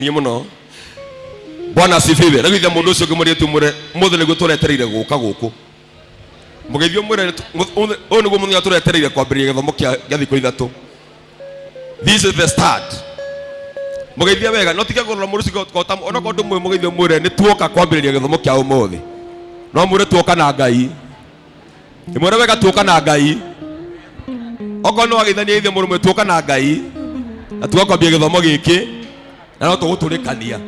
Niĩ mũno. Bwana asifiwe. Rĩu ithe mũndũ ũcio ũngĩ mũrĩtu mũre mũthĩ nĩguo tũretereire gũka gũkũ. Mũgeithio mwĩre ũyũ nĩguo mũthenya tũretereire kwambĩrĩria gĩthomo kĩa gĩa thikũ 3. This is the start. Mũgeithie wega no tige kũrora mũndũ ũcio kota onokorwo ndũmũĩ mũgeithie mwĩre nĩ tuoka kwambĩrĩria gĩthomo kĩa ũmũthĩ. No mwĩre tuoka na Ngai. Mwĩre wega tuoka na Ngai. Okorwo nĩ wageithania ithe mũrũmwe tuoka na Ngai na tugakwambia gĩthomo gĩkĩ na no tũgũtũrĩkania.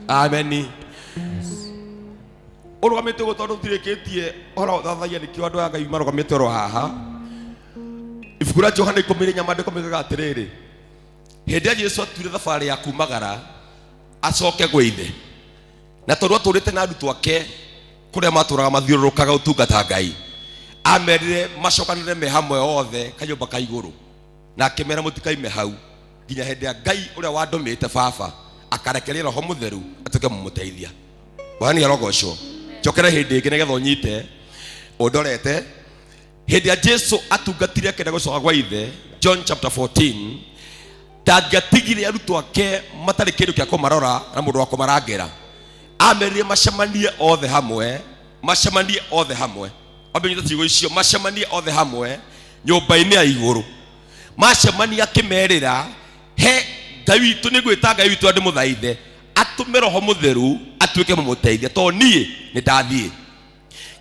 Ameni. Ũrũgamĩte ũguo tondũ tũtirĩkĩtie ũhoro wa ũthathaiya nĩkĩo andũ a Ngai marũgamĩte oro haha. Ibuku rĩa Johana 14 maandĩko moigaga atĩrĩrĩ, hĩndĩ ĩrĩa Jesu atuire thabarĩ ya kumagara acoke gwĩ ithe, na tondũ atũrĩte na arutwo ake kũrĩa matũraga mathiũrũrũkaga ũtungata Ngai, amerire macokanĩre me hamwe othe kanyũmba ka igũrũ, na akĩmera mũtikaime hau nginya hĩndĩ ya Ngai ũrĩa wandũmĩte baba akarekeria Roho Mũtheru atuĩke mũmũteithia. Mwathani arogocwo. Njokere hĩndĩ ĩngĩ nĩgetha ũnyite ũndorete. Hĩndĩ ya Jesu atungatire akĩenda gũcoka gwa ithe, John chapter 14, ndangĩatigire arutwo ake matarĩ kĩndũ kĩa kũmarora na mũndũ wa kũmarangĩra. Amerire macemanie othe hamwe, macemanie othe hamwe. Wambe ũnyite ciugo icio, macemanie othe hamwe nyũmba-inĩ ya igũrũ. Macemania akĩmerĩra, he Ngai witũ, nĩ ngwĩta Ngai witũ andĩmũthaithe atũme Roho Mũtheru atuĩke mũmũteithia, tondũ niĩ nĩ ndathiĩ.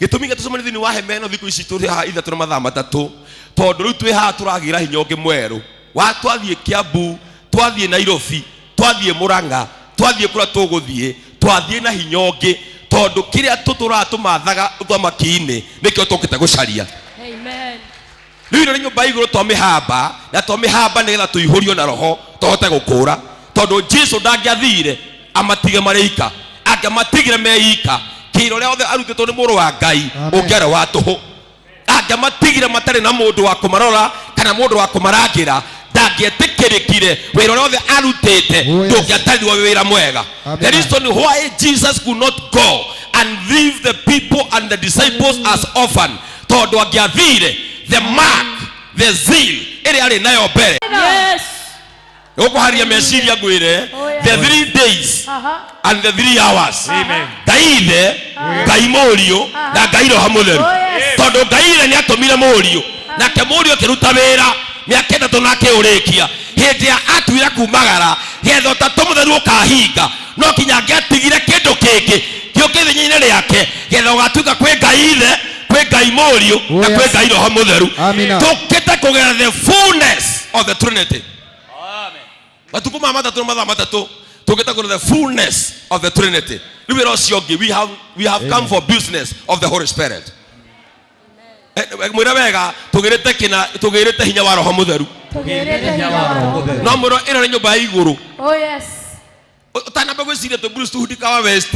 Gĩtũmi gĩa tũcemanie thĩinĩ wa hema ĩno thikũ ici tũrĩ haha 3 na mathaa 3, tondũ rĩu twĩ haha tũragĩra hinya ũngĩ mwerũ wa twathiĩ Kiambu, twathiĩ Nairobi, twathiĩ Murang'a, twathiĩ kũrĩa tũgũthiĩ, twathiĩ na hinya ũngĩ, tondũ kĩrĩa tũtũraga tũmathaga ũthamaki-inĩ nĩkĩo tũkĩte gũcaria. Amen. Rĩu ĩno nĩ nyũmba ya igũrũ twamĩhamba, na twamĩhamba nĩgetha tũihũrio na Roho tũhote gũkũra, tondũ Jesu ndangĩathire amatige marĩ ika, angĩamatigire me ika, kĩira ũrĩa othe arutĩtwo nĩ mũrũ wa Ngai ũngĩarĩ wa tũhũ. Angĩamatigire matarĩ na mũndũ wa kũmarora kana mũndũ wa kũmarangĩra, ndangĩetĩkĩrĩkire wĩra ũrĩa othe arutĩte ndũngĩatarirwo wĩ wĩra mwega. The reason why Jesus could not go and leave the people and the disciples as orphan, tondũ angĩathire the mark, the zeal ĩrĩa arĩ nayo mbere. Yes. Gũkũharia meciria ngwĩre, Oh, yes. the 3 days and the 3 hours. Amen. Ngai ithe, Ngai mũriũ na Ngai Roho Mũtheru. Oh, yes. Tondũ Ngai ithe nĩ atũmire mũriũ, nake mũriũ akĩruta wĩra mĩaka 3 na akĩũrĩkia. Hĩndĩ ya atuire kumagara getha ũtatũ mũtheru ũkahinga, no kinya angĩatigire kĩndũ kĩngĩ gĩũke ithenya-inĩ rĩake getha ũgatuĩka kwĩ Ngai ithe, kwĩ Ngai mũriũ na Oh, kwĩ yes. Ngai Roho Mũtheru. Amina. Tũkĩte kũgera the fullness of the Trinity. Matukũ ma 3 na mathaa 3 tũkĩte kũgera the fullness of the Trinity. Rĩu wĩra ũcio ũngĩ, we have come for business of the Holy Spirit. Mwĩre wega, tũgĩrĩte kĩna, tũgĩrĩte hinya wa Roho Mũtheru. Tũgĩrĩte hinya wa Roho Mũtheru. No mwĩrwo ĩno nĩ nyũmba ya igũrũ. Oh yes. Ũtanamba gwĩciria twĩ Bruce Tuhudi Kawa West,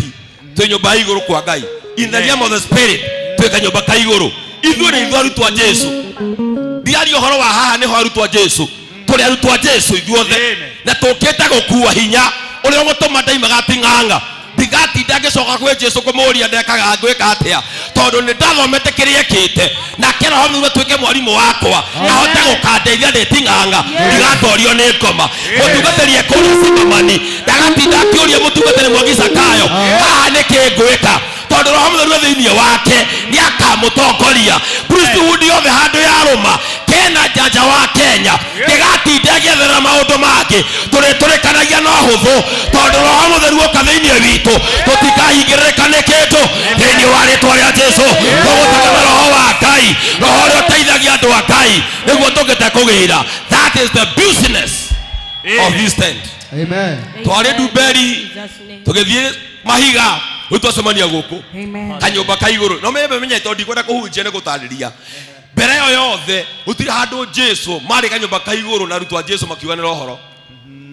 twĩ nyũmba ya igũrũ kwa Ngai. In the name of the Spirit, twĩ kanyũmba ka igũrũ. Ithuĩ nĩ ithuĩ arutwo a Jesu. Ndiaria ũhoro wa haha nĩho arutwo a Jesu. Tũrĩ arutwo a Jesu ithuothe. Na tũkĩte gũkua hinya ũrĩa ũgũtũma ndaimaga ting'ang'a. Ndigatinda ngĩcoka kwĩ Jesu kũmũria ndekaga ngwĩka atĩa, tondũ nĩ ndathomete kĩrĩa ekĩte, nake Roho Mũtheru atuĩke mwarimũ wakwa, ahote gũkandeithia ndĩ ting'ang'a, ndigatorio nĩ ngoma. Mũtungatĩri ekũria Simamani, ndagatinda akĩũria mũtungatĩri Mwangi Zakayo, haha nĩ kĩ ngwĩka, tondũ Roho Mũtheru e thĩinĩ wake nĩ akamũtongoria. Priesthood yothe handũ yarũma kena njanja wa Kenya ndĩgatinda ĩgĩetherera maũndũ mangĩ, tũrĩtũrĩkanagia na ũhũthũ, tondũ Roho Mũtheru oka thĩinĩ witũ tũtikahingĩrĩrĩka nĩ kĩndũ. Thĩinĩ wa rĩtwa rĩa Jesu tũgũtagana Roho wa Ngai, Roho ũrĩa ũteithagia andũ a Ngai nĩguo tũngĩte kũgĩra. That is the business of this tent. Amen. Twarĩ Ndumberi, Jesus name. tũgĩthiĩ mahiga, rĩu twacemania gũkũ Amen. kanyũmba ka igũrũ. No menye tondũ ndikwenda kũhunjia nĩ gũtarĩria. Mbere ĩyo yothe gũtirĩ handũ Jesu marĩ kanyũmba ka igũrũ na arutwo a Jesu makiuganĩra ũhoro.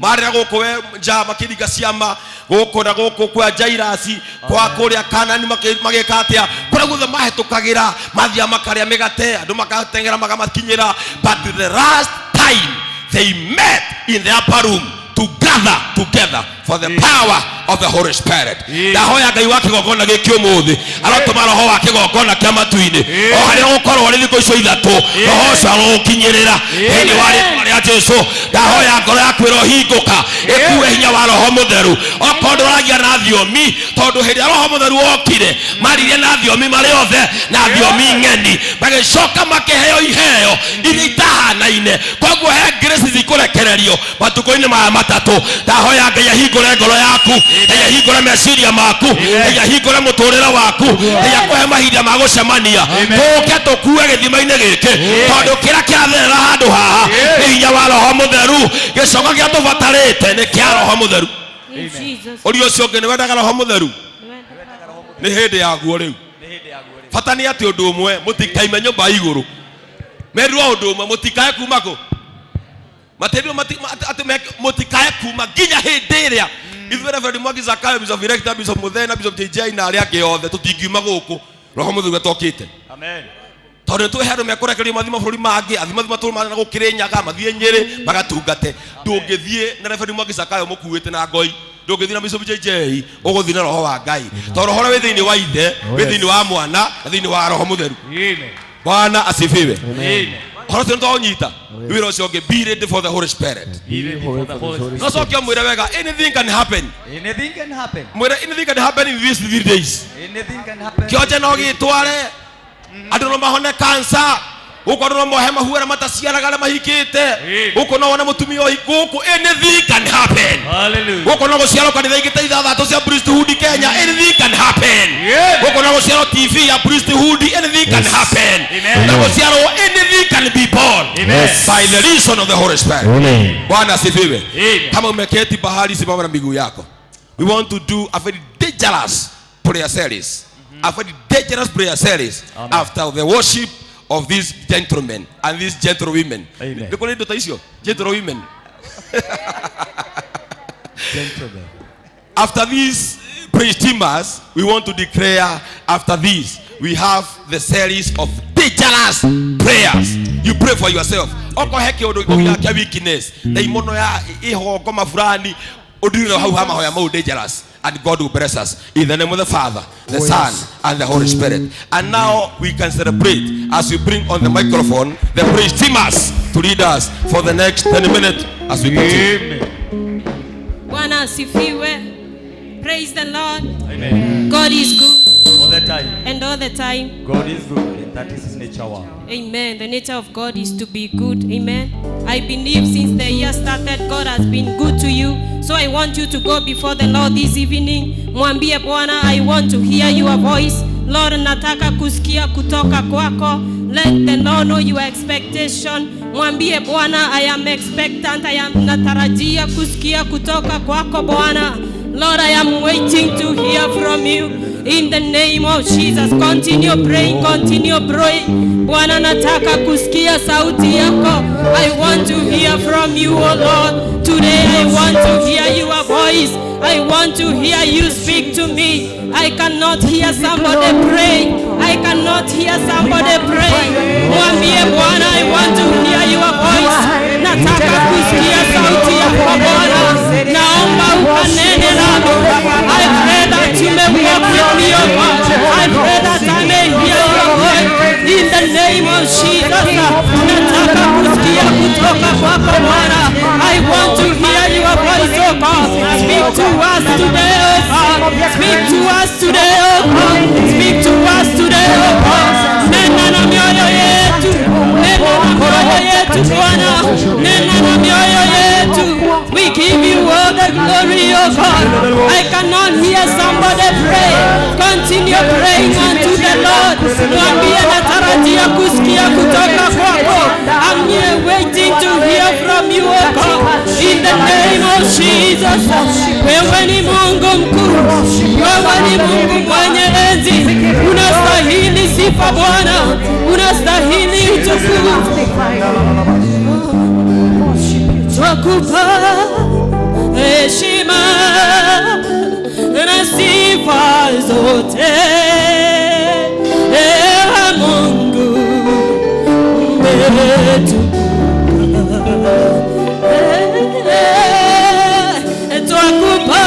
Marĩ na gũkũ we nja makĩringa ciama, gũkũ na gũkũ kwa Jairasi, kwa kũrĩa Kanani magĩka atĩa, kũrĩa guothe mahĩtũkagĩra mathiaga makarĩa mĩgate, andũ magateng'era magamakinyĩra. But the last time they met in the upper room to gather together for the power of the Holy Spirit. Ndahoya Ngai wa kĩgongona gĩkĩ ũmũthĩ arotũma roho wa kĩgongona kĩa matu-inĩ o harĩa ũgũkorwo ũrĩ thikũ icio ithatũ, roho ũcio arogũkinyĩrĩra thĩinĩ wa rĩtwa rĩa Jesu. Ndahoya ngoro yaku ĩrohingũka ĩkue hinya wa Roho Mũtheru, okorwo ndũragia na thiomi, tondũ hĩndĩ ĩrĩa Roho Mũtheru okire maririe na thiomi marĩ othe na thiomi ng'eni, magĩcoka makĩheo iheo iria itahanaine. Koguo he grace zikũrekererio matukũ-inĩ maya matatũ. Ndahoya Ngai ahingũre ngoro yaku, Ngai ahingũre meciria maku, Ngai ahingũre mũtũrĩre waku, Ngai akũhe mahinda ma gũcemania, tũke tũkue gĩthima-inĩ gĩkĩ, tondũ kĩrĩa kĩratherera handũ haha nĩ hinya wa Roho Mũtheru. Gĩcoka kĩrĩa tũbatarĩte nĩ kĩa Roho Mũtheru. In Jesus. Ũria ũcio ũngĩ, nĩ wendaga Roho Mũtheru? Nĩ hĩndĩ yaguo rĩu. Bata nĩ atĩ ũndũ ũmwe, mũtikaime nyũmba ya igũrũ. Merirwo ũndũ ũmwe, mũtikae kuma kũ matĩrirwo atĩ mũtikae kuma nginya hĩndĩ ĩrĩa ithuĩ Reverend Mwangi Zakayo, Bishop Erector, Bishop Muthena, Bishop JJ na arĩa angĩ othe tũtingiuma gũkũ Roho Mũtheru atokĩte. Amen. Tondũ nĩ twĩ handũ mekũrekererio mathiĩ mabũrũri mangĩ, athiĩ mathiĩ matũũra ma na Kĩrĩnyaga, mathiĩ Nyĩrĩ magatungate. Ndũngĩthiĩ na Reverend Mwangi Zakayo mũkuĩte na ngoi, ndũngĩthiĩ na Bishop JJ, ũgũthiĩ na Roho wa Ngai, tondũ roho ũrĩa wĩ thĩinĩ wa Ithe wĩ thĩinĩ wa Mwana na thĩinĩ wa Roho Mũtheru. Amen. Bwana asifiwe. Amen. Ũhoro ũcio nĩtwaũnyita. Wĩra ũcio ũngĩ, be ready for the Holy Spirit. Be ready for the Holy Spirit. No coke mwĩre wega, anything can happen. Anything can happen. Mwĩre, anything can happen in these 3 days. Anything can happen. Kĩonje no gĩtware andũ, no mahone cancer gũkũ, andũ no mohe mahu arĩa mataciaraga, arĩa mahikĩte gũkũ, no wone mũtumia ũhi gũkũ. Anything can happen. Hallelujah. Gũkũ no gũciarwo kanitha ingĩ ta ithathatũ cia priesthood Kenya. Anything can happen. Gũkũ no gũciarwo TV ya priesthood. Anything can happen. Amen. Na gũciarwo, anything can be born Amen. by the reason of the Holy Spirit. Amen. Bwana asifiwe. Amen. Kama umeketi bahali, simama na miguu yako. We want to do a very dangerous prayer series, a very dangerous prayer series. Amen. After the worship of these gentlemen and these gentlewomen. Amen. Nĩ kũrĩ indo ta icio, gentlewomen. Gentlemen. After these praise teamers, we want to declare, after this we have the series of dangerous prayers. You pray for yourself. Oko he kĩũndũ gĩa weakness, ndaimono ya ihongoma fulani, ũndire hau ha mahoya mau dangerous, and God will bless us in the name of the Father, the Son and the Holy Spirit. And now we can celebrate as we bring on the microphone the praise teamers to lead us for the next 10 minutes as we continue. Amen. Bwana asifiwe. Praise the Lord. Amen. God is good All the time. And all the time. God is good, and that is his nature. One. Amen. The nature of God is to be good. Amen. I believe since the year started, God has been good to you. So I want you to go before the Lord this evening. Mwambie Bwana, I want to hear your voice. Lord, nataka kusikia kutoka kwako. Let the Lord know your expectation. Mwambie Bwana, I am expectant. I am natarajia kusikia kutoka kwako, Bwana. Lord, I am waiting to hear from you. In the name of Jesus, continue praying, continue praying. Bwana, nataka kusikia sauti yako. I want to hear from you, oh Lord. Today I want to hear your voice. I want to hear you speak to me. I cannot hear somebody pray. I cannot hear somebody pray. Mwambie Bwana, I want to hear your voice. Nataka kusikia sauti yako, Bwana. Naomba ukanene nami. I pray that you may walk with me, oh God. I pray that I may hear your voice. In the name of Jesus. Nataka kusikia kutoka kwako, Bwana. I want to hear your voice, oh God. Speak to us today, oh God. Speak to us today, oh God. Speak to us today, oh God. Nena na mioyo yetu. Nena na mioyo yetu, Bwana. Nena na mioyo yetu. We give you all the glory, oh God. I cannot hear somebody pray. Continue praying unto the Lord. Mwambie natarajia kusikia kutoka kwako. I'm here waiting to hear from you, oh God. In the name of Jesus. Wewe ni Mungu mkuu. Wewe ni Mungu mwenye enzi. Unastahili sifa, Bwana. Unastahili utukufu. Twakupa heshima na sifa zote, ewe Mungu umetukuka. Twakupa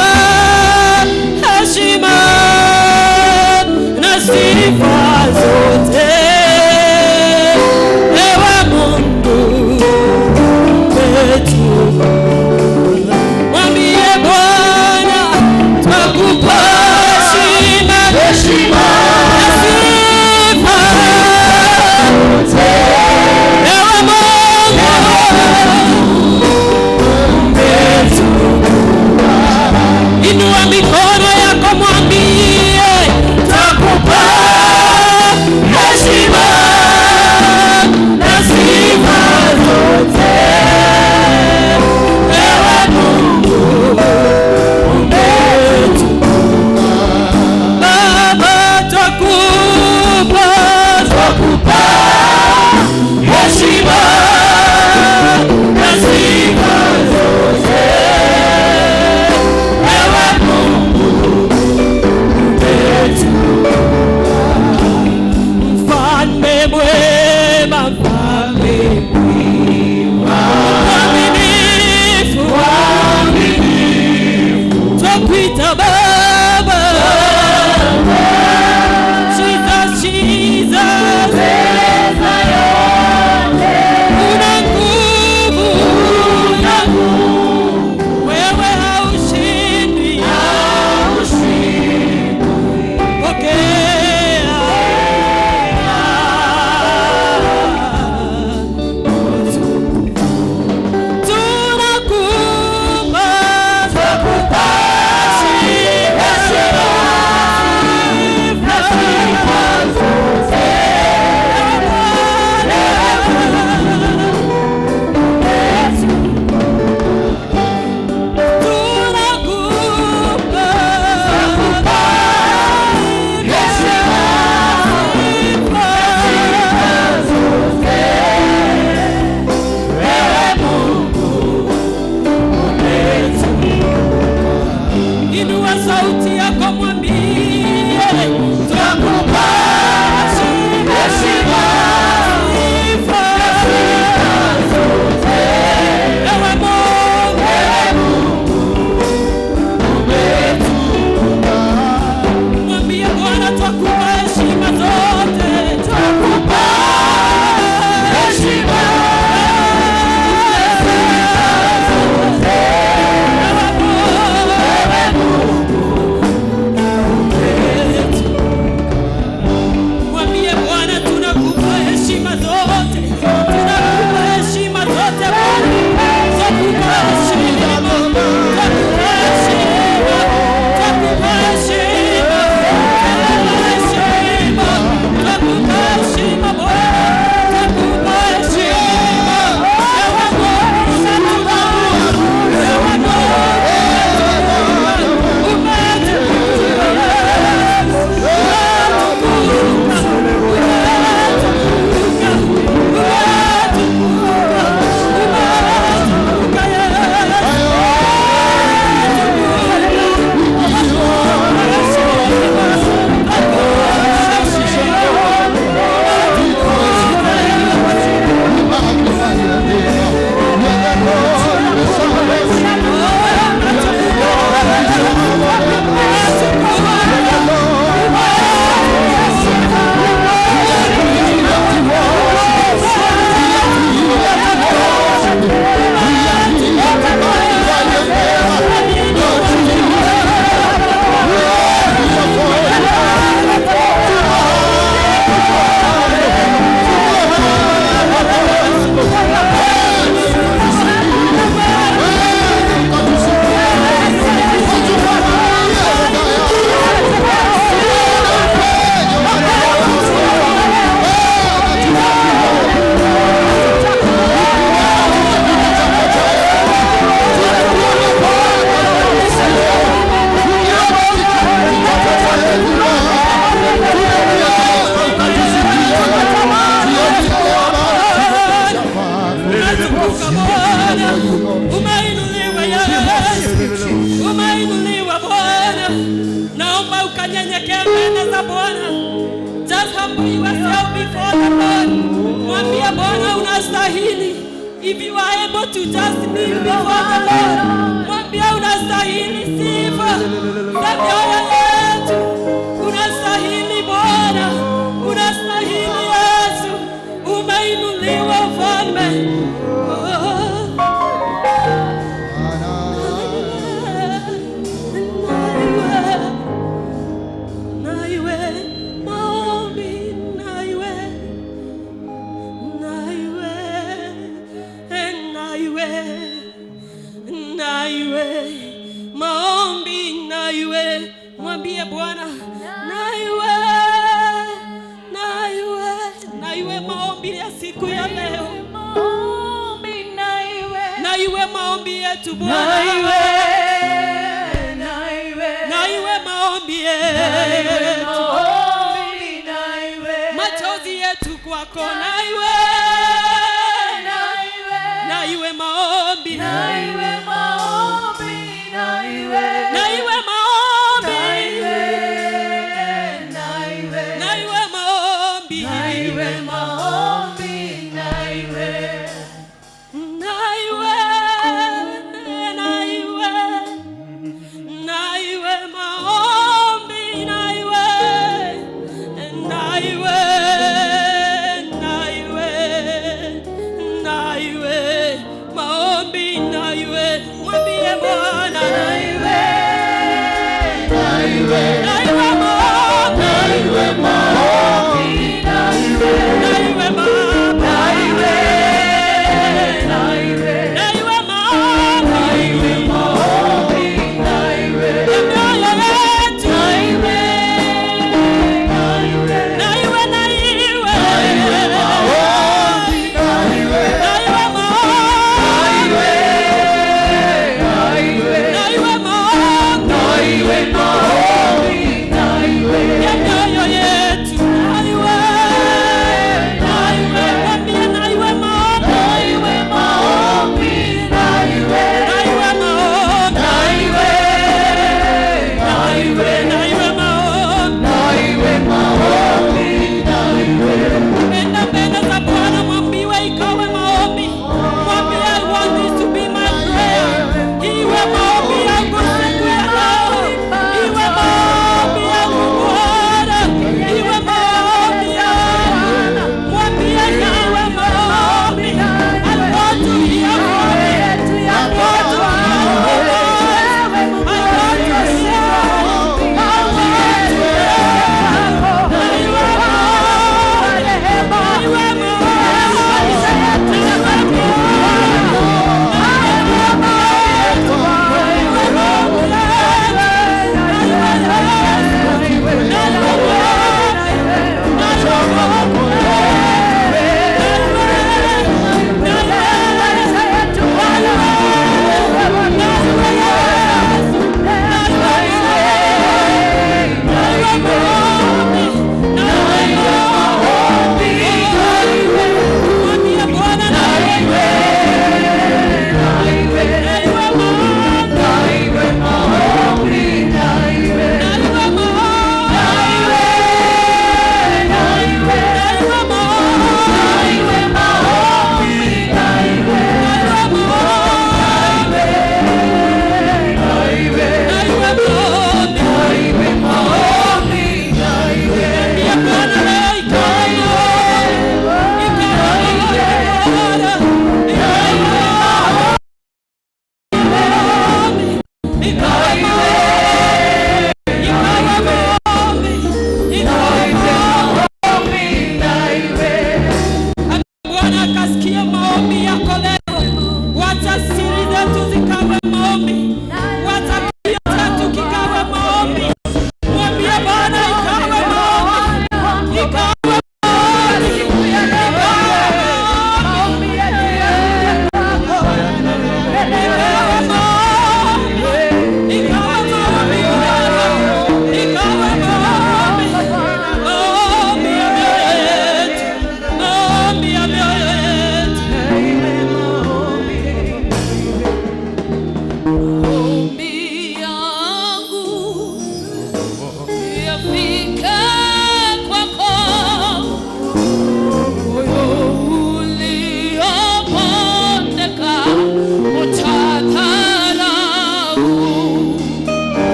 Tunakuita Baba. Jesus, Jesus. Una nguvu, una nguvu. Wewe haushindwi, pokea. Tunakupa, heshima, Tunakupa Inua sauti yako mwambie, twakupa heshima, sifa. Ewe Mungu, mwambie Bwana twakupa heshima zote, twakupa heshima. Ewe Mungu, mwambie Bwana tunakupa heshima zote, tunakupa heshima zote Bwana, twakupa heshima, twakupa heshima, twakupa heshima, twakupa heshima, twakupa heshima Bwana, twakupa heshima. Ewe Mungu umetukuka, ewe Mungu umetukuka, Umetukuka Bwana, umeinuliwa Yesu, umeinuliwa Bwana. Naomba ukanyenyekee mbele za Bwana. Just humble yourself before the Lord. Mwambie Bwana unastahili. If you are able to just kneel before the Lord, mwambie unastahili sifa za mioyo yetu. Unastahili Bwana, unastahili Yesu, umeinuliwa mfalme. Oh. Naiwe, maombi, naiwe, naiwe, naiwe, naiwe, maombi, naiwe, mwambie Bwana, naiwe, naiwe, naiwe maombi ya siku ya leo, naiwe maombi yetu Bwana, naiwe maombi yetu, machozi yetu kwako, naiwe, naiwe maombi, naiwe maombi, naiwe maombi, naiwe, naiwe, naiwe.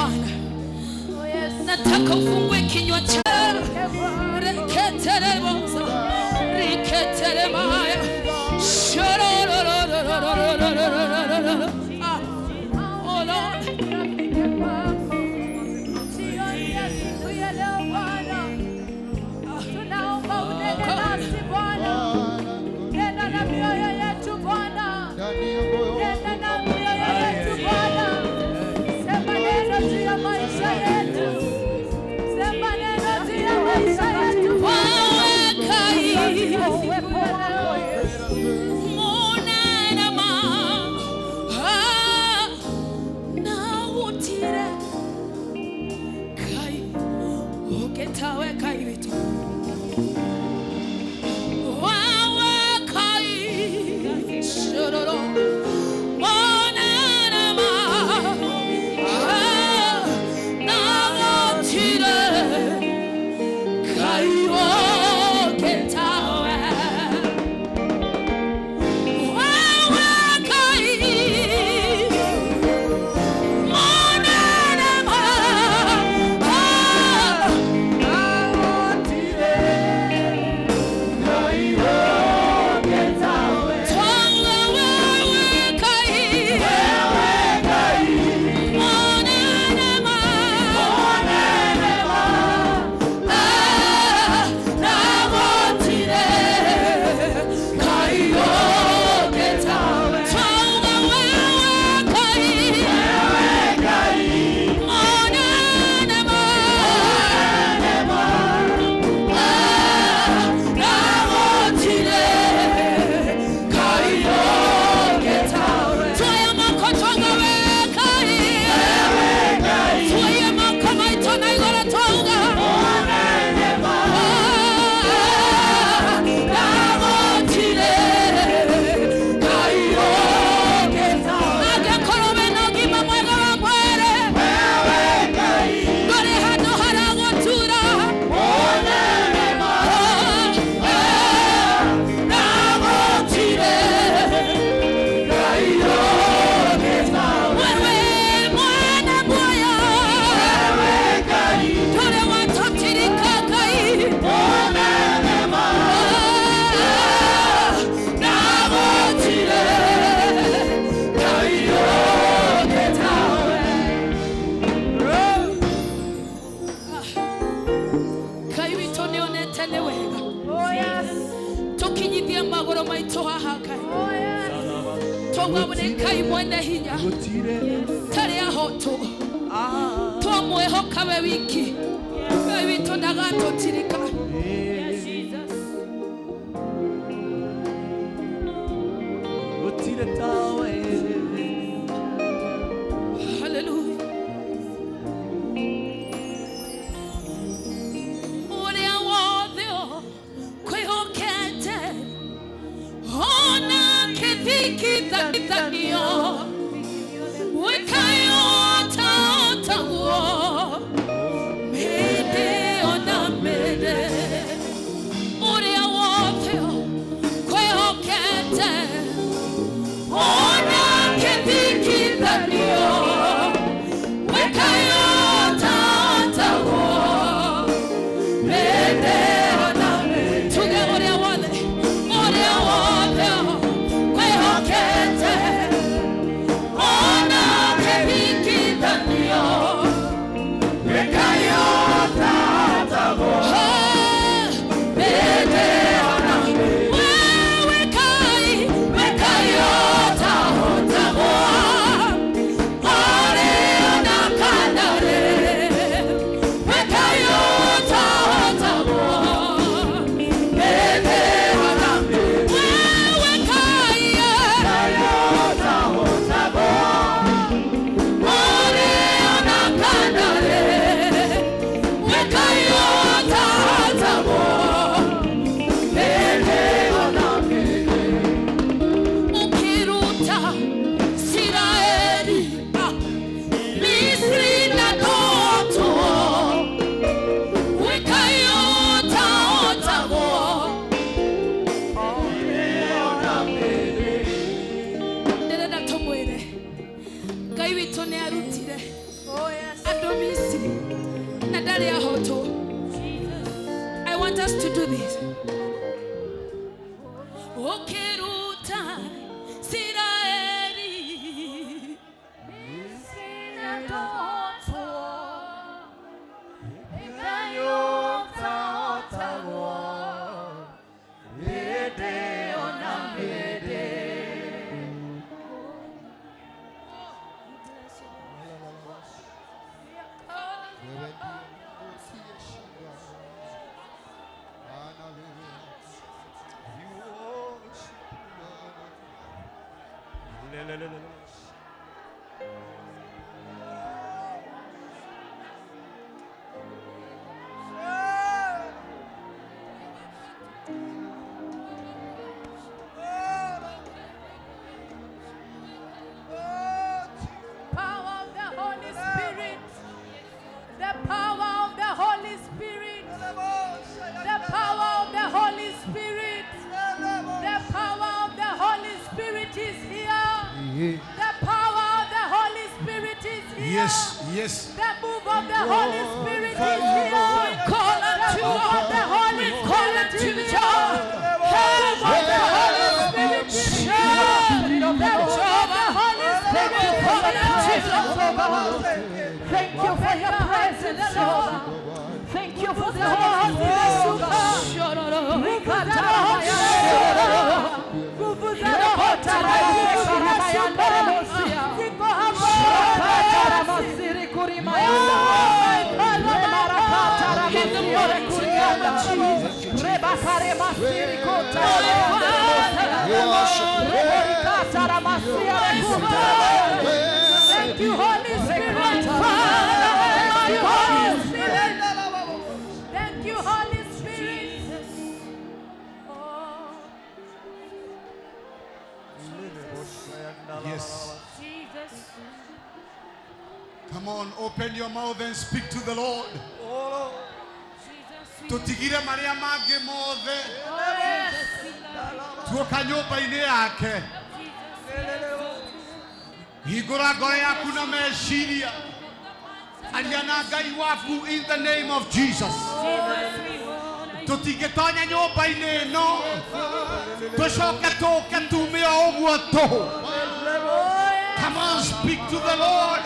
Bwana. Nataka ufungue kinywa chako. Reketereboza, riketeremaya, shorororororororororororo. Ah, oh Lord. Tunaomba unene nasi Bwana, nena na mioyo yetu Bwana, nena na mioyo yetu Bwana, sema neno juu ya maisha yetu, sema neno juu ya maisha yetu Bwana. Wewe Kai, Uwepo wako Yesu. munene ma, ah, na utire. Kai, uketawe Kai vitu. Wewe Kai, shororo. Munene ma, ah, na utire. Kai, uketawe. Wewe Kai, munene ma, ah, Twanga wewe Kai, munene ma, ah, nagotire. Kai oketawe. Twanga wewe Kai, munene ma, ah, nagotire. Kai oketawe. Twaya makotwanga wewe Kai. Twaya makomaito na igoro twauga. Kai witũ nĩonete nĩ wega Oh yes. tũkinyithie magũrũ maitũ haha Ngai Oh yes. twauga nĩ Ngai mwene hinya tarĩ ahotwo twamwĩhoka we wiki Ngai witũ ndagatũtirika. Yes, Jesus. Hallelujah. Ũrĩa wothe kwĩhokete ona kĩthikithanio wĩkayotaotaguo mĩndĩ ona mĩndĩ ũrĩa wothe kwĩhokete ona kĩthikithanio wĩkayotaotaguo mĩndĩ ona mĩndĩ. Tuge ũrĩa wothe, ũrĩa wothe kwĩhokete ona kĩthikithanio Ukiruta Siraeli, ah, Misri na ndoto wikayotaotago ndĩrenda tũmwĩre Ngai witũ nĩ arutire. Andũ Misiri na ndarĩ ahotwo. I want us to do this. Ũkĩruta Isiraeli Power of the Holy Spirit. The power of the Holy Spirit. The power of the Holy Spirit. The power of the Holy Spirit is here. The power of the Holy Spirit is here. Yes, yes. The move of the Holy Spirit is here. Call unto The move of the Holy Call Spirit unto is here. Jah. The move of the Holy Spirit is here. The move of the Holy Spirit is Call unto here. Thank you for your presence, Lord. Thank you for the Holy Nguvu za Roho Mtakatifu zinashuka. Ziko hapa. Thank you, Holy Spirit. Thank you, Holy Spirit. Thank you, Holy Spirit. Oh, Yes. Jesus. Come on, open your mouth and speak to the Lord. Jesus, we Tutigire maria mangĩ mothe Jesus, we love you. tuoka nyũmba-inĩ yake. Jesus, we exalt you. Hingũra ngoro yaku na meciria. Aria na Ngai waku in the name of Jesus. Jesus, we honor you. Tũtingĩtonya nyũmba-inĩ ĩno tũcoke tũke tume o ũguo tũhũ. Come on, speak to the Lord.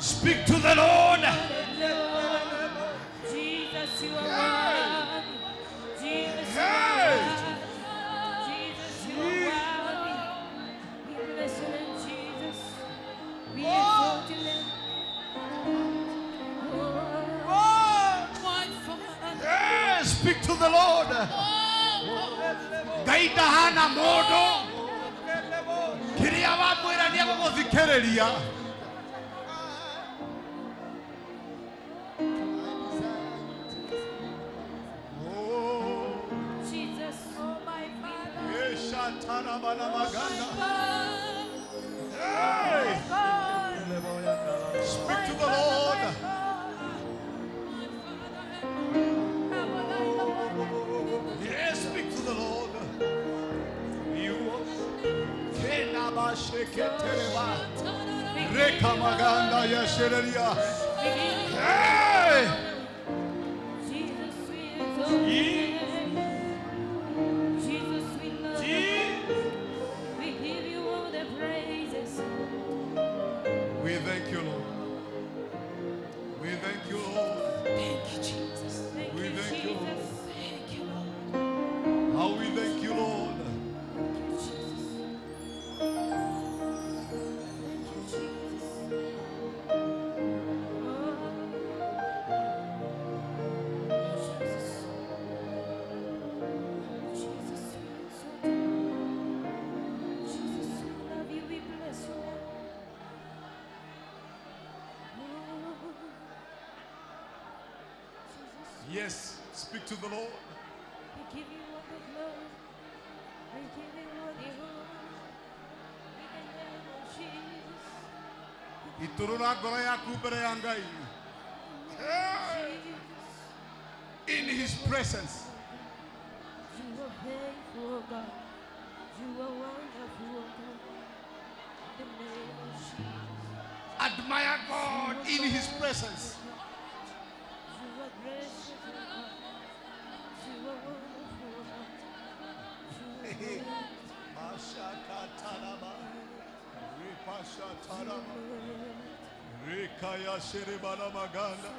Speak to the Lord. Jesus, you are worthy. Jesus, you are worthy. Jesus, you are worthy. We bless your name, Jesus. We exalt your name. My Father. Yeah, speak to the Lord. Ngai ndahana mũndũ kĩrĩa wamwĩra nĩ egũgũthikĩrĩria. Oh, Jesus. oh my Father. Eshatarabanamaganda. Hey, God. speak to the Lord. Yes, speak to the Lord. You Kenabasheketereba. Rekamaganda yashereria. Hey! Jesus, we exalt your name. Jesus, we love you. We give you all the praises. We thank you, Lord. We thank you, Lord. Thank you, Jesus. Thank We you, thank you, Lord. Jesus. Thank you, Lord. How we thank you, Lord. Thank you, Jesus. Thank you, Jesus. Oh. Jesus. Jesus, we exalt you. Jesus, we love you. We bless your name. Oh. Jesus, Yes, speak to the Lord. we give you all the glory. We give you all the honor. In the name of Jesus. Iturura ngoro yaku mbere ya Ngai. Jesus. In his presence. You are faithful, God. You are wonderful, God. In the name of Jesus. Andũ Admire God in his presence. You are gracious, O God. You are wonderful, O God. Mashakataraba, Ripashataraba, Rikaya Sherebalamaganda.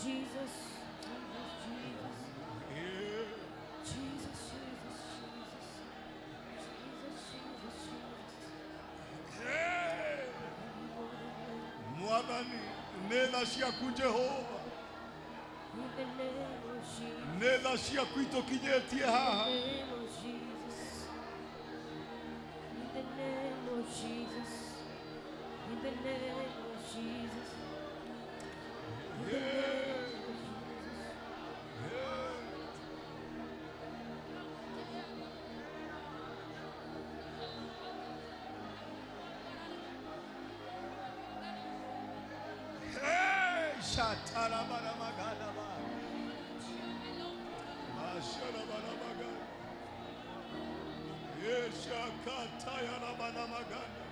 Jesus, Jesus, Jesus, Jesus, Jesus, Jesus, Jesus, Jesus, Jesus. Mwathani, nĩ tha ciaku Jehova, In the name of Jesus. nĩ tha ciaku itũkinyĩtie haha. In the name of Jesus. In the name of Jesus. In the name of Jesus. In the name of Jesus. Hey, Shatarabarabagadaba. Masharabarabagada. Yeshakatayarabanamagada.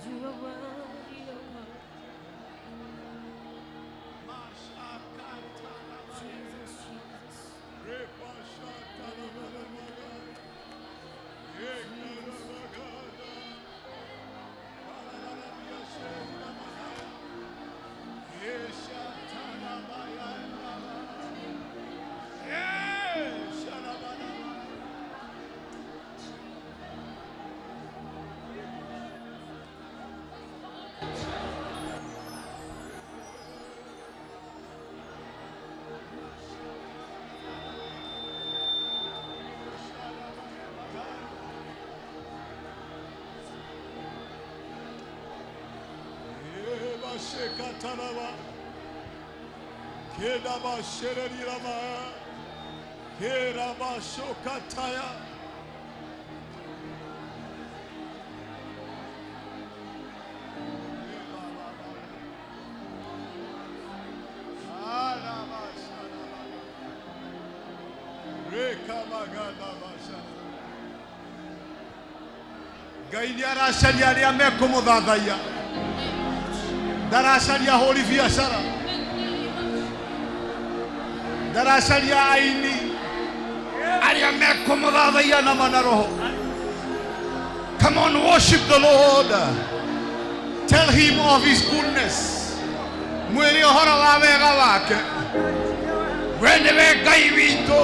You are worthy, O God. Jesus, Jesus. Shekataraba, Kedaba Shererirama, Keraba Shokataya. Ngai nĩ aracaria arĩa mekũmũthathaiya, ndaracaria ahũri biacara, ndaracaria aini, arĩa mekũmũthathaiya na ma na roho. Come on, worship the Lord. Tell him of his goodness. Mwĩre ũhoro wa wega wake. We nĩwe Ngai witũ,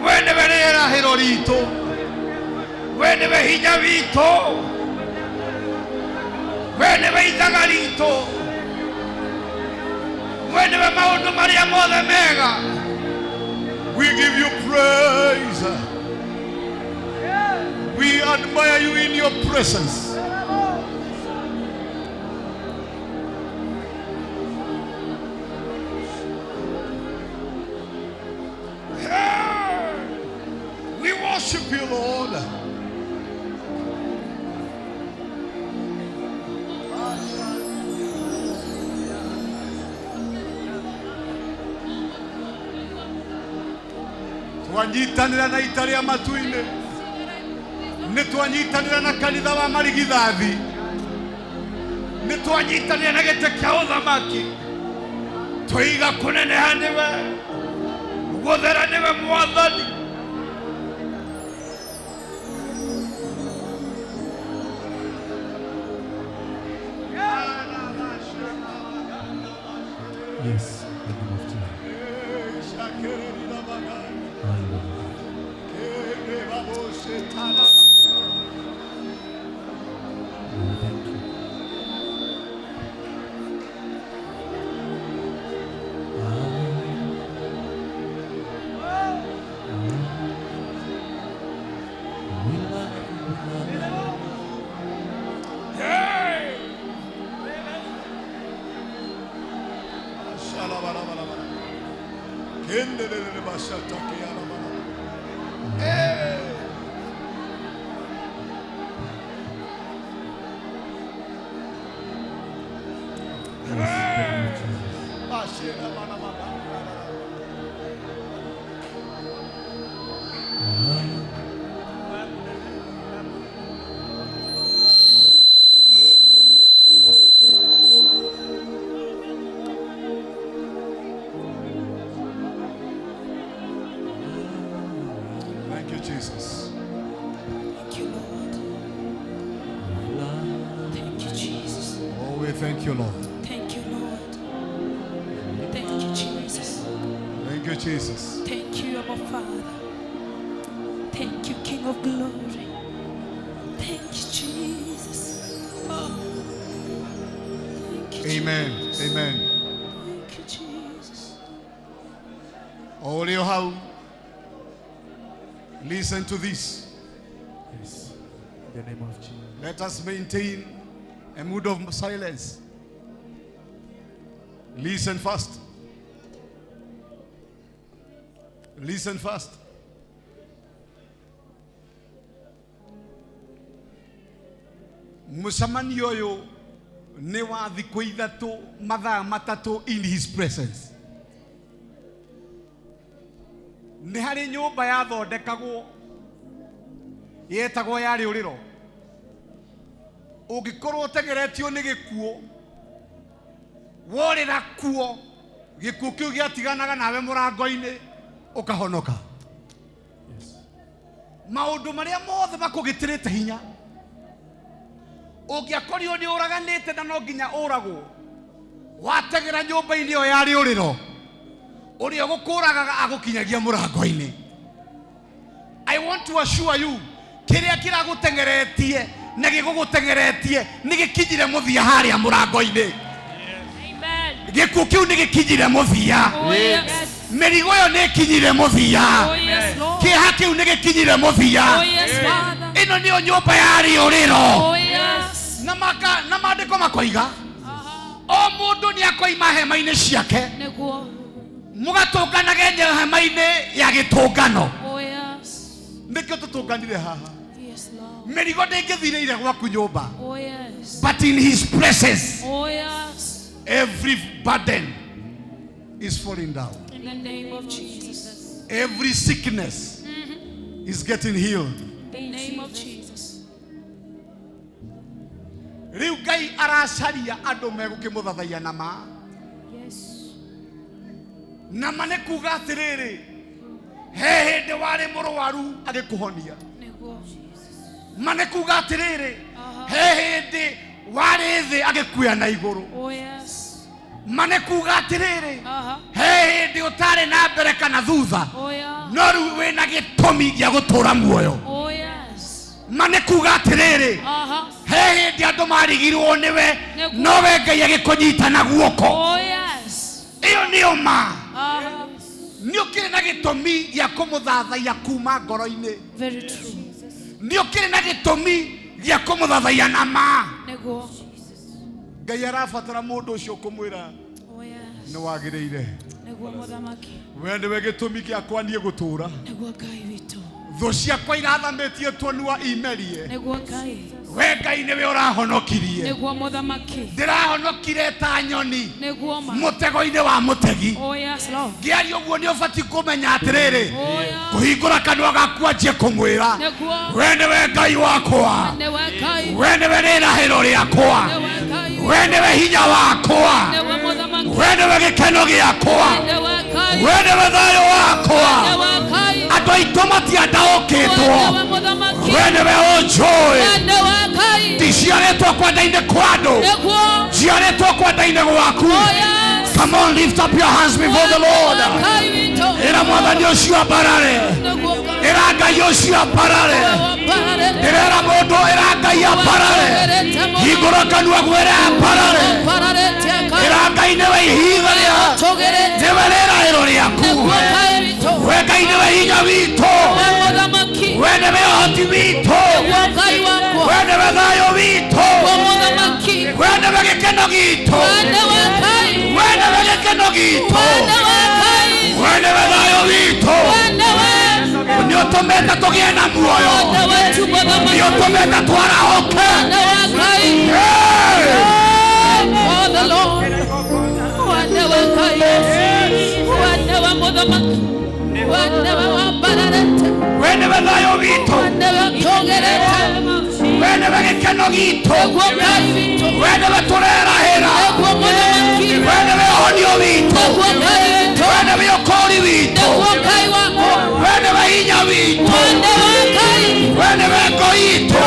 we nĩwe rĩrahĩro ritũ, we nĩwe hinya witũ, we nĩwe ithaga ritũ, we nĩwe maũndũ marĩa mothe mega. We give you praise. We admire you in your presence. We worship you, Lord. Twanyitanĩra na ita rĩa matu-inĩ, nĩ twanyitanĩra na kanitha wa marigithathi, nĩ twanyitanĩra na gĩtĩ kĩa ũthamaki, tũiga kũneneha nĩwe, gũthera nĩwe Mwathani. Yes, in the name of Jesus. Hallelujah. We thank you. We love you, we love you. Thank you, Lord. Thank you, Lord. Thank you, Jesus. Thank you, Jesus. Thank you, Abba Father. Thank you, King of Glory. Thank you, Jesus. Oh. Thank you, Amen. Jesus. Amen. Thank you, Jesus. O ũrĩ o hau, listen to this. Yes. In the name of Jesus. Let us maintain a mood of silence. Listen first. Listen first. Mũcemanio ũyũ nĩ wa thikũ ithatũ mathaa matatũ in his presence. Nĩ harĩ nyũmba yathondekagwo yetagwo ya rĩũrĩro. Ũngĩkorwo ũteng'eretio nĩ gĩkuũ, worĩra kuo, gĩkuũ kĩu gĩatiganaga nawe mũrango-inĩ ũkahonoka. Yes. Maũndũ marĩa mothe makũgitĩrĩte hinya, ũngĩakorirwo nĩ ũraganĩte na no nginya ũragwo, wateng'era nyũmba-inĩ ĩyo ya rĩũrĩro, ũrĩa ũgũkũragaga agũkinyagia mũrango-inĩ. I want to assure you, kĩrĩa kĩragũteng'eretie na gĩgũgũteng'eretie nĩ gĩkinyire mũthia harĩa mũrango-inĩ. Amen. Gĩkuũ kĩu nĩ gĩkinyire mũthia. Oh, yes. Mĩrigo ĩyo nĩ ĩkinyire mũthia. Oh, yes, Lord. Kĩeha kĩu nĩ gĩkinyire mũthia. Oh, yes, Father. Ĩno nĩyo nyũmba ya rĩũrĩro. Oh, yes. Na maka na maandĩko makoiga o mũndũ nĩ akoima hema-inĩ ciake, Nĩguo. mũgatũnganage hema-inĩ ya gĩtũngano. Oh, yes. Nĩkĩo tũtũnganire haha. Yes, Lord. Mĩrigo ndĩngĩthirĩire gwaku nyũmba, Oh, yes. but in his presence Oh, yes. every burden is falling down. In the name of Jesus. Every sickness is getting healed. In the name of Jesus. Rĩu Ngai aracaria andũ megũkĩmũthathaiya na ma. Yes. Na ma nĩ kuga atĩrĩrĩ, he hĩndĩ warĩ mũrwaru agĩkũhonia. Nĩguo. Ma nĩ kuga atĩrĩrĩ, he hĩndĩ warĩ thĩ agĩkuoya na igũrũ. Oh, yes. Ma nĩ kuga atĩrĩrĩ, he hĩndĩ ũtarĩ na mbere kana thutha, Oh, yeah. no rĩu wĩna gĩtũmi gĩa gũtũra muoyo. Oh, yes. Ma nĩ kuga atĩrĩrĩ, he hĩndĩ andũ marigirwo nĩwe, Nĩguo. no we Ngai agĩkũnyita na guoko. Oh, yes. Ĩyo nĩyo ma. Nĩ ũkĩrĩ na gĩtũmi gĩa kũmũthathaiya kuma ngoro-inĩ. Very true. Nĩ ũkĩrĩ na gĩtũmi gĩa kũmũthathaiya na ma. Nĩguo. Ngai arabatara mũndũ ũcio kũmwĩra Oh, yes. nĩ wagĩrĩire. Nĩguo mũthamaki. We nĩwe gĩtũmi gĩakwa niĩ gũtũra. Nĩguo Ngai witũ. Thũ ciakwa irathamĩtie tũnua imerie. Nĩguo Ngai. We Ngai nĩwe ũrahonokirie. Nĩguo mũthamaki. Ndĩrahonokire ta nyoni Nĩguo ma. mũtego-inĩ wa mũtegi. Oh, yes, Lord. Ngĩaria ũguo nĩ ũbatiĩ kũmenya atĩrĩrĩ, Oh, yes. kũhingũra kanua gaku anjie kũmwĩra, Nĩguo. we nĩwe Ngai wakwa, Nĩwe Ngai. we nĩwe rĩrahĩro rĩakwa, Nĩwe Ngai. we nĩwe hinya wakwa, Nĩwe mũthamaki. we nĩwe gĩkeno gĩakwa, Nĩwe Ngai. we nĩwe thayũ wakwa. Nĩwe Ngai. Andũ aitũ matiandaũkĩtwo, Nĩwe mũthamaki. we nĩwe ũnjũĩ. Nĩwe Ngai. Ndiciarĩtwo kwenda-inĩ kwa andũ, Nĩguo. njiarĩtwo kwenda-inĩ gwaku. Oh, yes. Come on, lift up your hands before the Lord. Ngai witũ. Ĩra mwathani ũcio ambarare, Nĩguo Ngai. ĩra Ngai ũcio ambarare, ndĩrera mũndũ, ĩra Ngai ambarare, hingũra kanua gwĩre ambarare, ĩra Ngai nĩwe ihiga rĩa, nĩwe rĩrahĩro rĩaku, we Ngai nĩwe hinya witũ, we nĩwe ũhoti witũ, we nĩwe thayũ witũ, we nĩwe gĩkeno gitũ, we nĩwe gĩkeno gitũ, we nĩwe thayũ witũ. Nĩ ũtũmĩte tũgĩe na muoyo, nĩ ũtũmĩte twarahũke. Hey! We nĩwe thayũ witũ, we nĩwe gĩkeno gitũ, we nĩwe tũrerahĩra, we nĩwe ũhonio witũ, we nĩwe ũkũũri witũ, we nĩwe hinya witũ, we nĩwe ngo itũ.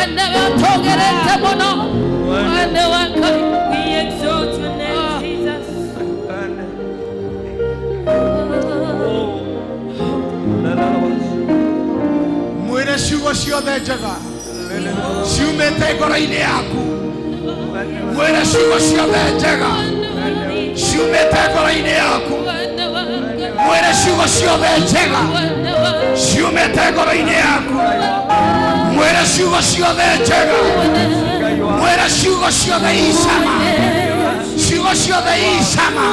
Wenewe mũno. Wenewe Ngai. We exalt your name, Jesus. Mwĩre ciugo ciothe njega ciumĩte ngoro-inĩ yaku. Mwĩre ciugo ciothe njega ciumĩte ngoro-inĩ yaku. Wenewe Ngai. Mwĩre ciugo ciothe njega Wenewe. ciumĩte ngoro-inĩ yaku. Mwĩre ciugo ciothe njega. Mwĩre ciugo ciothe icama. Ciugo ciothe icama.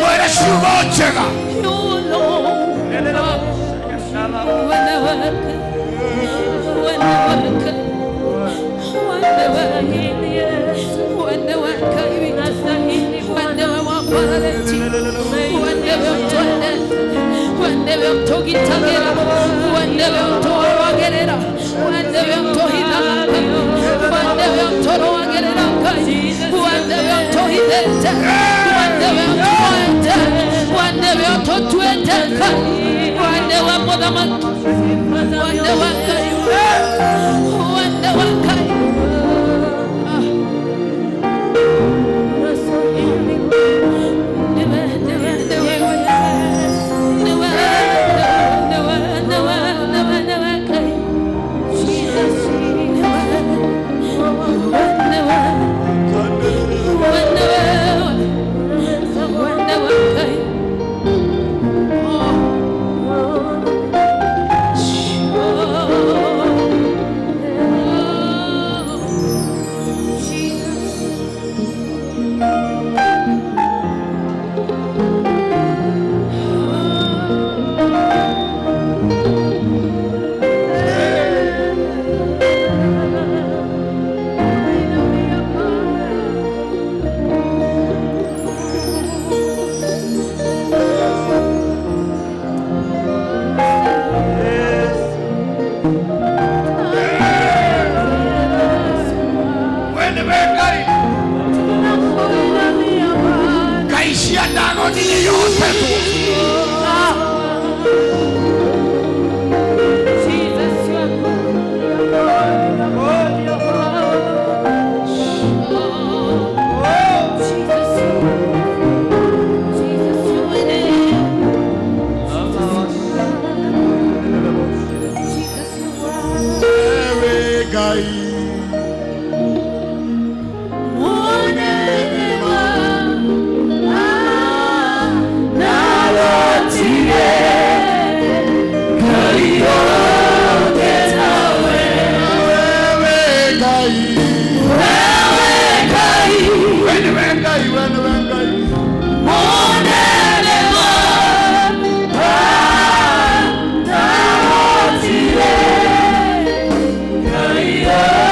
Mwĩre ciugo njega. You alone. Wenewe Ngai. Wenewe Ngai. Wenewe Wenewe Ngai. Wenewe wakwarareti. Wenewe ũtwendete. Wenewe ũtũgitagĩra. Wenewe ũtũrũagĩrĩra. Wenewe ũtũhithaga Ngai. Wenewe ũtũrũagĩrĩra Ngai. Wenewe ũtũhithĩte. Wenewe ũtuoete. Wenewe ũtũtuĩte Ngai. Wenewe mũthamaki. Wenewe Ngai. Wenewe Ngai. Niwe, niwe, niwe, niwe, niwe, niwe, niwe, niwe Ngai. Jesus, niwe, niwe, niwe, niwe Ngai. Oh. Oh. We nĩwe Ngai. Ngai cia Ndagoni nĩ yote tu. Jesus, you are good. Jesus, you are Jesus, you are Jesus, you are Ewe Ngai. Munene wa Wewe Ngai. We nĩwe Ngai, we nĩwe Ngai. Ngai.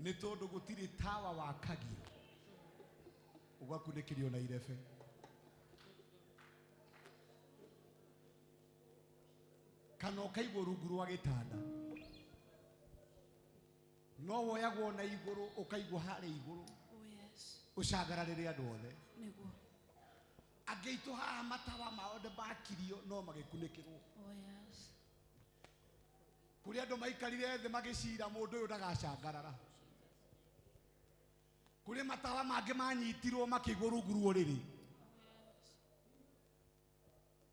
Nĩ tondũ gũtirĩ tawa wakagio ũgakunĩkĩrio na irebe. Kana ũkaigwo rungu rwa gĩtanda. No woyagwo na igũrũ ũkaigwo harĩa igũrũ. Oh yes. Ũcangararĩre andũ othe. Nĩguo. Angĩ aitũ haha matawa mao nĩ makirio no magĩkunĩkĩrwo. Oh yes. Kũrĩ andũ maikarire thĩ magĩcira mũndũ ũyũ ndagacangarara. Kũrĩ matawa mangĩ manyitirwo makĩigwo rungu rwa ũrĩrĩ.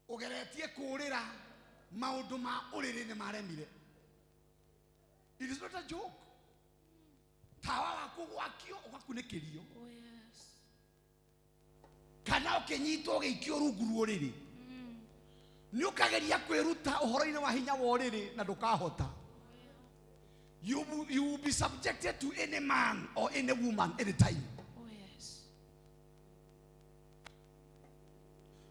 Ũgeretie kũũrĩra maũndũ ma ũrĩrĩ nĩ maremire. It is not a joke. Tawa waku gwakio ũgakunĩkĩrio. Oh yes. Kana ũkĩnyitwo ũgĩikio rungu rwa ũrĩrĩ. Nĩ ũkageria kwĩruta ũhoro-inĩ wa hinya wa ũrĩrĩ na ndũkahota. You will be subjected to any man or any woman anytime. Oh yes.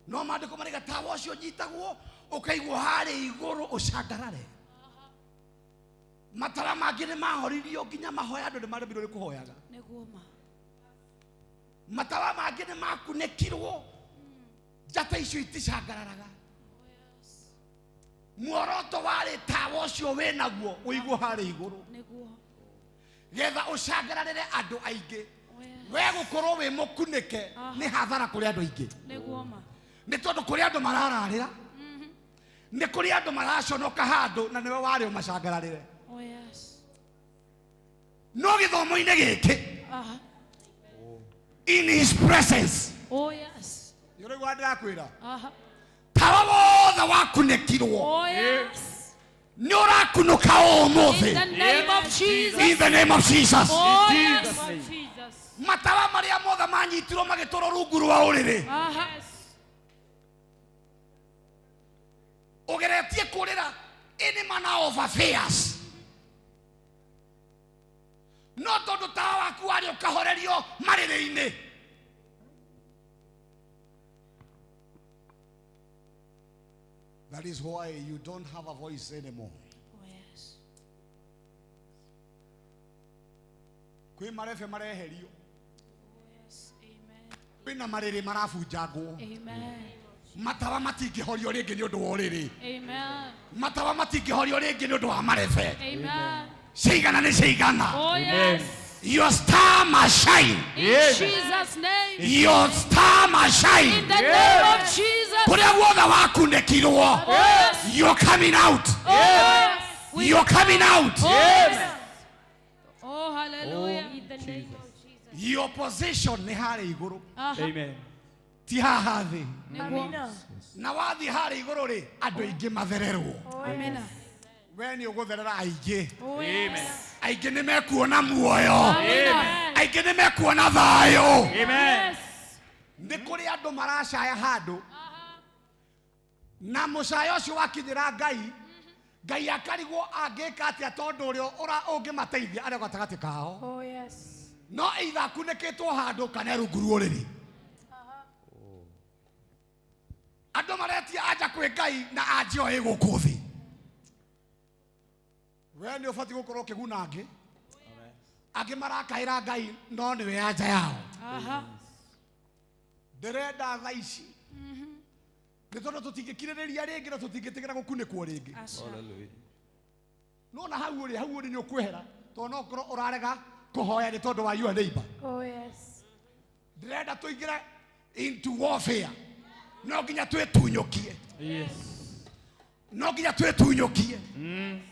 No maandĩko marĩga tawa ũcio ũnyitagwo ũkaigwo harĩa igũrũ ũcangarare. Matara mangĩ nĩ mahoririo nginya mahoya andũ nĩ maremirwo nĩ kũhoyaga. Nĩguo ma. Matawa mangĩ nĩ makunĩkirwo njata icio iticangararaga. Muoroto warĩ tawa ũcio wĩnaguo ũigwo harĩa igũrũ Nĩguo. getha ũcangararĩre andũ aingĩ. Oh yes. We gũkorwo wĩ mũkunĩke nĩ hathara kũrĩ andũ aingĩ. Nĩguo ma. Nĩ tondũ kũrĩ andũ marararĩra, nĩ kũrĩ andũ maraconoka handũ na nĩwe warĩ ũmacangararĩre. Oh yes. No gĩthomo-inĩ gĩkĩ, Aha. in his presence. Oh yes. Nĩ ũraigua ndĩrakwĩra? Aha. Tawa wothe wakunĩkirwo. Oh yes. Nĩ ũrakunũka ũmũthĩ. In the name of Jesus. In the name of Jesus. Oh yes. Jesus. Matawa marĩa mothe manyitirwo magĩtwarwo rungu rwa ũrĩrĩ. Aha. Ũgeretie kũrĩra any manner of affairs. No tondũ tawa waku warĩ ũkahorerio marĩrĩ-inĩ. That is why you don't have a voice anymore. Oh yes. Kwĩ marebe mareherio. Oh yes. Amen. Kwĩna marĩrĩ marabunjangwo. Amen. Matawa matingĩhorio rĩngĩ nĩ ũndũ wa ũrĩrĩ. Amen. Matawa matingĩhorio rĩngĩ nĩ ũndũ wa marebe. Amen. Cigana nĩ cigana. Oh yes. Your star must shine. In Jesus' name. Your star must shine. In the name of Jesus. Kũrĩa guothe wakunĩkirwo. Oh yes. You're coming out. Oh yes. You're coming out. Oh yes. Oh hallelujah. In the name of Jesus. Your position nĩ harĩa igũrũ. Aha. Amen. Ti haha thĩ. Nĩguo. Na wathiĩ harĩa igũrũ rĩ, andũ aingĩ mathererwo. Amen. We nĩ ũgũtherera aingĩ. Oh yes. Aingĩ nĩ mekuona muoyo. Amen. Aingĩ nĩ mekuona thayũ. Amen. Yes. Nĩ kũrĩ andũ maracaya handũ na mũcayo ũcio wakinyĩra Ngai, Ngai akarigwo angĩka atĩa tondũ ũrĩa ũngĩmateithia arĩ gatagatĩ kao. Oh yes. No either akunĩkĩtwo handũ kana rungu rwa ũrĩrĩ. Andũ maretia anja kwĩ Ngai na anja ĩyo ĩ gũkũ thĩ. We nĩ ũbatiĩ gũkorwo ũkĩguna angĩ. Angĩ marakaĩra Ngai no nĩwe anja yao. Aha. Ndĩrenda thaa ici. Nĩ tondũ tũtingĩkirĩrĩria rĩngĩ na tũtingĩtĩkĩra gũkunĩkwo rĩngĩ. Aca. No na hau ũrĩ, hau ũrĩ nĩ ũkwehera tondũ no ũkorwo ũrarega kũhoya nĩ tondũ wa your neighbor. Oh yes. Ndĩrenda tũingĩre into warfare. No nginya twĩtunyũkie. Yes. No nginya twĩtunyũkie.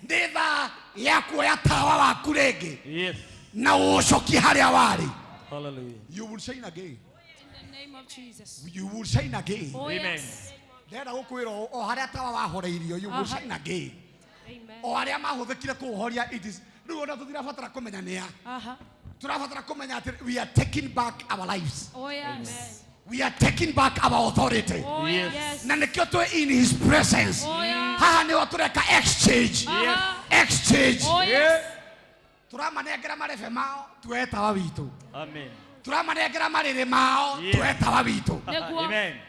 Nĩ thaa ya kuoya tawa waku rĩngĩ Yes. na ũũcokie harĩa warĩ. Hallelujah. You will shine again. In the name of Jesus. You will shine again. Oh Amen. yes. Ndĩrenda gũkwĩra o harĩa tawa wahoreirio, you will shine again. Amen. O arĩa mahũthĩkire kũũhoria, it is rĩu ona tũtirabatara kũmenya nĩa. Aha. Tũrabatara kũmenya atĩ we are taking back our lives. Oh yes. We are taking back our authority. Oh yes. Na nĩkĩo twĩ in his presence. Oh yes. Haha nĩho tũreka exchange. Aha. Exchange. Oh yes. Tũramanengera marebe mao tuoe tawa witũ. Amen. Tũramanengera marĩrĩ mao Yes. tuoe tawa witũ. Nĩguo. Amen.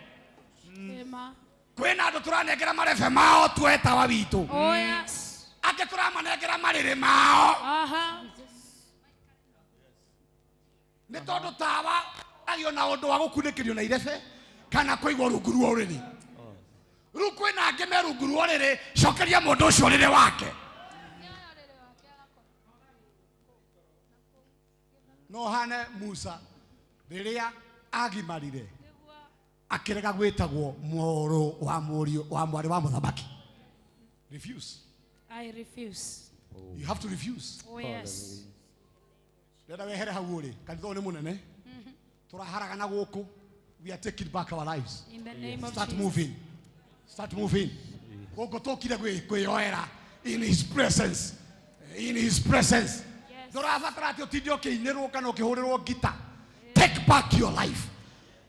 Ema. Kwĩna andũ tũranengera marebe mao tuoe tawa witũ. Oh yes. Angĩ tũramanengera marĩrĩ mao Aha. Nĩ tondũ tawa agio na ũndũ wa gũkunĩkĩrio na irebe kana kũigwo rungu rwa ũrĩrĩ. Rĩu kwĩna angĩ me rungu rwa ũrĩrĩ, cokeria mũndũ ũcio ũrĩrĩ wake. No hane Musa rĩrĩa agimarire akĩrega gwĩtagwo mũrũ wa mũriũ wa mwarĩ wa mũthamaki. Refuse. I refuse. You have to refuse. Oh yes. Ndĩrenda wehere hau ũrĩ, kanitha ũyũ nĩ mũnene. Tũraharagana gũkũ. We are taking back our lives. In the name of Start Jesus. moving. Start moving. Gũkũ tũkire kwĩyoera in his presence. In his presence. Yes. Ndũrabatara atĩ ũtinde ũkĩinĩrwo kana ũkĩhũrĩrwo ngita. Take back your life.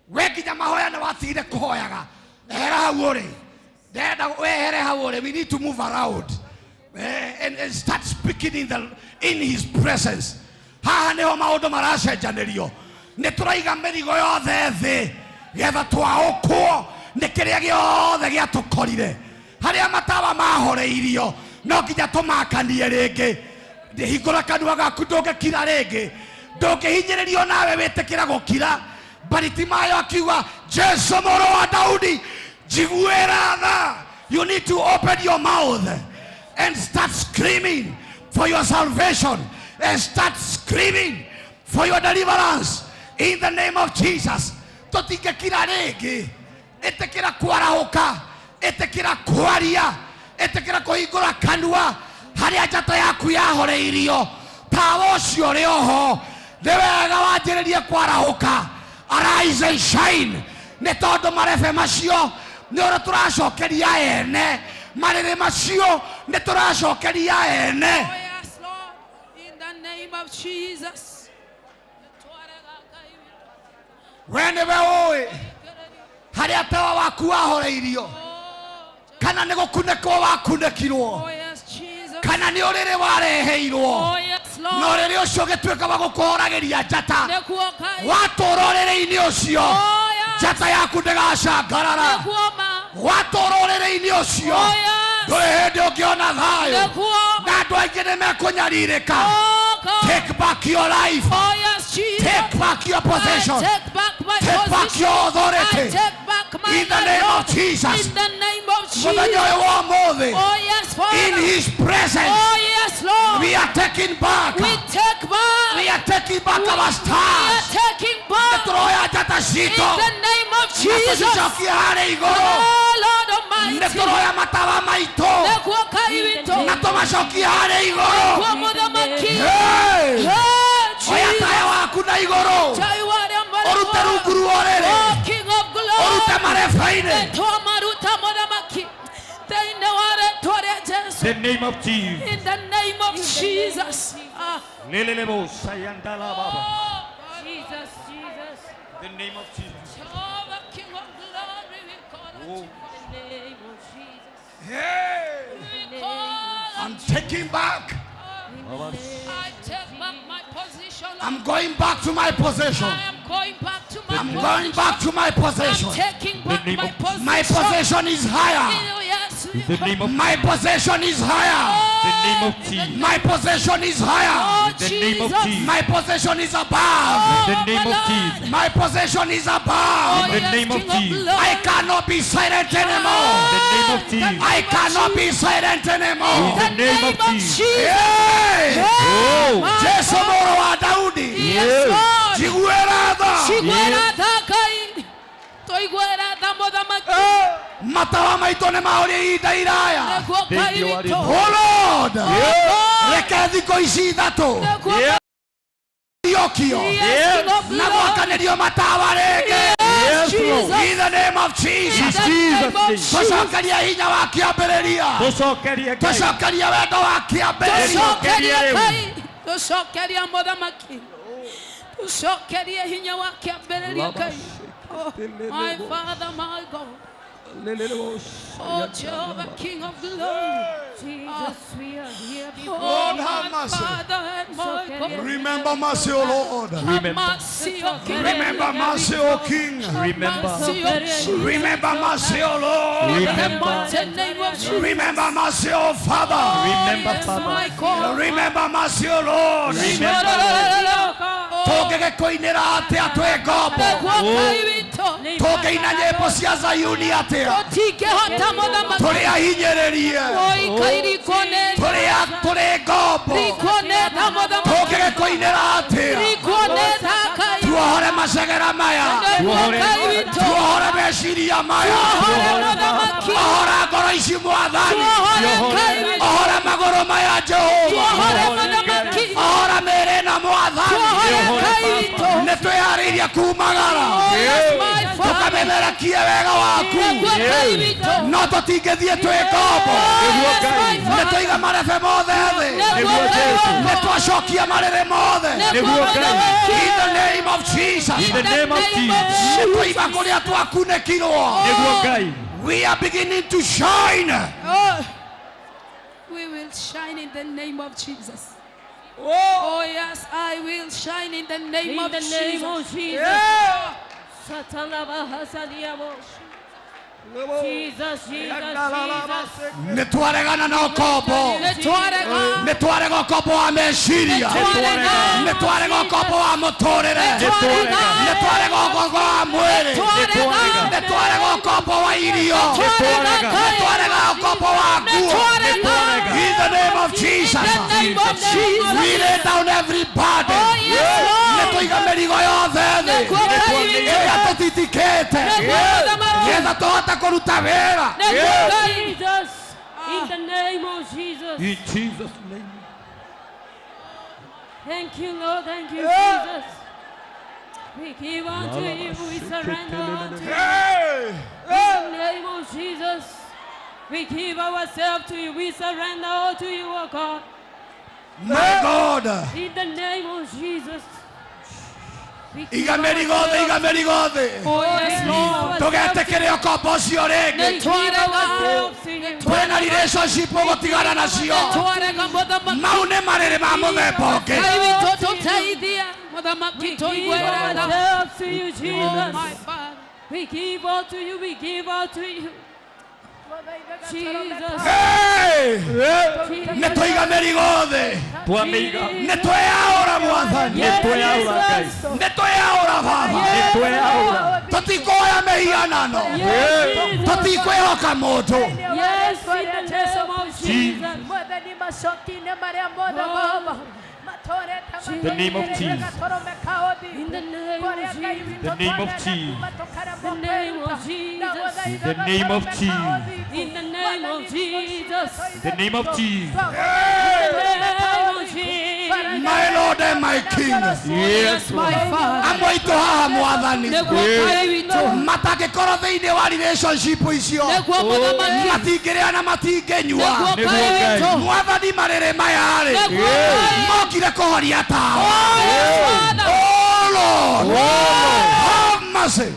We nginya mahoya nĩ watigire kũhoyaga. Ehera hau ũrĩ. Ndĩrenda wehere hau ũrĩ. We need to move around. And start speaking in his presence. Haha nĩho maũndũ maracenjanĩrio. Nĩ tũraiga mĩrigo yothe thĩ getha twaũkwo nĩ kĩrĩa gĩothe gĩatũkorire. Harĩa matawa mahoreirio no nginya tũmakanie rĩngĩ. Hingũra kanua gaku ndũngĩkira rĩngĩ. Ndũngĩhinyĩrĩrio nawe wĩtĩkĩra gũkira. Baritimayo akiuga, Jesu mũrũ wa Daudi, njiguĩra tha. You need to open your mouth and start screaming for your salvation and start screaming for your deliverance in the name of Jesus. Tũtingĩkira rĩngĩ. Ĩtĩkĩra kwarahũka, ĩtĩkĩra kwaria, ĩtĩkĩra kũhingũra kanua harĩa njata yaku yahoreirio. Tawa ũcio ũrĩ oho, nĩ wega wanjĩrĩrie kwarahũka. Arise and shine. Nĩ tondũ marebe macio nĩ ũrĩa tũracokeria ene, marĩrĩ macio nĩ tũracokeria ene. Oh yes, Lord. In the name of Jesus. We nĩwe ũĩ harĩa tawa waku wahoreirio, kana nĩ gũkunĩkwo wakunĩkirwo, Oh yes, Jesus. kana nĩ ũrĩrĩ wareheirwo, Oh yes, na Lord. ũrĩrĩ ũcio ũgĩtuĩka wa gũkũhoragĩria njata. Nĩkuo Ngai. Watũra ũrĩrĩ-inĩ ũcio, Oh yes. njata yaku ndĩgacangarara. Nĩkuo ma. Watũra ũrĩrĩ-inĩ ũcio, Oh yes. ndũrĩ hĩndĩ ũngĩona thayũ, Nĩkuo. na andũ aingĩ nĩ mekũnyarirĩka. Oh God. Take back your life. Oh yes, Jesus. Take back your possession. I take back my Take back position. your authority. I take back my In the name of authority. Jesus. In the name of Mũthenya Jesus. ũyũ wa ũmũthĩ, Oh yes, Father. in his presence, Oh yes, Lord. we are taking back. We take back. We are taking back our We are stars. taking back. Nĩtũroya njata In citũ the name of na Jesus. tũcicokie harĩa igũrũ. Oh Lord Almighty. Nĩtũroya matawa maitũ Nĩkuo Ngai witũ. na tũmacokie harĩa igũrũ. Nĩkuo mũthamaki. Hey! Hey, Oya Jesus. taya waku na igũrũ, Tai warĩa ũrute marĩkwo. rungu rwa ũrĩrĩ, Oh King of Glory. ũrute mareba-inĩ. Twamaruta mũthamaki thĩinĩ wa rĩtwa rĩa Jesu. The name of Jesus. In the name of Jesus. Ah. Lelelebo sayandala baba. Oh, Jesus, Jesus. The name of Jesus. Jehovah, King of Glory, we call on Oh. you. In the name of Jesus. Hey! We call on I'm taking back. I take back my position. I'm going back to my possession. I am going back to my I'm position. going back to my possession. I'm taking back name my of- position. My possession is higher. Oh, yes. The name of My possession is higher. The name of Oh, Jesus. My possession is higher. Oh, The name of Jesus. Jesus. My possession is above. The Oh, name my of Lord. Jesus. My possession is Oh, above. The yes, name of King of Jesus. Glory. I cannot be silent anymore. The name of Jesus. I cannot be silent anymore. In the The name name of of Jesus. Jesus. Hey! Oh. My Jesu God. mũrũ wa Daudi, Yes, Lord. njiguĩra tha. Njiguĩra tha Ngai. Tũiguĩra tha mũthamaki. Matawa maitũ nĩ mahorie ihinda iraya. Nĩguo Ngai Thank you, witũ. Oh Lord, reke thikũ ici ithatũ Nĩguo Yeah. riũkio Yes, King of na Glory. gwakanĩrio matawa rĩngĩ. Yes, Yes, Lord. Jesus. In the name of In Jesus. the name of Jesus' name. Jesus. Tũcokerie hinya wa kĩambĩrĩria. Tũcokerie Ngai. Tũcokerie wendo wa kĩambĩrĩria. Tũcokerie Rĩu. Ngai. Tũcokerie mũthamaki. Tũcokerie hinya wa kĩambĩrĩria Ngai. Oh, my Father, my God. Oh, Jehovah, King of Glory. Jesus, we are here before Oh, Lord, have my mercy. Father and my God. Remember mercy, O Lord. Have mercy, O King. Remember mercy, O King. Remember. Mercy, O Jesus. Remember mercy, O Lord. In the Remember. mighty name of Jesus. Remember mercy, O Father. Remember, Yes, Father. my God. Remember mercy, O Lord. Remember, Lord. Oh, Tũngĩgĩkũinĩra atĩa twĩ ngombo? Tũngĩina nyĩmbo cia Zayuni atĩa? Tũrĩ ahinyĩrĩrie, tũrĩ ngombo. Tũngĩgĩkũinĩra atĩa? Tuohore macegera maya, tuohore meciria maya, ohora ngoro ici Mwathani, ohora magũrũ maya Jehova, ohora mĩĩrĩ ĩno Mwathani. Nĩ twĩharĩirie kumagara tũkamemerekie wega waku, no tũtingĩthiĩ twĩ ngombo. Nĩ twaiga marebe mothe thĩ, nĩ twacokia marĩrĩ mothe. In the name of Jesus. In the name of Jesus. Nĩ twaima kũrĩa twakunĩkirwo. We are beginning to shine. Oh, we will shine in the name of Jesus. Oh yes, I will shine in the name of Jesus. In the name of Jesus. Yeah. Jesus, Jesus, Jesus. Nĩ twaregana na ũkombo. Nĩ twarega ũkombo wa meciria. Nĩ twarega ũkombo wa mũtũrĩre. Nĩ twarega ũkombo wa mwĩrĩ. Nĩ twarega ũkombo wa irio. Nĩ twarega ũkombo wa nguo. In the name of Jesus. We lay down every burden. Nĩ tũiga mĩrigo yothe thĩ ĩrĩa tũtitikĩte, nĩgetha tũhote kũruta wĩra. Jesus, in the name of Jesus. In Jesus' name. Thank you, Lord. Thank you, Jesus. We give unto you, we surrender unto you. In the name of Jesus, we give ourselves to you, we surrender all to you, O God. My God. In the name of Jesus. Iga mĩrigo thĩ, iga mĩrigo thĩ. Ndũgetĩkĩre ũkombo ũcio rĩngĩ. Twĩna relationship ũgũtigana nacio. Mau nĩ marĩrĩ ma mũthemba ũngĩ. We give ourselves to you, Jesus. We give all to you, we give all to you. Jesus. Nĩ twaiga mĩrigo thĩ. Nĩ tweyaũra Mwathani. Nĩ tweyaũra Baba. Tũtikuoya mĩhianano. Tũtikwĩhoka mũndũ. The name of Jesus. In the name of Jesus. The name of Jesus. The name of Jesus. The name of Jesus. In the name of Jesus. The name of Jesus. In the name of Jesus. My Lord and my King. Yes, my Father. Amwe aitũ haha Mwathani matangĩkorwo thĩinĩ wa relationship icio matingĩrĩa na matingĩnyua. Mwathani marĩrĩ maya rĩ mokire kũhoria tawa. Oh Lord, have mercy.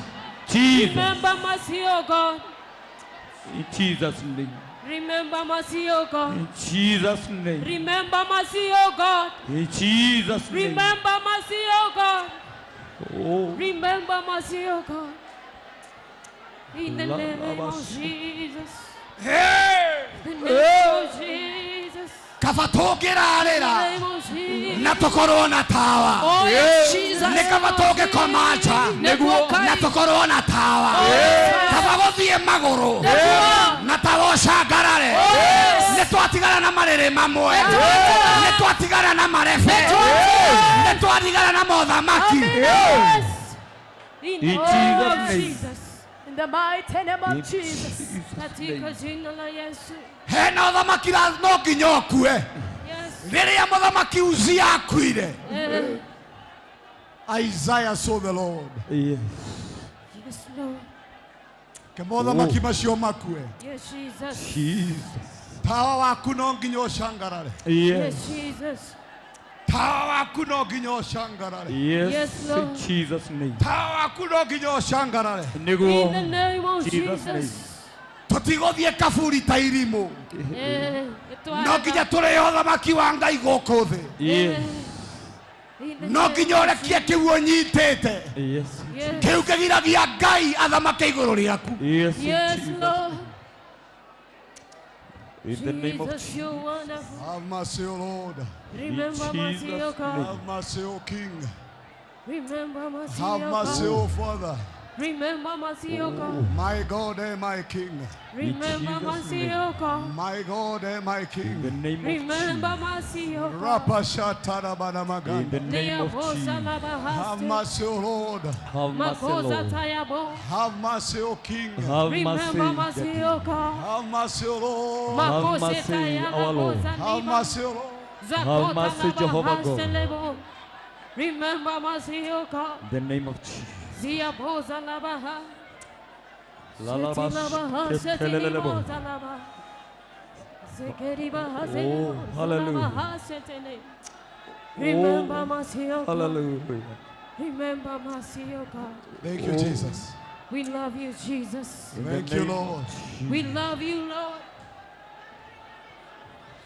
Jesus. Remember mercy, O God. In Jesus' name. Remember mercy, O God. In Jesus' name. Remember mercy, O God. In Jesus' name. Remember mercy, O God. Oh. Remember mercy, O God. In the name of Jesus. Hey. In the name of Jesus. Kaba tũngĩrarĩra na tũkorwo na tawa. Nĩ kaba tũngĩkoma nja na tũkorwo na tawa. Kaba gũthiĩ magũrũ na tawa ũcangarare. Nĩ twatigana na marĩrĩ mamwe, nĩ twatigana na marebe, nĩ twatigana na mothamaki. In the name of Jesus. In the mighty name of Jesus. Katika jina la Yesu. Hena ũthamaki no nginya ũkue. Rĩrĩa mũthamaki Uzia akuire, Isaiah saw the Lord. Yes. Yes, Lord. Ke mothamaki macio makue. Yes, Jesus. Jesus. Tawa waku no nginya ũcangarare. Yes. Jesus. Tawa waku no nginya ũcangarare. Yes. Yes, Lord. In Jesus' name. Tawa waku no nginya ũcangarare. In the name of Jesus' name. Jesus. Tũtigũthiĩ kaburi ta irimũ. No nginya tũrĩe ũthamaki wa Ngai gũkũ thĩ. Yes. No nginya ũrekie kĩu ũnyitĩte. Yes. Kĩu kĩgiragia Ngai athamake igũrũ rĩaku. Yes. Yes, Lord. In the name of Jesus, you're wonderful. Have mercy, O Lord. Remember mercy, O God. Have mercy, O King. Remember mercy, Have O mercy, God. O Father. Remember mercy, O God. My God and my King. Remember Jesus' mercy, name. O God. My God and my In the King. name of Remember Jesus. mercy, O God. In the Rapashatarabadamaganda. name of Jesus. Have mercy, O Lord. Have mercy, Lord. Have mercy, O King. Have mercy, Remember mercy, Daddy. O God. Have mercy, O Lord. Have mercy, our Lord. Have mercy, O Lord. Have mercy, Jehovah God. Remember mercy, O God. In the name of Jesus. Zia boza labaha. Lalabas- ketelelebo. Oh, hallelujah. Remember mercy, O God. Hallelujah. Remember mercy, O God. Thank you, Jesus. We love you, Jesus. In the Thank you, name of Lord. We love you, Lord.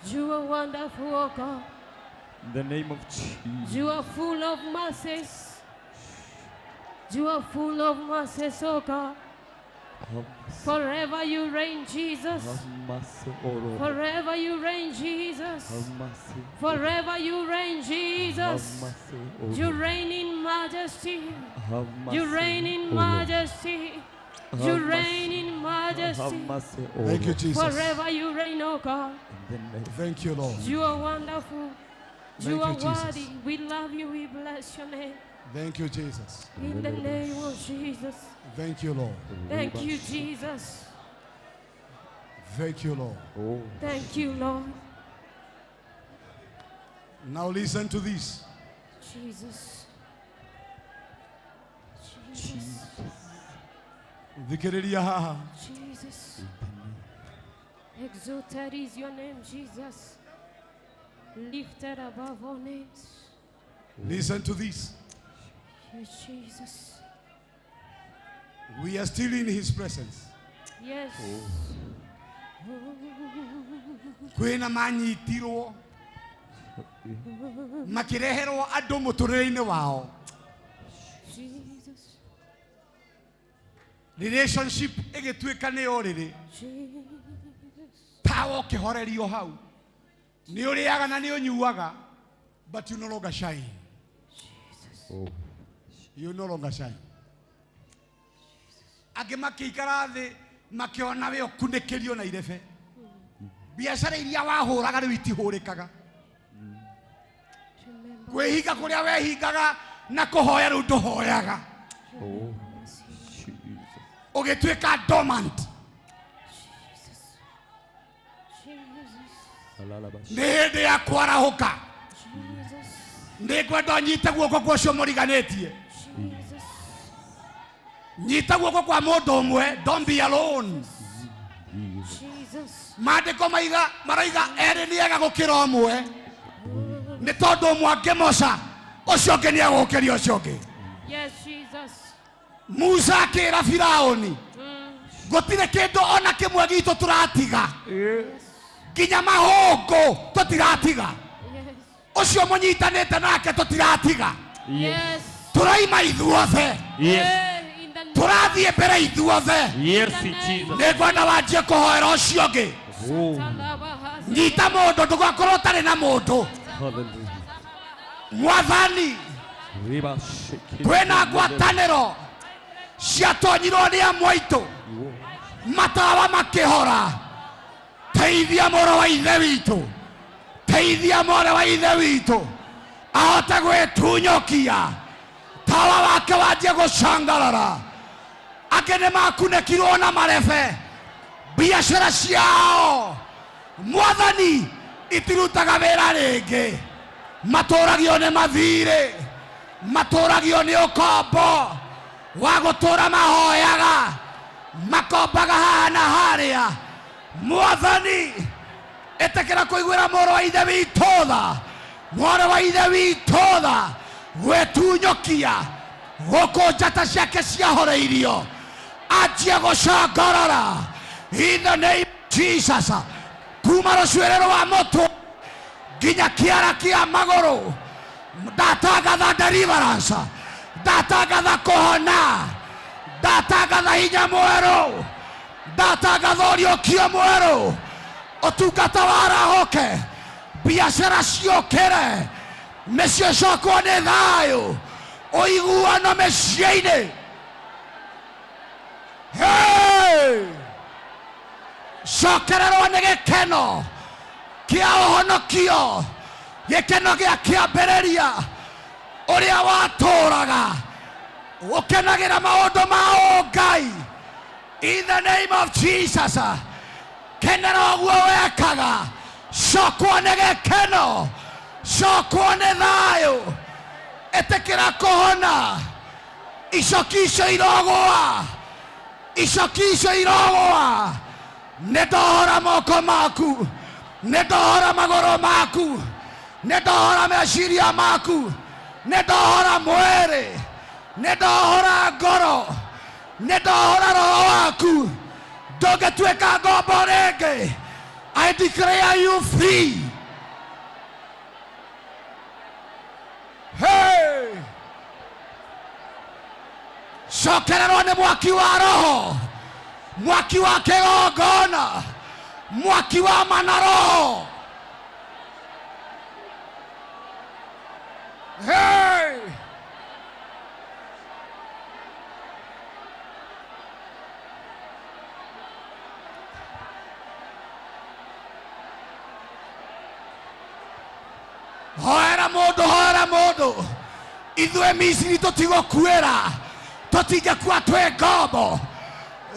You are wonderful, O God. In the name of Jesus. You are full of mercies. You are full of mercies, O God. Have mercy. Forever you reign, Jesus. Have mercy, O Lord. Forever you reign, Jesus. Have mercy. Forever you reign, Have Jesus. mercy, O You Lord. reign in majesty. Have mercy. You reign in O Lord. majesty. You Have reign mercy. in Have majesty. mercy, O Thank you, Lord. Jesus. Forever you reign, O God. In the name Thank you, Lord. You are wonderful. You Thank are you, Jesus. worthy. We love you. We bless your name. Thank you, Jesus. In the name of Jesus. Thank you, Lord. Thank you, Jesus. Thank you, Lord. Oh, Thank you, Lord. Now listen to this. Jesus. Jesus. Thikĩrĩria haha. Jesus. Exalted is your name, Jesus. Lifted above all names. Listen to this. Yes, Jesus. We are still in his presence. Yes. Kwĩna manyitirwo makĩreherwo andũ mũtũrĩre-inĩ wao. Jesus. Relationship ĩgĩtuĩka nĩ ũrĩrĩ. Jesus. Tawa ũkĩhorerio hau. Nĩ ũrĩaga na nĩ ũnyuaga but you no longer shine. You no longer shine. Angĩ makĩikara thĩ makĩona we ũkunĩkĩrio na irebe. Biacara iria wahũraga rĩu itihũrĩkaga. Remember. Kwĩhinga kũrĩa wehingaga na kũhoya rĩu ndũhoyaga. oh, Jesus. Ũgĩtuĩka dormant. Jesus. Jesus. Alalabash. Nĩ hĩndĩ ya kwarahũka. Jesus. Nĩ ngwenda ũnyite guoko kwa ũcio mũriganĩtie. Jesus. Nyita guoko kwa mũndũ ũmwe. Don't be alone. Jesus. Maandĩko maiga maroiga erĩ nĩ ega gũkĩra ũmwe. Nĩ tondũ ũmwe angĩmoca ũcio ũngĩ nĩ egũkĩria ũcio ũngĩ. Yes, Jesus. Musa akĩra Firaũni gũtirĩ kĩndũ ona kĩmwe gitũ tũratiga nginya mahũngũ tũtiratiga Yes. ũcio mũnyitanĩte nake tũtiratiga Yes. tũraima ithuothe Yes. Hey, in the name tũrathiĩ mbere ithuothe Yes, in Jesus. nĩ ngwenda wanjie kũhoera ũcio ũngĩ Oh, nyita mũndũ ndũgakorwo ũtarĩ na mũndũ hallelujah. mwathani Riba shake. kwĩna ngwatanĩro ciatonyirwo nĩ amwe aitũ matawa makĩhora teithia mũrũ wa ithe witũ teithia mwarĩ wa ithe witũ ahote gwĩtunyũkia tawa wake wanjie gũcangarara angĩ nĩ makunĩkirwo na marebe biacara ciao mwathani itirutaga wĩra rĩngĩ matũragio nĩ mathirĩ matũragio nĩ ũkombo wa gũtũra mahoyaga makombaga haha na harĩa mwathani ĩtĩkĩra kũiguĩra mũrũ wa ithe witũ tha mwarĩ wa ithe witũ tha gwĩtunyũkia gũkũ njata ciake ciahoreirio anjie gũcangarara in the name of Jesus kuma rũcuĩrĩ rwa mũtwe nginya kĩara kĩa magũrũ ndatangatha deliverance ndatangatha kũhona ndatangatha hinya mwerũ ndatangatha ũriũkio mwerũ ũtungata warahũke biacara ciũkĩre mĩciĩ ĩcokwo nĩ thayũ Ũiguano mĩciĩ-inĩ. Hey! Cokererwo nĩ gĩkeno kĩa ũhonokio, gĩkeno gĩa kĩambĩrĩria ũrĩa watũraga ũkenagĩra maũndũ ma ũngai. In the name of Jesus, kenera ũguo wekaga, cokwo nĩ gĩkeno, cokwo nĩ thayũ, ĩtĩkĩra kũhona. Icoki icio irogũa, icoki icio irogũa. Nĩ ndohora moko maku, nĩ ndohora magũrũ maku, nĩ ndohora meciria maku, nĩ ndohora mwĩrĩ, nĩ ndohora ngoro, nĩ ndohora roho waku. Ndũngĩtuĩka ngombo rĩngĩ. I declare you free. Hey! Cokererwo nĩ mwaki wa roho, mwaki wa kĩgongona, mwaki wa manaroho. Hey! Hoera mũndũ, hoera mũndũ. Ithuĩ Misiri tũtigũkuĩra, tũtingĩkua twĩ ngombo.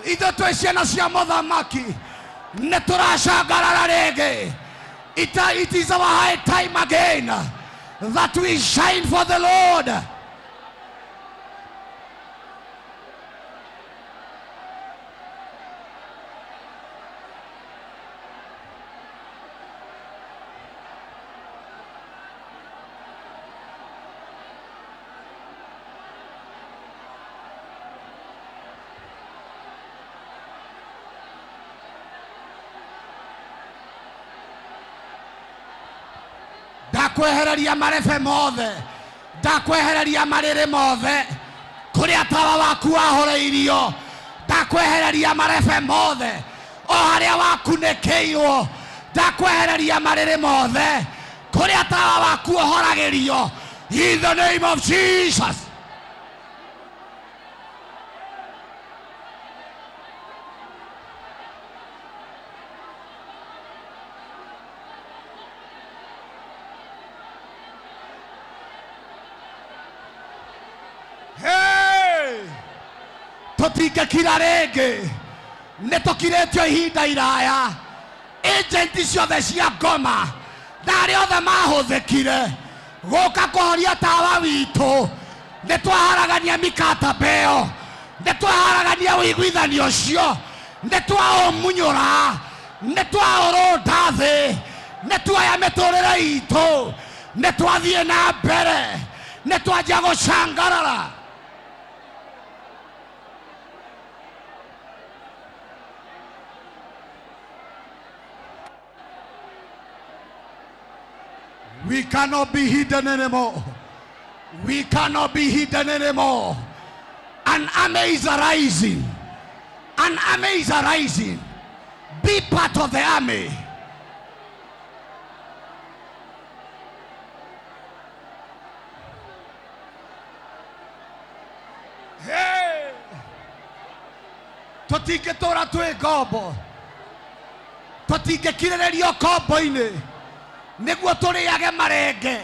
Ithuĩ twĩ ciana cia mũthamaki, nĩ tũracangarara rĩngĩ. It is our high time again that we shine for the Lord. Ndakwehereria marebe mothe, ndakwehereria marĩrĩ mothe, kũrĩa tawa waku wahoreirio, ndakwehereria marebe mothe, o harĩa wakunĩkĩirwo, ndakwehereria marĩrĩ mothe, kũrĩa tawa waku ũhoragĩrio. In the name of Jesus. Hey! Tũtingĩkira rĩngĩ, nĩ tũkirĩtio ihinda iraya. Agenti ciothe cia ngoma na arĩa othe mahũthĩkire gũka kũhoria tawa witũ, nĩ twaharagania mikataba ĩyo, nĩ twaharagania ũiguithanio ũcio, nĩ twaũmunyũra, nĩ twaũrũnda thĩ, nĩ tuoya mĩtũrĩre itũ, nĩ twathiĩ na mbere, nĩ twanjia gũcangarara. We cannot be hidden anymore. We cannot be hidden anymore. An army is arising. An army is arising. Be part of the army. Hey! Tũtingĩtũra twĩ ngombo, tũtingĩkirĩrĩrio ngombo-inĩ nĩguo tũrĩage marenge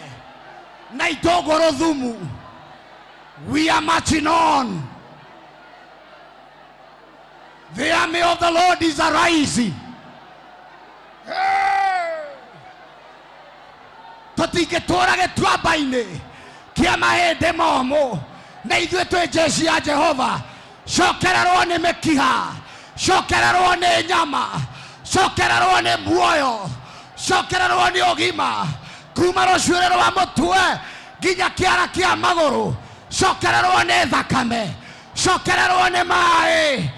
na itũngũrũ thumu. We are marching on. The army of the Lord is arising. Hey! Tũtingĩtũra gĩtuamba-inĩ kĩa mahĩndĩ momũ, na ithuĩ twĩ jeshi ya Jehova. Cokererwo nĩ mĩkiha, cokererwo nĩ nyama, cokererwo nĩ muoyo, cokererwo nĩ ũgima, kuma rũcuĩrĩ rwa mũtwe nginya kĩara kĩa magũrũ. Cokererwo nĩ thakame, cokererwo nĩ maĩ.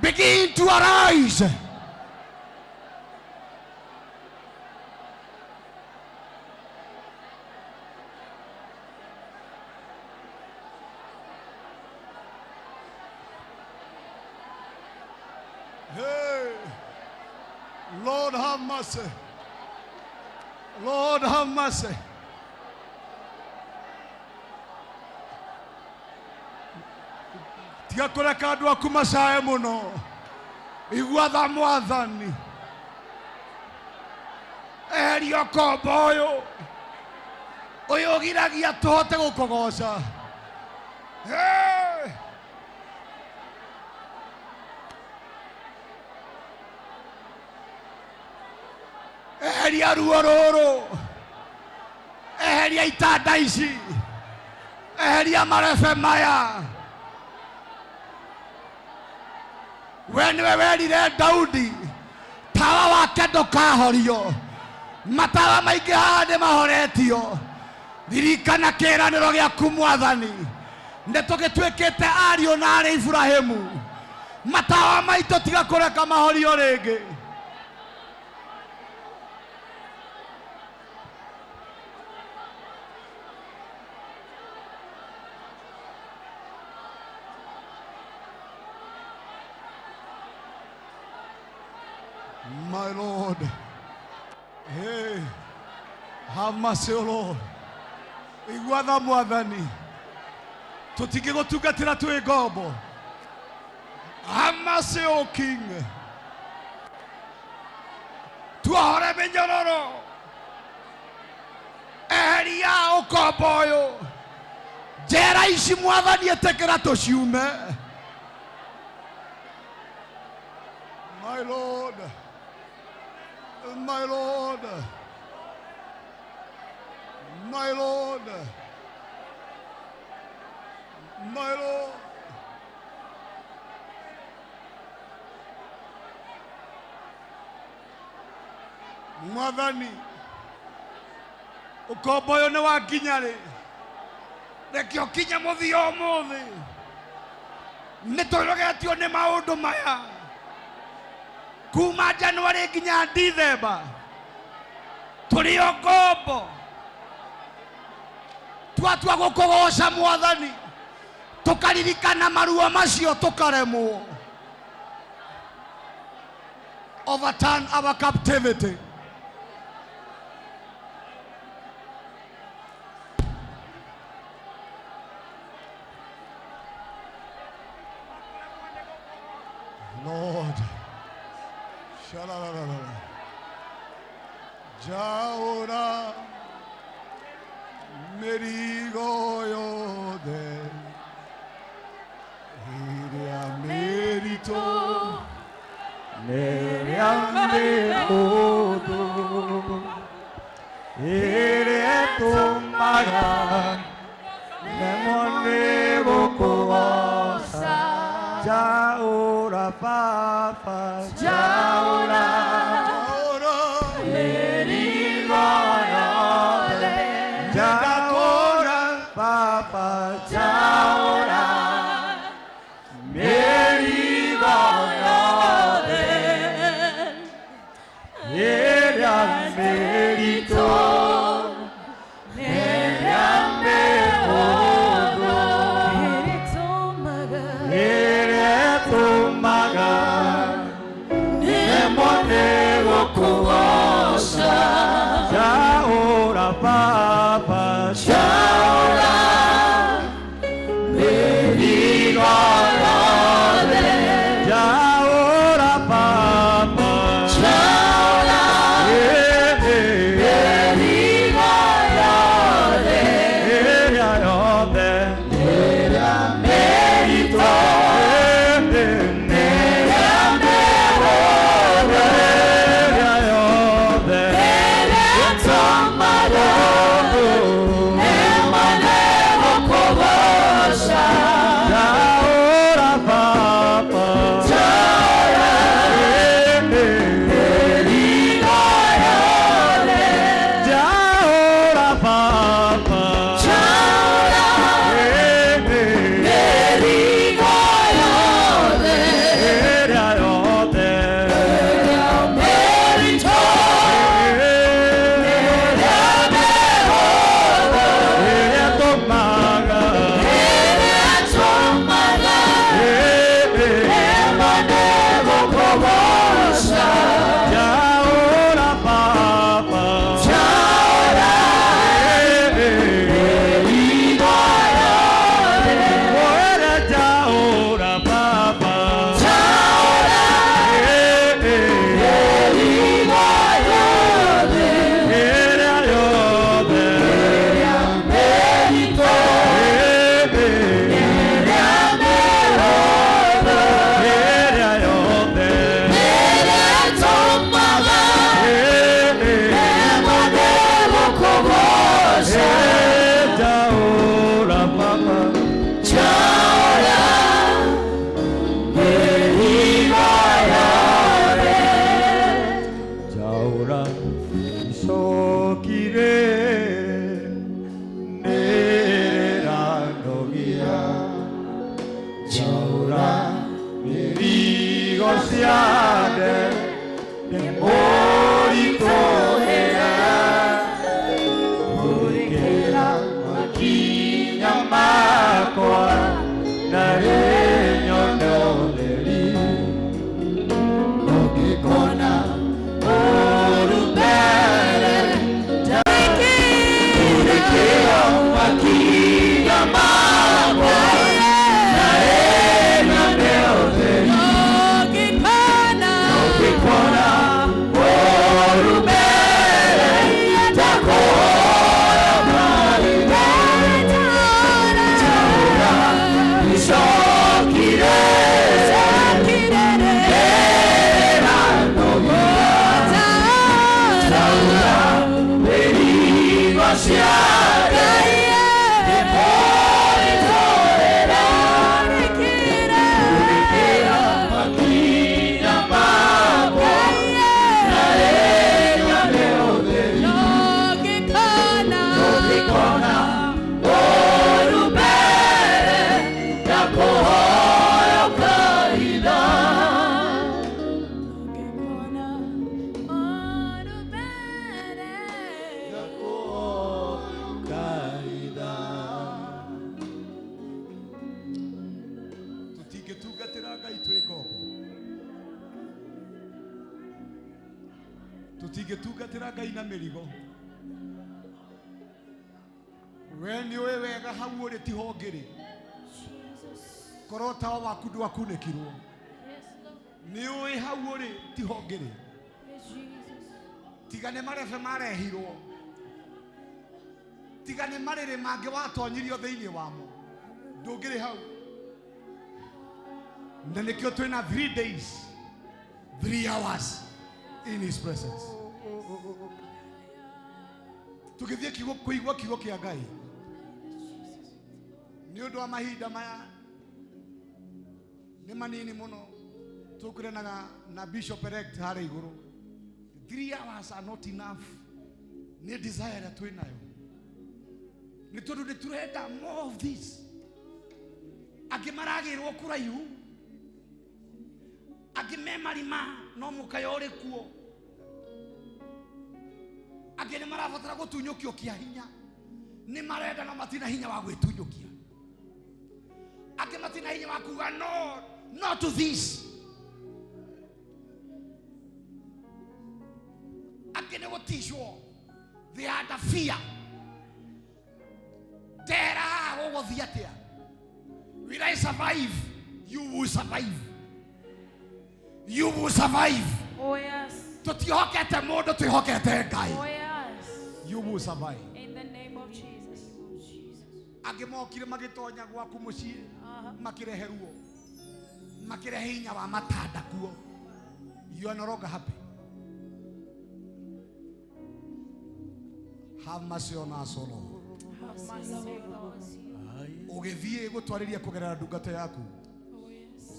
Begin to arise. Hey, Lord have mercy. Lord have mercy. Tiga kũreka andũ aku macae mũno. Igua tha Mwathani. Eheria ũkombo ũyũ. Ũyũ ũgiragia tũhote gũkũgoca. Hey! Eheria ruo rũrũ. Eheria itanda ici. Eheria marebe maya. We nĩwe werire Daudi tawa wake ndũkahorio. Matawa maingĩ haha nĩ mahoretio. Ririkana kĩĩranĩro gĩaku Mwathani. Nĩ tũgĩtuĩkĩte ariũ na arĩ Iburahĩmu. Matawa maitũ tiga kũreka mahorio rĩngĩ. My Lord, hey, have mercy, O Lord. Igua tha Mwathani. Tũtingĩgũtungatĩra twĩ ngombo. Have mercy, O King. Tuohore mĩnyororo. Eheria ũkombo ũyũ. Njera ici Mwathani ĩtĩkĩra tũciume. My Lord, my Lord, my Lord, my Lord. Mwathani, ũkombo ũyũ nĩ wakinya rĩ? Reke ũkinye mũthia ũmũthĩ. Nĩ tũrogetio nĩ maũndũ maya. Kuma January nginya Dithemba tũrĩ o ngombo. Twatua gũkũgoca Mwathani, tũkaririkana maruo macio tũkaremwo. Overturn our captivity. Lord. Sha-la-la-la-la. Jaura mĩrigo yothe ĩrĩa mĩritũ ĩrĩa mĩhũthũ ĩrĩa ĩtũmaga nemwo nĩ gũkũgoca. Jaura Baba, jaura mĩrigo yothe, jaura Baba, jaura mĩrigo yothe ĩrĩa mĩritũ ĩrĩa mĩhũthũ ĩrĩa ĩtũmaga nemwo nĩ gũkũgoca. Jaura Baba, jaura mĩrigo yothe, jaura Baba, jaura mĩrigo yothe ĩrĩa yothe ĩrĩa mĩritũ ĩrĩa mĩhũthũ ĩrĩa yothe ĩtũmaga Tũtingĩtungatĩra Ngai na mĩrigo. We nĩ ũĩ wega hau ũrĩ tiho ngĩrĩ. Korwo tawa waku ndwakunĩkirwo. Nĩ ũĩ hau ũrĩ tiho ngĩrĩ. Tiga nĩ marebe marehirwo. Tiga nĩ marĩrĩ mangĩ watonyirio thĩinĩ wamo. Ndũngĩrĩ hau. Na nĩkĩo twĩna 3 days, 3 hours in his presence. Tũgĩthiĩ kiugo kũigua kiugo kĩa Ngai. Nĩ ũndũ wa mahinda maya nĩ manini mũno tũkũrenaga na Bishop elect harĩa igũrũ. 3 hours are not enough. Nĩ desire ĩrĩa twĩ nayo. Nĩ tondũ nĩ tũrenda more of this. Angĩ maragĩrwo kũraihu, angĩ me marima no mũkayo ũrĩ kuo, angĩ nĩ marabatara gũtunyũkio kĩa hinya, nĩ marenda no matina hinya wa gwĩtunyũkia, angĩ matina hinya wa kuga no, no to this, angĩ nĩ gũticwo, they are under fear. Ndera haha gũgũthiĩ atĩa? Will I survive? You will survive. You will survive. Oh yes. Tũtihokete mũndũ, twĩhokete Ngai. Oh yes. You will survive. In the name of Jesus. Angĩ mokire magĩtonya gwaku mũciĩ, makĩrehe ruo, makĩrehe hinya wa matanda kuo. You are no longer happy. Have mercy on us, O Lord. Have mercy, O Lord. Ũgĩthiĩ gũtwarĩria kũgerera ndungata yaku. Oh yes.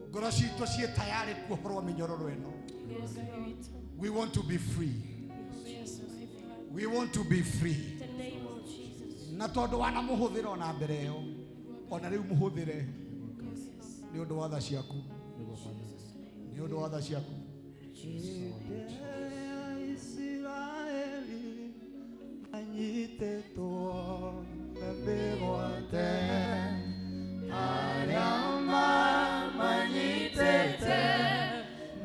Ngoro citũ ciĩ tayarĩ kuohorwo mĩnyororo ĩno. Yes, Lord. We want to be free. Yes, my Father. We want to be free. In the name of Jesus. Na tondũ wanamũhũthĩra ona mbere ĩyo, ona rĩu mũhũthĩre nĩ ũndũ wa tha ciaku. Nĩ ũndũ wa tha ciaku. Isiraeli manyitĩtwo na mĩgwate, arĩa mamanyitĩte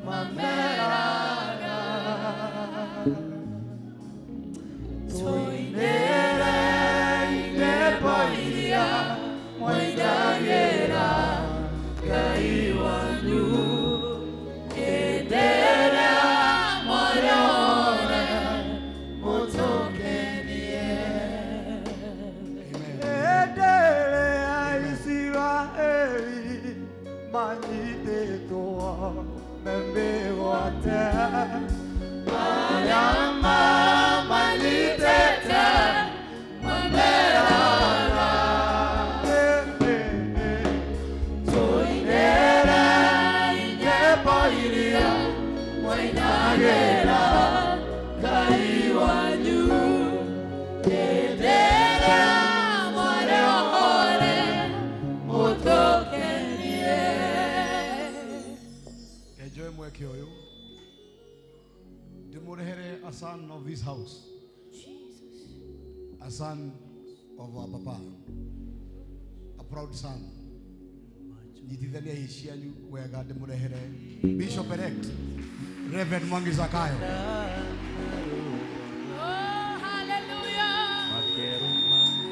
mameraga. Tũinĩre nyĩmbo iria mwainagĩra Ngai wanyu, hĩndĩ ĩrĩa mwarĩ othe mũtũkenie. Hĩndĩ ĩrĩa Isiraeli manyitĩtwo na mĩgwate, arĩa mamanyitĩte mameraga. Tũinĩre nyĩmbo iria mwainagĩra Ngai wanyu, hĩndĩ ĩrĩa mwarĩ othe mũtũkenie. Enjoy mweke ũyũ ndĩmũrehere a son of this house, a son of our papa, a proud son. Nyitithania ici cianyu wega ndĩmũrehere Bishop elect Reverend Mwangi Zakayo. Oh, hallelujah.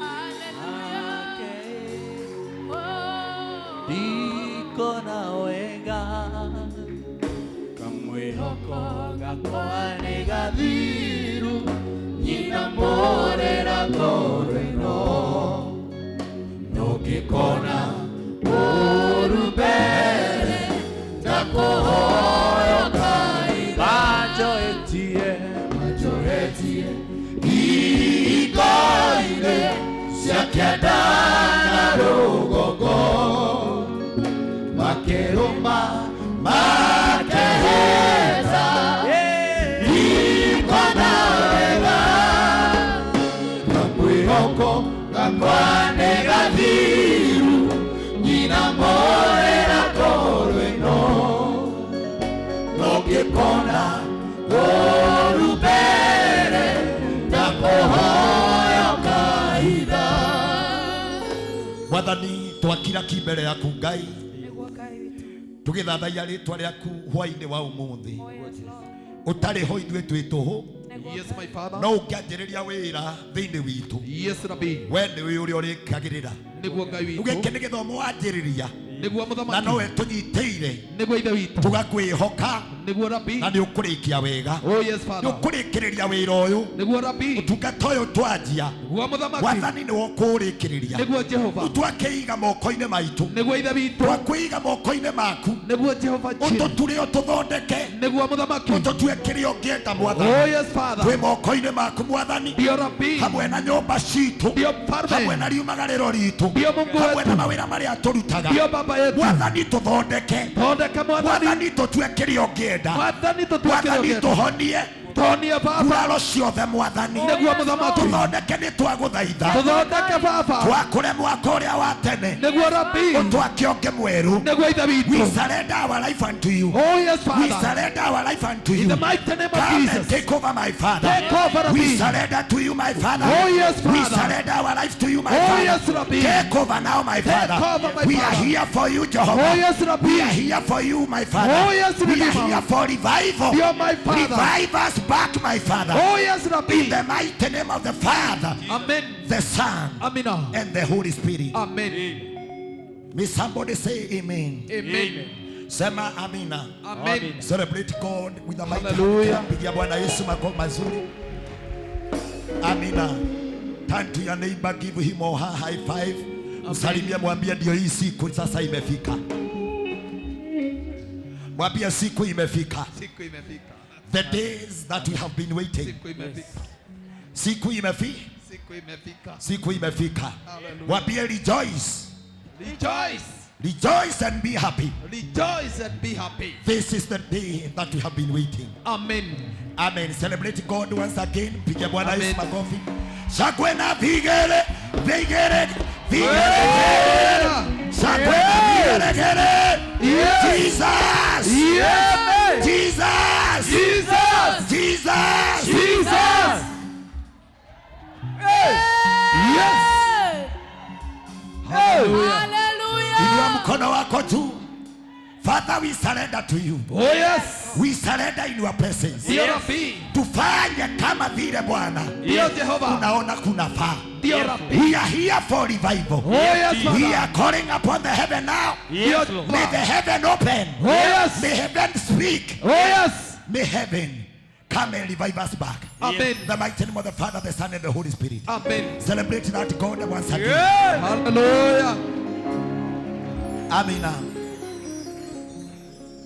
Hallelujah. Oh. Ndikona wega kamwĩhoko gakwa nĩ gathiru, nyina mũrĩra ngoro ĩno, nũngĩkona ũru mbere ndakũhoya Ngai. Manjoetie, manjoetie ihingo-inĩ cia kĩanda na rũgongo, makĩrũma makeheta ikona wega kamwĩhoko gakwa nĩ gathiru, nyina mũrĩra ngoro ĩno, nũngĩkona ũru mbere ndakũhoya kaitha. Mwathani twakira ki mbere yaku Ngai, tũgĩthathaiya rĩtwa rĩaku hwaĩ-inĩ wa ũmũthĩ. Oh yes, Lord. Ũtarĩ ho ithuĩ twĩ tũhũ. Yes, my Father. No ũngĩanjĩrĩria wĩra thĩinĩ witũ. Yes, Rabbi. We nĩwe ũrĩa ũrĩkagĩrĩra. Nĩguo Ngai Rĩu witũ. gĩkĩ nĩ gĩthomo wanjĩrĩria. Nĩguo Na mũthamaki. nowe tũnyitĩire. Nĩguo ithe witũ. Tũgakwĩhoka. Nĩguo Rabbi. Na nĩ ũkũrĩkia wega. Oh yes, Father. Nĩ ũkũrĩkĩrĩria wĩra ũyũ. Nĩguo Rabbi. Ũtungata ũyũ twanjia. Nĩguo mũthamaki. Wathani nĩwe ũkũũrĩkĩrĩria. Nĩguo Jehova. Rĩu twakĩiga moko-inĩ maitũ. Nĩguo ithe witũ. Twakwĩiga moko-inĩ maku. Nĩguo Jehova. Ũtũture ũtũthondeke. Nĩguo mũthamaki. Ũtũtue kĩrĩa ũngĩenda mwathani. Oh yes, Father. Twĩ moko-inĩ maku mwathani. Ndio Rabbi. Hamwe na nyũmba citũ. Ndio mfalme. Hamwe na riumagarĩro ritũ. Ndio Mungu Hamwe wetu. na mawĩra marĩa tũrutaga. Ndio baba yetu. Mwathani tũthondeke. Thondeka mwathani. Mwathani tũtue kĩrĩa ũngĩenda. Mwathani tũtue kĩrĩa Mwathani ũngĩenda. tũhonie. Tũhonie baba. Nguraro ciothe mwathani. Nĩguo mũthamaki. Tũthondeke nĩ twagũthaitha. Tũthondeke baba. Twakũre mwaka ũrĩa wa tene. Nĩguo Rabbi. Ũtwake ũngĩ mwerũ. Nĩguo ithe witũ. We surrender our life unto you. Oh yes, We Father. surrender our life unto you. In the mighty name of Come and Jesus. take over, my Father. Take over, Rabbi. We surrender to you, my Father. Oh, yes, We Father. surrender our life to you, my Oh, Father. yes, Rabbi. Take over now, my Take Father. over, my We are Father. here for you, Jehovah. Oh, yes, Rabbi. We are here for you, my Father. Oh, yes, We are Redeemer. here for revival. You are my Father. Revive us back, my Father. Oh yes, Rabbi. In the mighty name of the Father, Amen. the Son, Amina. and the Holy Spirit. Amen. May somebody say amen. Amen. Sema amina. Amen. Celebrate God with a mighty Hallelujah. hand. Pigia Bwana Yesu makofi mazuri. Amina. Turn to your neighbor, give him or her high five. Msalimie, mwambie ndio hii siku sasa imefika. Mwambie siku imefika. Siku imefika. The days that we have been waiting. Siku imefika. Siku imefika. Siku imefika. Siku imefika. Hallelujah. Mwambie rejoice. Rejoice. Rejoice and be happy. Rejoice and be happy. This is the day that we have been waiting. Amen. Amen. Celebrate God once again. Pigia Bwana Yesu Amen. makofi. Shangwe na vigere, vigere, vigere. Shangwe na vigeregere. Yes. Jesus. Yes. Jesus. Jesus. Jesus. Jesus. Yes. Hallelujah. Hallelujah. Inua mkono wako juu. Father, we surrender to you. Oh yes. We surrender in your presence. Ndio Rabbi. Tufanye kama vile Bwana Ndio Jehova. unaona kunafaa. Ndio Rabbi. We are here for revival. Oh yes, We Father. are calling upon the heaven now. Ndio May the heaven open. Oh yes. May heaven speak. Oh yes. May heaven come and revive us back. Amen. In the mighty name of the Father, the Son, and the Holy Spirit. Amen. Celebrate that God once again. Hallelujah. Amina.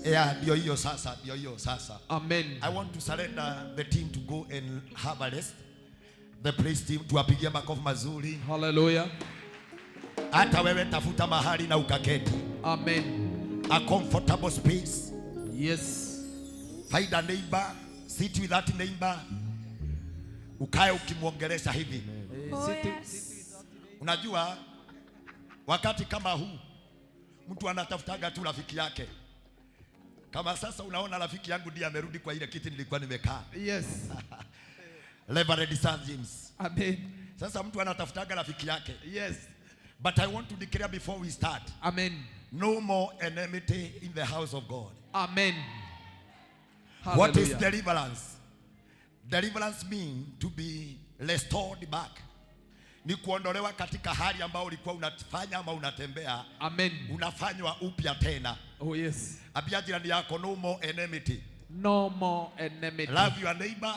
Yeah, ndio hiyo sasa, ndio hiyo sasa. Amen. I want to surrender the team to go and have a rest. The praise team tuwapigie makofi mazuri. Hallelujah. Hata wewe tafuta mahali na ukaketi. Amen. A comfortable space. Yes. Find a neighbor, sit with that neighbor. Ukae ukimwongelesha hivi. Oh, yes. Unajua wakati kama huu mtu anatafutaga tu rafiki yake. Kama sasa unaona rafiki yangu ndiye amerudi kwa ile kiti nilikuwa nimekaa. Yes. Reverend Sir James. Amen. Sasa mtu anatafutaga rafiki yake. Yes. But I want to declare before we start, Amen. no more enmity in the house of God. Amen. What is Hallelujah. deliverance? Deliverance means to be restored back. Ni kuondolewa katika hali ambayo ulikuwa unafanya ama unatembea, Amen. unafanywa upya tena. Oh yes. Ambia jirani yako, no more enmity. No more enmity. Love your neighbor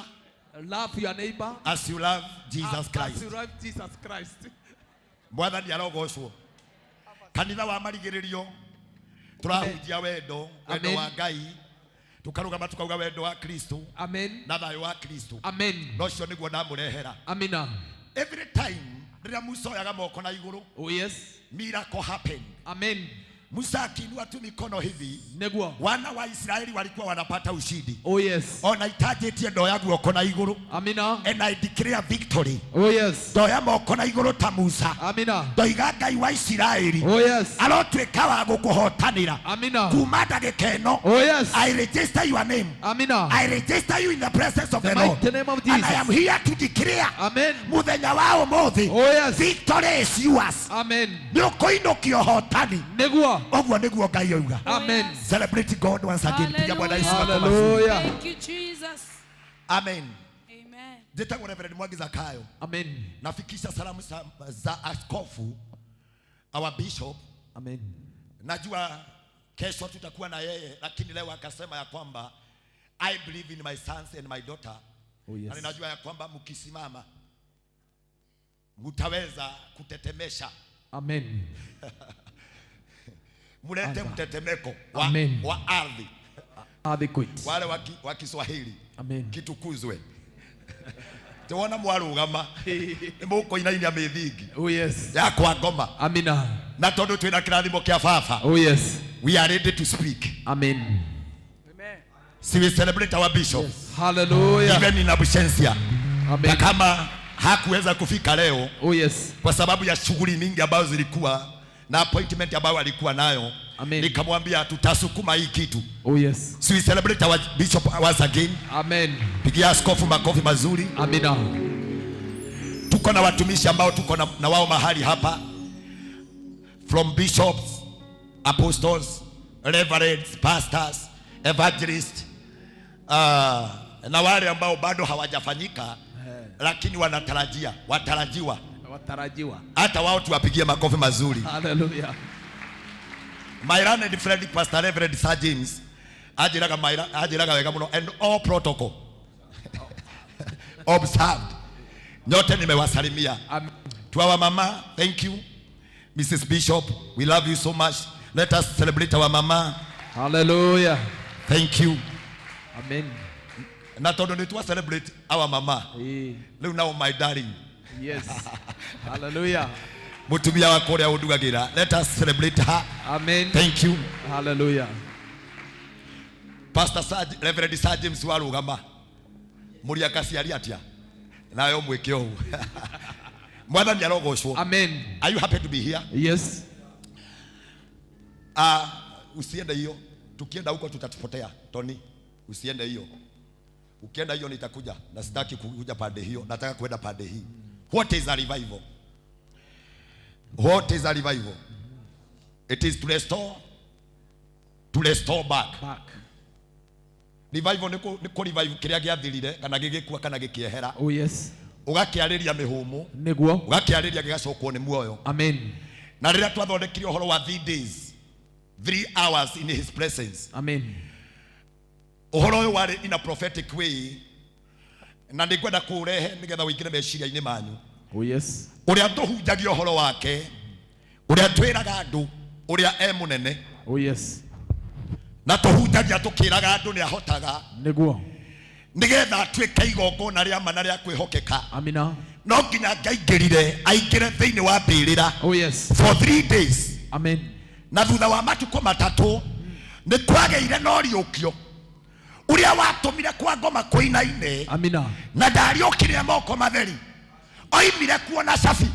Love your neighbor as you love Jesus as Christ. you love Jesus Christ. Mwathani arogocwo. Kanitha wa marigĩrĩrio tũrahunjia wendo, wendo Amen. wa Ngai, tukarũgama tukauga wendo wa Kristo Amen. na thayũ wa Kristo. Amen. Na ũcio nĩguo ndamũrehera. Amina. Every time rĩrĩa Musa oyaga moko na igũrũ, Oh yes. miracle happened. Amen. Musa akiinua tu mikono hivi, Nĩguo. wana wa Israeli walikuwa wanapata ushindi. Oh yes. Ona itanjĩtie ndoya guoko na igũrũ, Amina. and I declare victory. Oh yes. Ndoya moko na igũrũ ta Musa, Amina. ndoiga Ngai wa Isiraeli Oh yes. arotuĩka wa gũkũhotanĩra Amina. kuma ndagĩka ĩno. Oh yes. I register your name. Amina. I register you in the presence of The the Lord. mighty name of And I Jesus. am here to declare Amen. muthenya wa ũmũthĩ, Oh yes. victory is yours. Amen. Nĩ ũkũinũkia ũhotani. Nĩguo. Ũguo nĩguo Ngai oiga. Amen. Celebrate God once again. Piga Bwana Yesu makofi mazuri. Hallelujah. Thank you, Jesus. Amen. Amen. Njĩtagwo Reverend Mwangi Zakayo. Amen. Nafikisha salamu za askofu, our bishop. Amen. Najua kesho tutakuwa na yeye, lakini leo akasema ya kwamba I believe in my sons and my daughter. Oh, yes. Na ninajua ya kwamba mkisimama mtaweza kutetemesha. Amen. Mlete mtetemeko Amen. wa ardhi. Adequate. Wale wa Kiswahili. Amen. Kitukuzwe. Tuona mwarugama nĩ mũkũinainia mĩthingi. Oh yes. Ya kwa ngoma. Amina. Na tondũ twĩna kĩrathimo kĩa baba. Oh yes. We are ready to speak. Amen. Amen. So we celebrate our bishop. Yes. Hallelujah. Even in absentia. Amen. Na kama hakuweza kufika leo. Oh yes. Kwa sababu ya shughuli mingi ambazo zilikuwa na appointment ambayo alikuwa nayo. Amen. Nikamwambia tutasukuma hii kitu. Oh yes. So we celebrate our bishop once again. Amen. Pigia askofu makofi mazuri. Amina. Tuko na watumishi ambao tuko na wao mahali hapa. From bishops, apostles, reverends, pastors, evangelists, na wale ambao bado hawajafanyika lakini wanatarajia, watarajiwa. Watarajiwa. Hata wao tuwapigie makofi mazuri. Hallelujah. My learned friend Pastor Reverend Sir James ajiraga wega muno, and all protocol observed. Nyote nimewasalimia. Amen. To our mama, thank you. Mrs. Bishop, we love you so much. Let us celebrate our mama. Hallelujah. Thank you. Amen. Na tondu ni twa celebrate our mama. Rĩu now my darling. Yes. Hallelujah. Mutumia wakwa ũrĩa ũndugagĩra. Let us celebrate her. Amen. Thank you. Hallelujah. Pastor Sir, Reverend Sir James warugama. Mũria akaciari atia? Nayo mwĩke ũũ. Mwathani arogocwo. Amen. Are you happy to be here? Yes. Usiende hiyo. Tukienda huko tutatupotea. Tony, usiende hiyo. Ukienda hiyo nitakuja. Na sitaki kuja pande hiyo. Nataka kwenda pande hii. What is a revival? What is a revival? It is to restore back. Back. Revival ni ku revive kiria giathirire kana gigikua kana gikiehera. Oh yes. Ugakiariria mihumu. Niguo. Ugakiariria gigacokwo ni muoyo. Amen. Na riria twathondekire uhoro wa 3 days, 3 hours in his presence. Amen. Uhoro uyu wari in a prophetic way. Na ningwenda kurehe nigetha uingire meciria-inĩ manyu. Oh yes. Uria tuhunjagia uhoro wake, uria twiraga andu, uria e munene. Oh yes. Na tuhunjagia tukiraga andu ni ahotaga. Niguo. Nigetha atuike igongona ria mana ria kwihokeka. Amina. No nginya ngaingirire, aingire thiini wa mbirira. Oh yes. For 3 days. Amen. Na thutha wa matuko matatu ni kwageire na riukio uria watumire kwa ngoma kuinaine. Amina. Na ndariukire moko matheri, oimire kuona cabi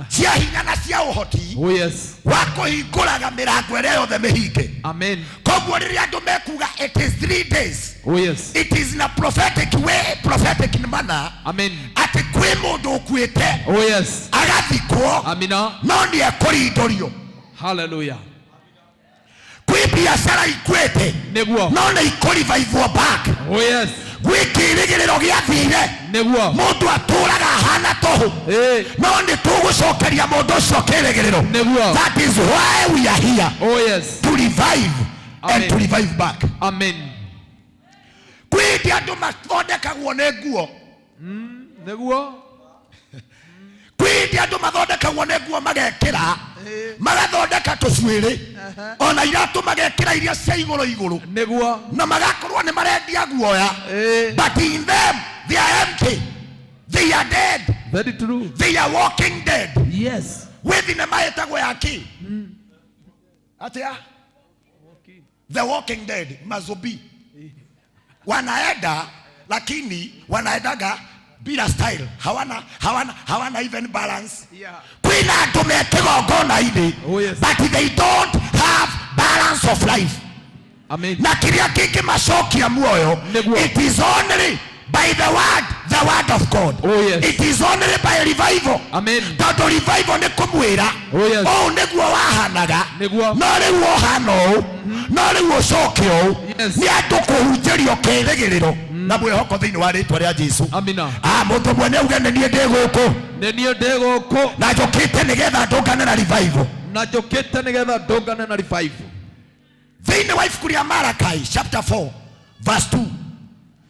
cia hinya na cia uhoti. Oh yes. Wa kuhinguraga mirango ĩrĩa yothe mĩhinge. Amen. Koguo rĩrĩa andũ mekuga it is 3 days. Oh yes. It is in a prophetic way, prophetic manner. Amen. Atĩ kwĩ mũndũ ũkuĩte. Oh yes. Agathikwo. Amina. No nĩ ekũrindũrio. Hallelujah. Kwĩ biacara ikuĩte. Nĩguo. No nĩ ikũrivaivwo back. Oh yes. Gwĩ kĩĩrĩgĩrĩro gĩathire. Nĩguo. Mũndũ atũraga ahana tũhũ. No nĩ tũgũcokeria mũndũ ũcio kĩĩrĩgĩrĩro. Nĩguo. That is why we are here. Oh yes. To revive. Amen. And to revive back. Amen. Kwĩ hĩndĩ andũ mathondekagwo nĩ nguo. Nĩguo. Kwĩ hĩndĩ andũ mathondekagwo nĩ nguo magekĩra, magathondeka tũcuĩrĩ, ona iratũ magekĩra iria cia igũrũ igũrũ. Nĩguo. Na magakorwo nĩ marendia guoya. But in them they are empty. They are dead. Very true. They are walking dead. Yes. Gwĩ thinema ĩtagwo ya kĩ? Atia? The Walking Dead, mazobi. Wanaenda lakini wanaendaga bila style. Hawana even balance. Yeah. Kwĩna andũ me kĩgongona-inĩ, Oh yes. but they don't have balance of life. Amen. Na kĩrĩa kĩngĩmacokia muoyo, Nĩguo. it is only by the word of God. Oh yes. It is only by revival. Amen. Tondũ revival nĩ kũmwĩra, Oh yes. ũũ nĩguo wahanaga, Nĩguo. no rĩu ũhana ũũ, no rĩu ũcoke ũũ. Yes. Nĩ andũ kũhunjĩrio kĩĩrĩgĩrĩro. Na mwĩhoko thĩinĩ wa rĩtwa rĩa Jesu. Amina. Ah, mũndũ ũmwe nĩ auge nĩ niĩ ndĩ gũkũ. Nĩ niĩ ndĩ gũkũ. Na njũkĩte nĩgetha ndũngane na revival. Na njũkĩte nĩgetha ndũngane na revival. Thĩinĩ wa ibuku rĩa Malachi chapter 4 verse 2,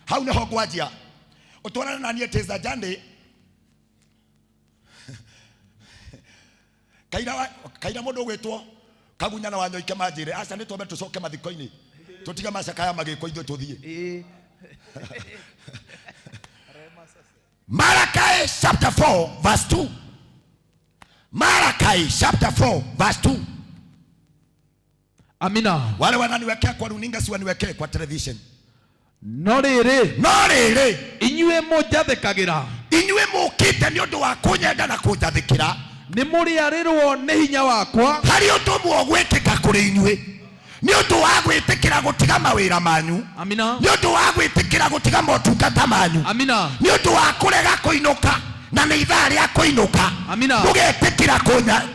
hau nĩho ngwanjia. Ũtwarane na niĩ tĩza jane kaira kaira mũndũ ũgwĩtwo Kagunya na Wanyoike manjĩre aca nĩ twambe tũcoke mathiko-inĩ tũtige macakaya magĩkwo ithuĩ tũthiĩ. Malachi chapter 4 verse 2. Malachi chapter 4 verse 2. Amina. Wale wananiwekea kwa runinga si waniwekee kwa television. No rĩrĩ, no rĩrĩ, inyuĩ mũnjathĩkagĩra, inyuĩ mũkĩte nĩ ũndũ wa kũnyenda na kũnjathĩkĩra, nĩ mũrĩarĩrwo nĩ hinya wakwa. Harĩ ũndũ ũmwe ũgwĩtĩka kũrĩ inyuĩ nĩ ũndũ wa gwĩtĩkĩra gũtiga mawĩra manyu. Amina. Nĩ ũndũ wa gwĩtĩkĩra gũtiga motungata manyu. Amina. Nĩ ũndũ wa kũrega kũinũka na nĩ ithaa rĩa kũinũka. Amina. Mũgetĩkĩra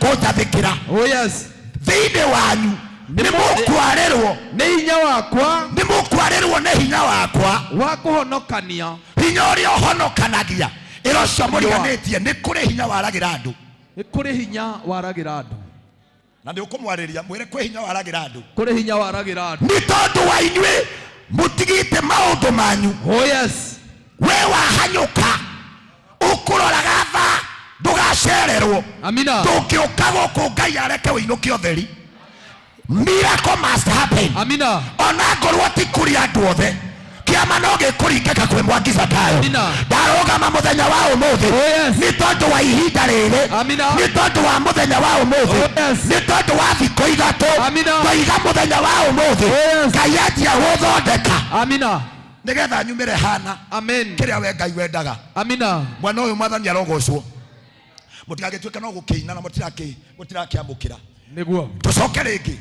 kũnjathĩkĩra. Oh yes. Thĩinĩ wanyu nĩ mũkwarĩrwo nĩ hinya wakwa, nĩ mũkwarĩrwo nĩ hinya wakwa wa kũhonokania, hinya ũrĩa ũhonokanagia. Ĩra ũcio mũriganĩtie nĩ kũrĩ hinya waragĩra andũ. Nĩ kũrĩ hinya waragĩra andũ. Na nĩ ũkũmwarĩria mwĩre kwĩ hinya waragĩra andũ. Kũrĩ hinya waragĩra andũ. Nĩ tondũ wa inyuĩ mũtigĩte maũndũ manyu. Oh yes. We wahanyũka ũkũroraga thaa ndũgacererwo. Amina. Ndũngĩũka gũkũ Ngai areke ũinũke ũtheri. Miracle must happen. Amina. Ona ngorwo ti kũrĩ andũ othe, kĩama no gĩkũringĩka kwĩ Mwangi Zakayo. Amina. Ndarũgama mũthenya wa ũmũthĩ. Oh yes. Nĩ tondũ wa ihinda rĩrĩ. Amina. Nĩ tondũ wa mũthenya wa ũmũthĩ. Oh yes. Nĩ tondũ wa thikũ ithatũ. Amina. Twaiga mũthenya wa ũmũthĩ. Oh yes. Ngai anjia gũthondeka. Amina. Nĩgetha nyumĩre hana. Amen. Kĩrĩa we Ngai wendaga. Amina. Mwana ũyũ Mwathani arogocwo. Mũtigagĩtuĩke no gũkĩina na mũtirakĩamũkĩra. Nĩguo. Tũcoke rĩngĩ.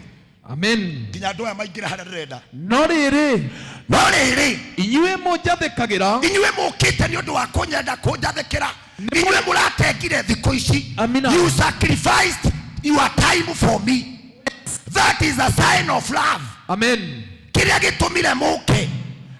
Amen. Nginya andũ aya maingĩre harĩa ndĩrenda. No rĩrĩ, no rĩrĩ, inyuĩ mũnjathĩkagĩra, inyuĩ mũkĩte nĩ ũndũ wa kũnyenda kũnjathĩkĩra, inyuĩ mũratengire thikũ ici. Amina. You sacrificed your time for me. That is a sign of love. Amen. Kĩrĩa gĩtũmire mũke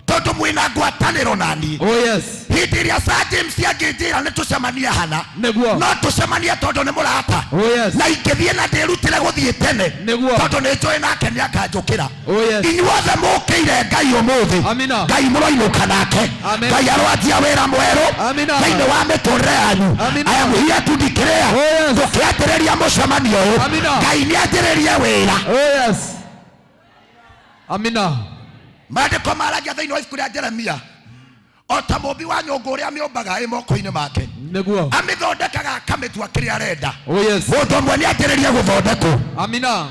tondũ mwĩna ngwatanĩro na niĩ. Oh yes. Hĩndĩ ĩrĩa Sir James angĩnjĩra nĩ tũcemanie hana, Nĩguo. no tũcemanie tondũ nĩ mũrata. Oh yes. Na ingĩthiĩ na ndĩrutĩre gũthiĩ tene, Nĩguo. tondũ nĩ njũĩ nake nĩ akanjũkĩra. Oh yes. Inyuothe mũkĩire Ngai ũmũthĩ. Amina. Ngai mũroinũka nake. Amen. Ngai aroanjia wĩra mwerũ Amina. thĩinĩ wa mĩtũrĩre yanyu. Amina. I am here to declare. Oh yes. Tũkĩambĩrĩria mũcemanio ũyũ, Amina. Ngai nĩ anjĩrĩrie wĩra. Oh yes. Amina. Maandĩko maragia thĩinĩ wa ibuku rĩa Jeremia, o ta mũmbi wa nyũngũ ũrĩa amĩũmbaga ĩ moko-inĩ make, Nĩguo. amĩthondekaga akamĩtua kĩrĩa arenda. Oh yes. Mũndũ ũmwe nĩ anjĩrĩrie gũthondekwo. Amina.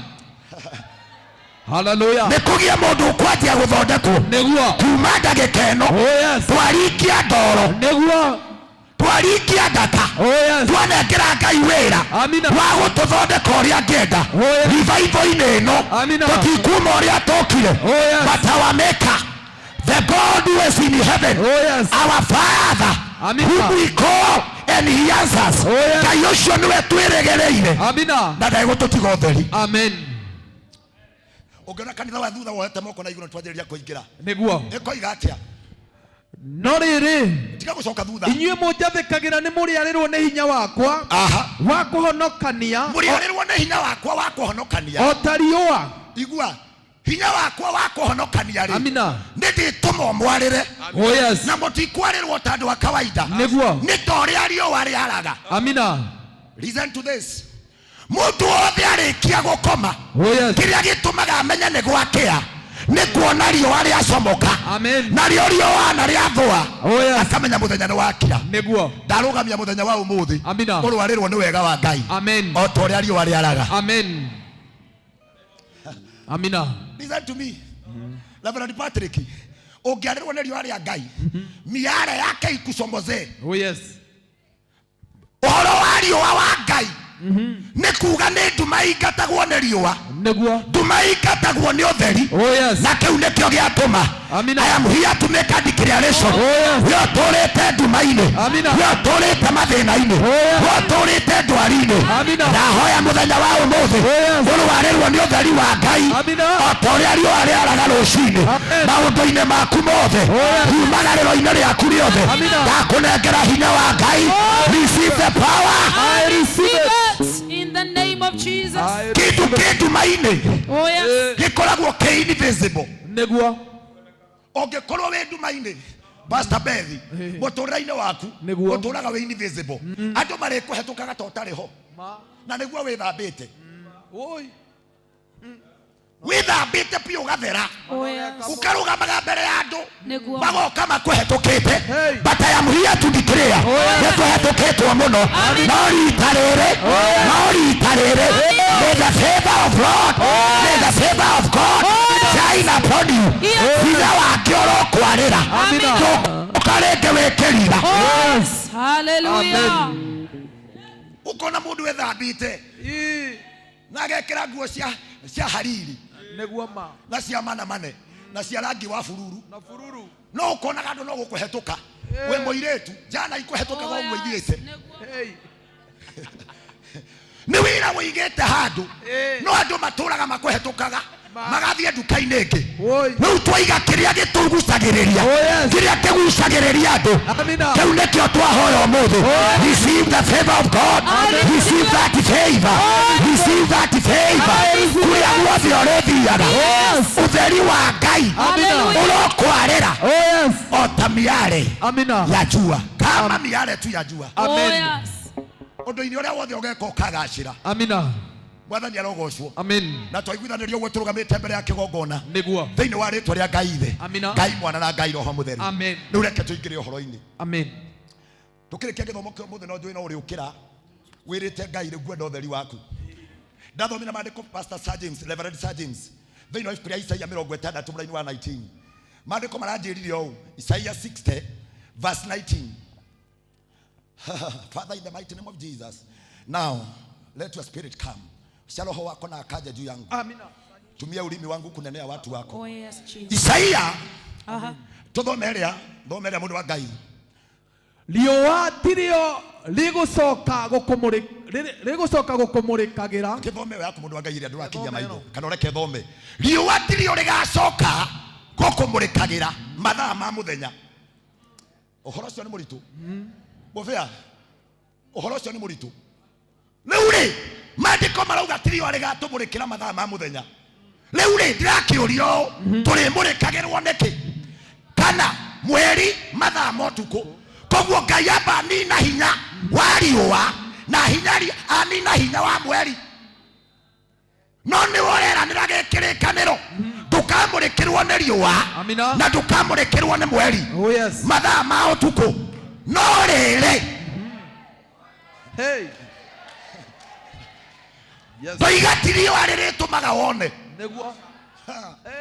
Hallelujah. Nĩ kũgĩe mũndũ ũkwanjia gũthondekwo. Nĩguo. Kuma ndagĩka ĩno. Oh yes. Twarikia ndoro. Nĩguo. Twarikia ndata. Oh yes. Twanengera Ngai wĩra. Amina. Wa gũtũthondeka ũrĩa angĩenda. Oh yes. Revival-inĩ ĩno. Amina. Tũtikuma ũrĩa tũkire. Oh yes. But our maker, the God who is in heaven, Oh yes. our Father, Amina. whom we call and he answers. Oh yes. Ngai ũcio nĩwe twĩrĩgĩrĩire. Amina. Na ndegũtũtiga ũtheri. Amen. Ũngĩona kanitha wa thutha woete moko na igũrũ twanjĩrĩria kũingĩra. Nĩguo. Ĩkoiga atĩa? No rĩrĩ, tiga gũcoka thutha. Inyuĩ mũnjathĩkagĩra nĩ mũrĩarĩrwo nĩ hinya wakwa. Aha. Wa kũhonokania. Mũrĩarĩrwo nĩ hinya wakwa wa kũhonokania. O ta riũa. Igua. Hinya wakwa wa kũhonokania rĩ. Amina. Nĩ ndĩtũma ũmwarĩre. Oh yes. Na mũtikwarĩrwo ta andũ a kawaida. Nĩguo. Nĩ ta ũrĩa riũa rĩaraga. Amina. Listen to this. Mũndũ wothe arĩkia gũkoma. Oh yes. Kĩrĩa gĩtũmaga amenye nĩ gwakĩa nĩ kuona riũa rĩacomoka. Amen. Narĩo riũa na rĩathũa. Oh yes. Akamenya mũthenya nĩ wakira. Nĩguo. Ndarũgamia mũthenya wa ũmũthĩ. Amina. Ũrwarĩrwo nĩ wega wa Ngai. Amen. O ta ũrĩa riũa rĩaraga. Amen. Amina. Listen to me. Reverend Patrick, ũngĩarĩrwo nĩ riũa rĩa Ngai, miare yake ikucomoze. Oh yes. Ũhoro wa riũa wa Ngai nĩ kuga nĩ nduma ingatagwo nĩ riũa. Nĩguo. Nduma Nduma ikatagwo nĩ ũtheri. Oh yes. Na kĩu nĩkĩo gĩatũma Amina. I am here to make a declaration. Oh, yes. We ũtũrĩte nduma-inĩ. Amina. We ũtũrĩte mathĩna-inĩ. Oh, yes. We ũtũrĩte ndwari-inĩ. Amina. Ndahoya mũthenya wa ũmũthĩ Oh, yes. ũrwarĩrwo nĩ ũtheri wa Ngai Amina. o ta ũrĩa riũa rĩaraga rũcinĩ Amen. maũndũ-inĩ maku mothe Oh, yes. riumagarĩro-inĩ rĩaku rĩothe. Amina. Ndakũnengera hinya wa Ngai. Receive the power. I receive it. In the name of Jesus. I Kĩndũ kĩ nduma-inĩ Oh yes. gĩkoragwo kĩ invisible. Nĩguo. Ũngĩkorwo wĩ nduma-inĩ, Pastor Bethi, mũtũrĩre-inĩ waku Nĩguo. ũtũraga wĩ invisible. Andũ marĩkũhetũkaga ta ũtarĩ ho, na nĩguo wĩthambĩte. Oi. Wĩthambĩte biũ ũgathera, Oh yes. ũkarũgamaga mbere ya andũ, Nĩguo. magoka makũhetũkĩte. Hey. But I am here to declare, yes. nĩtũhetũkĩtwo mũno, no rita rĩrĩ, no rita rĩrĩ, may the favor of Lord, may the favor of God shine upon you. Yes. Hinya wake ũrokwarĩra. Amina. Ndũka rĩngĩ wĩkĩrira. Oh yes. Hallelujah. Ũkona mũndũ wĩthambĩte Ii. na agekĩra nguo cia hariri Nĩguo ma. na cia manamane na cia rangi wa bururu, Na bururu. no ũkonaga andũ no gũkũhetũka wĩ mũirĩtu jana ikũhetũkaga Oh ũguo yes. ithiĩte. Nĩguo. Hey. Nĩ wĩra wĩigĩte handũ, Eh. no andũ matũraga makũhetũkaga magathiĩ nduka-inĩ ĩngĩ. Oi. Rĩu twaiga kĩrĩa gĩtũgucagĩrĩria, Oh, yes. kĩrĩa kĩgucagĩrĩria andũ, Amina. kĩu nĩkĩo twahoya ũmũthĩ. Receive the favor of God. Receive that favor. Receive that favor. Kũrĩa guothe ũrĩthiaga, ũtheri wa Ngai Amina. ũrokwarĩra Oh yes. o ta miale Amina. ya jua, kama miale tu ya jua. Oh Amen. yes. Ũndũ-inĩ ũrĩa wothe ũgeka ũkagacĩra. Amina. Mwathani arogocwo. Amen. Na twaiguithanĩrio ũguo tũrũgamĩte mbere ya kĩgongona Nĩguo. thĩinĩ wa rĩtwa rĩa Ngai Ithe, Amina. Ngai Mwana na Ngai Roho Mũtheru. Amen. Rĩu reke tũingĩre ũhoro-inĩ. Amen. Tũkĩrĩkia gĩthomo kĩa ũmũthĩ, no njũĩ no ũrĩũkĩra wĩrĩte Ngai rĩu ngwenda ũtheri waku. Ndathomire maandĩko, Pastor Sir James, Reverend Sir James, thĩinĩ wa ibuku rĩa Isaia 60 mũraini wa 19. Maandĩko maranjĩrire ũũ, Isaia 60 verse 19. Father, in the mighty name of Jesus, now let your spirit come. Sia roho wako na akaja juu yangu. Amina. Tumia ulimi wangu kunenea watu wako. Oh yes, Jesus. Isaia Aha. tuthome ĩrĩa, thome ĩrĩa mũndũ wa Ngai. Riũa tirĩo rĩgũcoka rĩgũcoka gũkũmũrĩkagĩra. Kĩthome ĩyo yaku mũndũ wa Ngai ĩrĩa ndũrakinyia maitho, kana ũreke thome. Riũa tirĩo rĩgacoka gũkũmũrĩkagĩra mathaa ma mũthenya. Ũhoro ũcio nĩ mũritũ. Mũbĩa, ũhoro ũcio nĩ mũritũ. Rĩu rĩ, maandĩko marauga ti riũa rĩgatũmũrĩkĩra mathaa ma mũthenya. Rĩu rĩ, ndĩrakĩũria ũũ, tũrĩmũrĩkagĩrwo nĩkĩ? Kana mweri mathaa ma ũtukũ. Koguo Ngai amba anina hinya wa riũa na hinya anina hinya wa mweri. No nĩ ũreranĩra gĩkĩrĩkanĩro, ndũkamũrĩkĩrwo nĩ riũa Amina. na ndũkamũrĩkĩrwo nĩ mweri Oh yes. mathaa ma ũtukũ. No rĩrĩ, Hey. Yes. ndoiga ti riũa rĩrĩtũmaga wone. Nĩguo.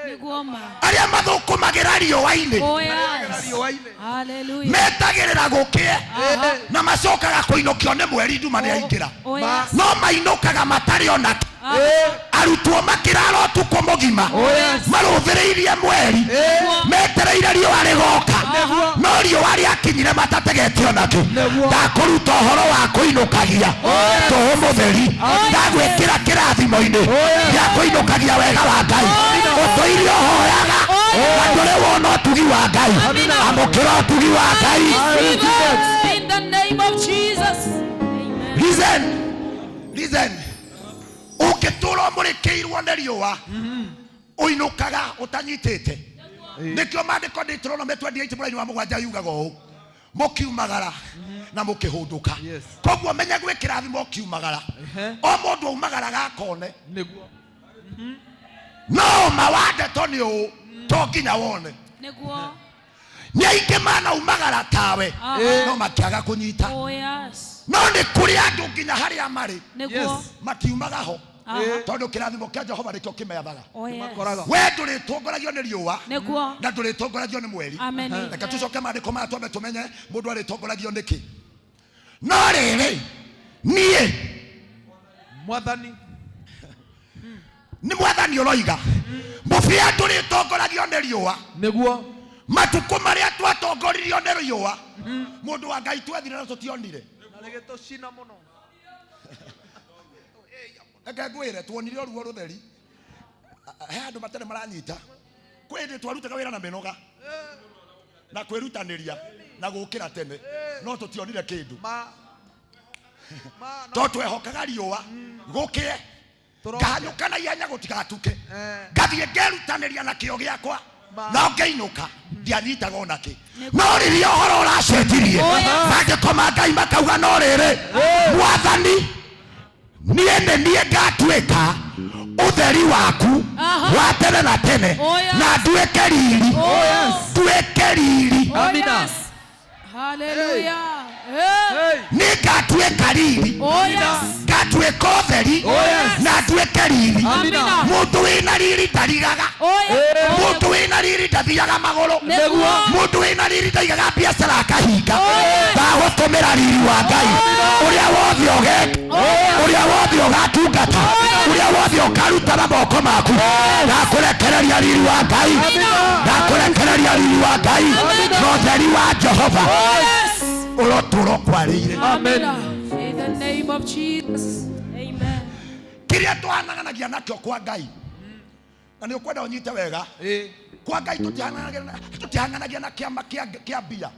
Nĩguo ma. Arĩa mathũkũmagĩra riũa-inĩ Oh yes. Riũa-inĩ. Hallelujah. metagĩrĩra gũkĩe na macokaga kũinũkio nĩ mweri nduma nĩ yaingĩra. Oh yes. No mainũkaga matarĩ ona arutwo makĩrara ũtukũ mũgima, Oh yes. marũthĩrĩirie mweri, metereire riũa rĩgoka, no riũa rĩakinyire matategete onakĩ. Nĩguo. Ndakũruta ũhoro wa kũinũkagia tũhũ mũtheri, ndagwĩkĩra kĩrathimo-inĩ gĩa kũinũkagia wega wa Ngai. Ũtũire ũhoyaga na ndũrĩ wona ũtugi wa Ngai. Amũkĩra ũtugi wa Ngai. Receive it in the name of Jesus. Amen. Listen, listen. Ũngĩtũra ũmũrĩkĩirwo nĩ riũa, ũinũkaga ũtanyitĩte. Nĩkĩo maandĩko Deuteronomy 28 mũraini wa 7 yugaga ũũ, mũkiumagara na mũkĩhũndũka. Yes. Koguo menya gwĩ kĩrathimo ũkiumagara. O mũndũ aumagaraga akone. Nĩguo. No ma wa ndeto nĩ ũũ, to nginya wone. Nĩguo. Nĩ aingĩ manaumagara tawe, Aha. no makĩaga kũnyita. Oh yes. No nĩ kũrĩ andũ nginya harĩa marĩ Nĩguo. matiumaga ho, Aha. tondũ kĩrathimo kĩa Jehova nĩkĩo kĩmeathaga. Oh yes. Makoraga. We ndũrĩtongoragio nĩ riũa Nĩguo. na ndũrĩtongoragio nĩ mweri. Amen. Reke tũcoke maandĩko maya twambe tũmenye mũndũ arĩtongoragio nĩkĩ. No rĩrĩ, niĩ Mwathani. Nĩ mwathani ũroiga mũbĩa ndũrĩtongoragio nĩ riũa. Nĩguo. Matukũ marĩa twatongoririo nĩ riũa, mũndũ wa Ngai, twethire na tũtionire. Na rĩgĩtũcina mũno. Reke ngwĩre, tuonire ũruo rũtheri. He andũ matarĩ maranyita. Kwĩ hĩndĩ twarutaga wĩra na mĩnoga na kwĩrutanĩria na gũkĩra tene, no tũtionire kĩndũ. Ma. Ma. To twehokaga riũa gũkĩe, Tũroke. ngahanyũka na ihenya gũtigatuke, Eh. ngathiĩ ngerutanĩria na kĩo gĩakwa, Ma. no ngĩinũka ndianyitaga ona kĩ. No rĩrĩa ũhoro ũracenjirie, maandĩko ma Ngai makauga, no rĩrĩ, mwathani, niĩ nĩ niĩ ngatuĩka ũtheri waku wa tene na tene, Oh, yes. na nduĩke riri, nduĩke riri. Oh, Amina. yes. Hallelujah. Hey. Hey. Nĩ ngatuĩka riri, Oh, yes. ngatuĩka ũtheri Oh, yes. na nduĩke riri. Amina. Mũndũ wĩna riri ndarigaga. Oh, yes. Mũndũ wĩna riri ndathiaga magũrũ. Nĩguo. Mũndũ wĩna riri ndaigaga biacara akahinga. yes. Ndagũtũmĩra riri wa Ngai ũrĩa wothe ũgeka, ũrĩa wothe ũgatungata, ũrĩa wothe ũkaruta na moko maku. Ndakũrekereria riri wa Ngai, ndakũrekereria riri wa Ngai na ũtheri wa Jehova Yes. ũrotũra ũkwarĩire. Amen. In the name of Jesus. Amen. Kĩrĩa tũhananganagia nakĩo kwa Ngai, na nĩ ũkwenda ũnyite wega, Ĩĩ. kwa Ngai tũtihang'anagia na kĩama kĩa mbia.